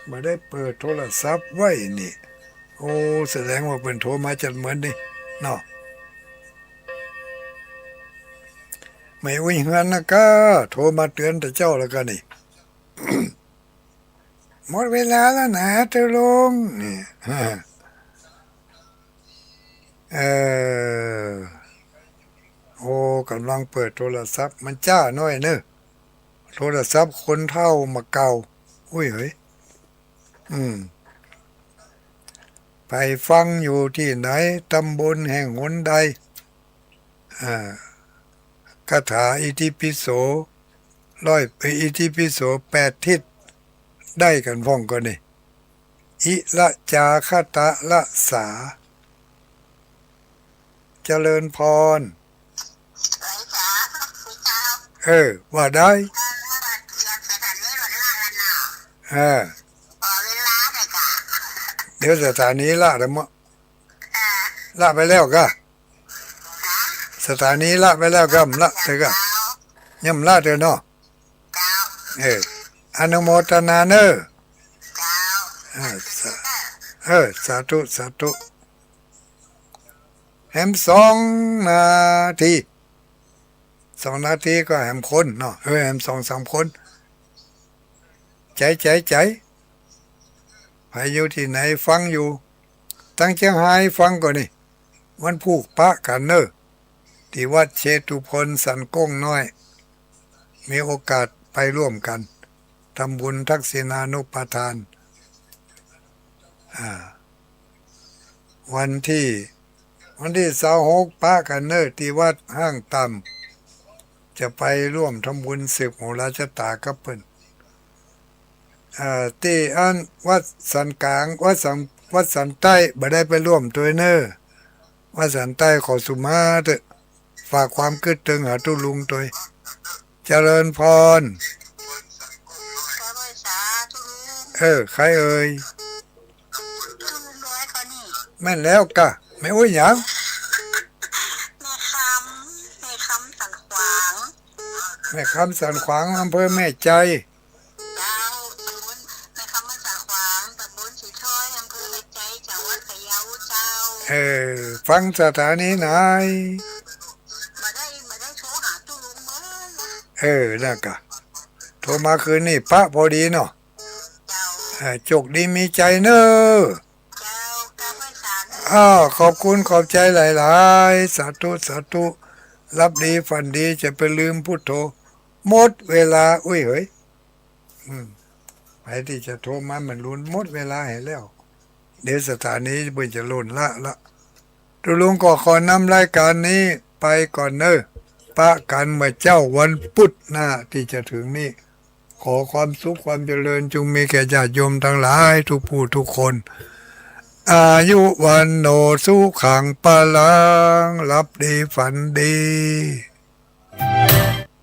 บ่ได้เปิดโทรศัพท์ไว้นี่ โอ้ แสดงว่าเปิ้นโทรมาจัดเหมือนนี่เนาะ แม่อุ๊ยเฮือนนะก้า โทรมาเตื๋อนแต่เจ๊าแล้วก้านี่ หมดเวลาแล้วนะเจ้าลุง นี่ เออ โอ้ ก่ำลังเปิดโทรศัพท์ มันจ๊าหน้อยเนอะ โทรศัพท์คนเฒ่ามาเก่า อุ้ย เฮ้ย อืม ไปฟังอยู่ตี้ไหน ต๋ำบลแห่งหนใด อ่า คาถาอิติปิโสร้อย เอ้ย อิติปิโสแปดทิศ ได้กั๋นพ่องก่อนี่ อิระจาคะตะระสา เจริญพร เออ ว่าได้ เออ เดี๋ยวสถานีละเดี๋ยวมะ ละไปแล้วก่ะ สถานีละไปแล้วก่ะ บ่ละเตื้อก่ะ ยังบ่ละเตื้อเนาะ เออ อนุโมทนาเนอะ เออ สา เออ สาธุ สาธุ แหมสองนาที สองนาทีก็แหมคนเนาะ เออ แหมสองสามคน ใจ๋ ใจ๋ ใจ๋ ใผอยู่ตี้ไหนฟังอยู่ ตังเจียงฮายฟังก่อนี่ วันพูกปะกั๋นเนอะ ตี้วัดเชตุพลสันก้งน้อย มีโอกาสไปร่วมกั๋น ต๋ำบุญทักษิณานุปทาน อ่า วันตี้ วันตี้ซาวหกปะกั๋นเนอะ ตี้วัดห้างต่ำ จะไปร่วมต๋ำบุญสืบโหราจะต๋ากับเปิ้น อ่า ตี้อันวัดสันก๋าง วัดสัน วัดสันใต้ บ่ได้ไปร่วมตวยเนอะ วัดสันใต้ขอสุมาเต๊อะ ฝากความกึ๊ดเติงหาตุ๊ลุงตวย เจริญพร เออ ใครเอ่ย แม่นแล้วก่ะ แม่อุ๊ยหยัง แม่คำ แม่คำสันขวาง แม่คำสันขวาง อำเภอแม่ใจ เจ้า ต๋ำบล แม่คำสันขวาง ต๋ำบลสีถ้อย อำเภอแม่ใจ จังหวัดพะเยาเจ้า เออ ฟังสถานีไหน บ่ได้ บ่ได้โทรหาตุ๊ลุงเมื่อนะ เออ นั่นก่ะ โทรมาคืนนี้ปะพอดีเนาะ เจ้า เออ โจคดีมีชัยเนอะ เจ้า กราบไหว้สานะ อ้าว ขอบคุณขอบใจ๋หลายๆ สาธุ สาธุ หลับดีฝันดี จะไปลืมพุทโธ หมดเวลา อุ๊ย เฮ้ย อืม ใผตี้จะโทรมามันลุน หมดเวลาหื้อแล้ว เดี๋ยวสถานีเปิ้นจะล่นละละ ตุ๊ลุงก็ขอนำรายก๋านนี้ไปก่อนเนอะ ปะกั๋นเมื่อเจ๊าวันปุธหน้าตี้จะเถิงนี้ ขอความสุขความเจริญจงมีแก่ญาติโยมตังหลายทุกผู้ทุกคน อายุวัณโณสุขังพลัง หลับดีฝันดี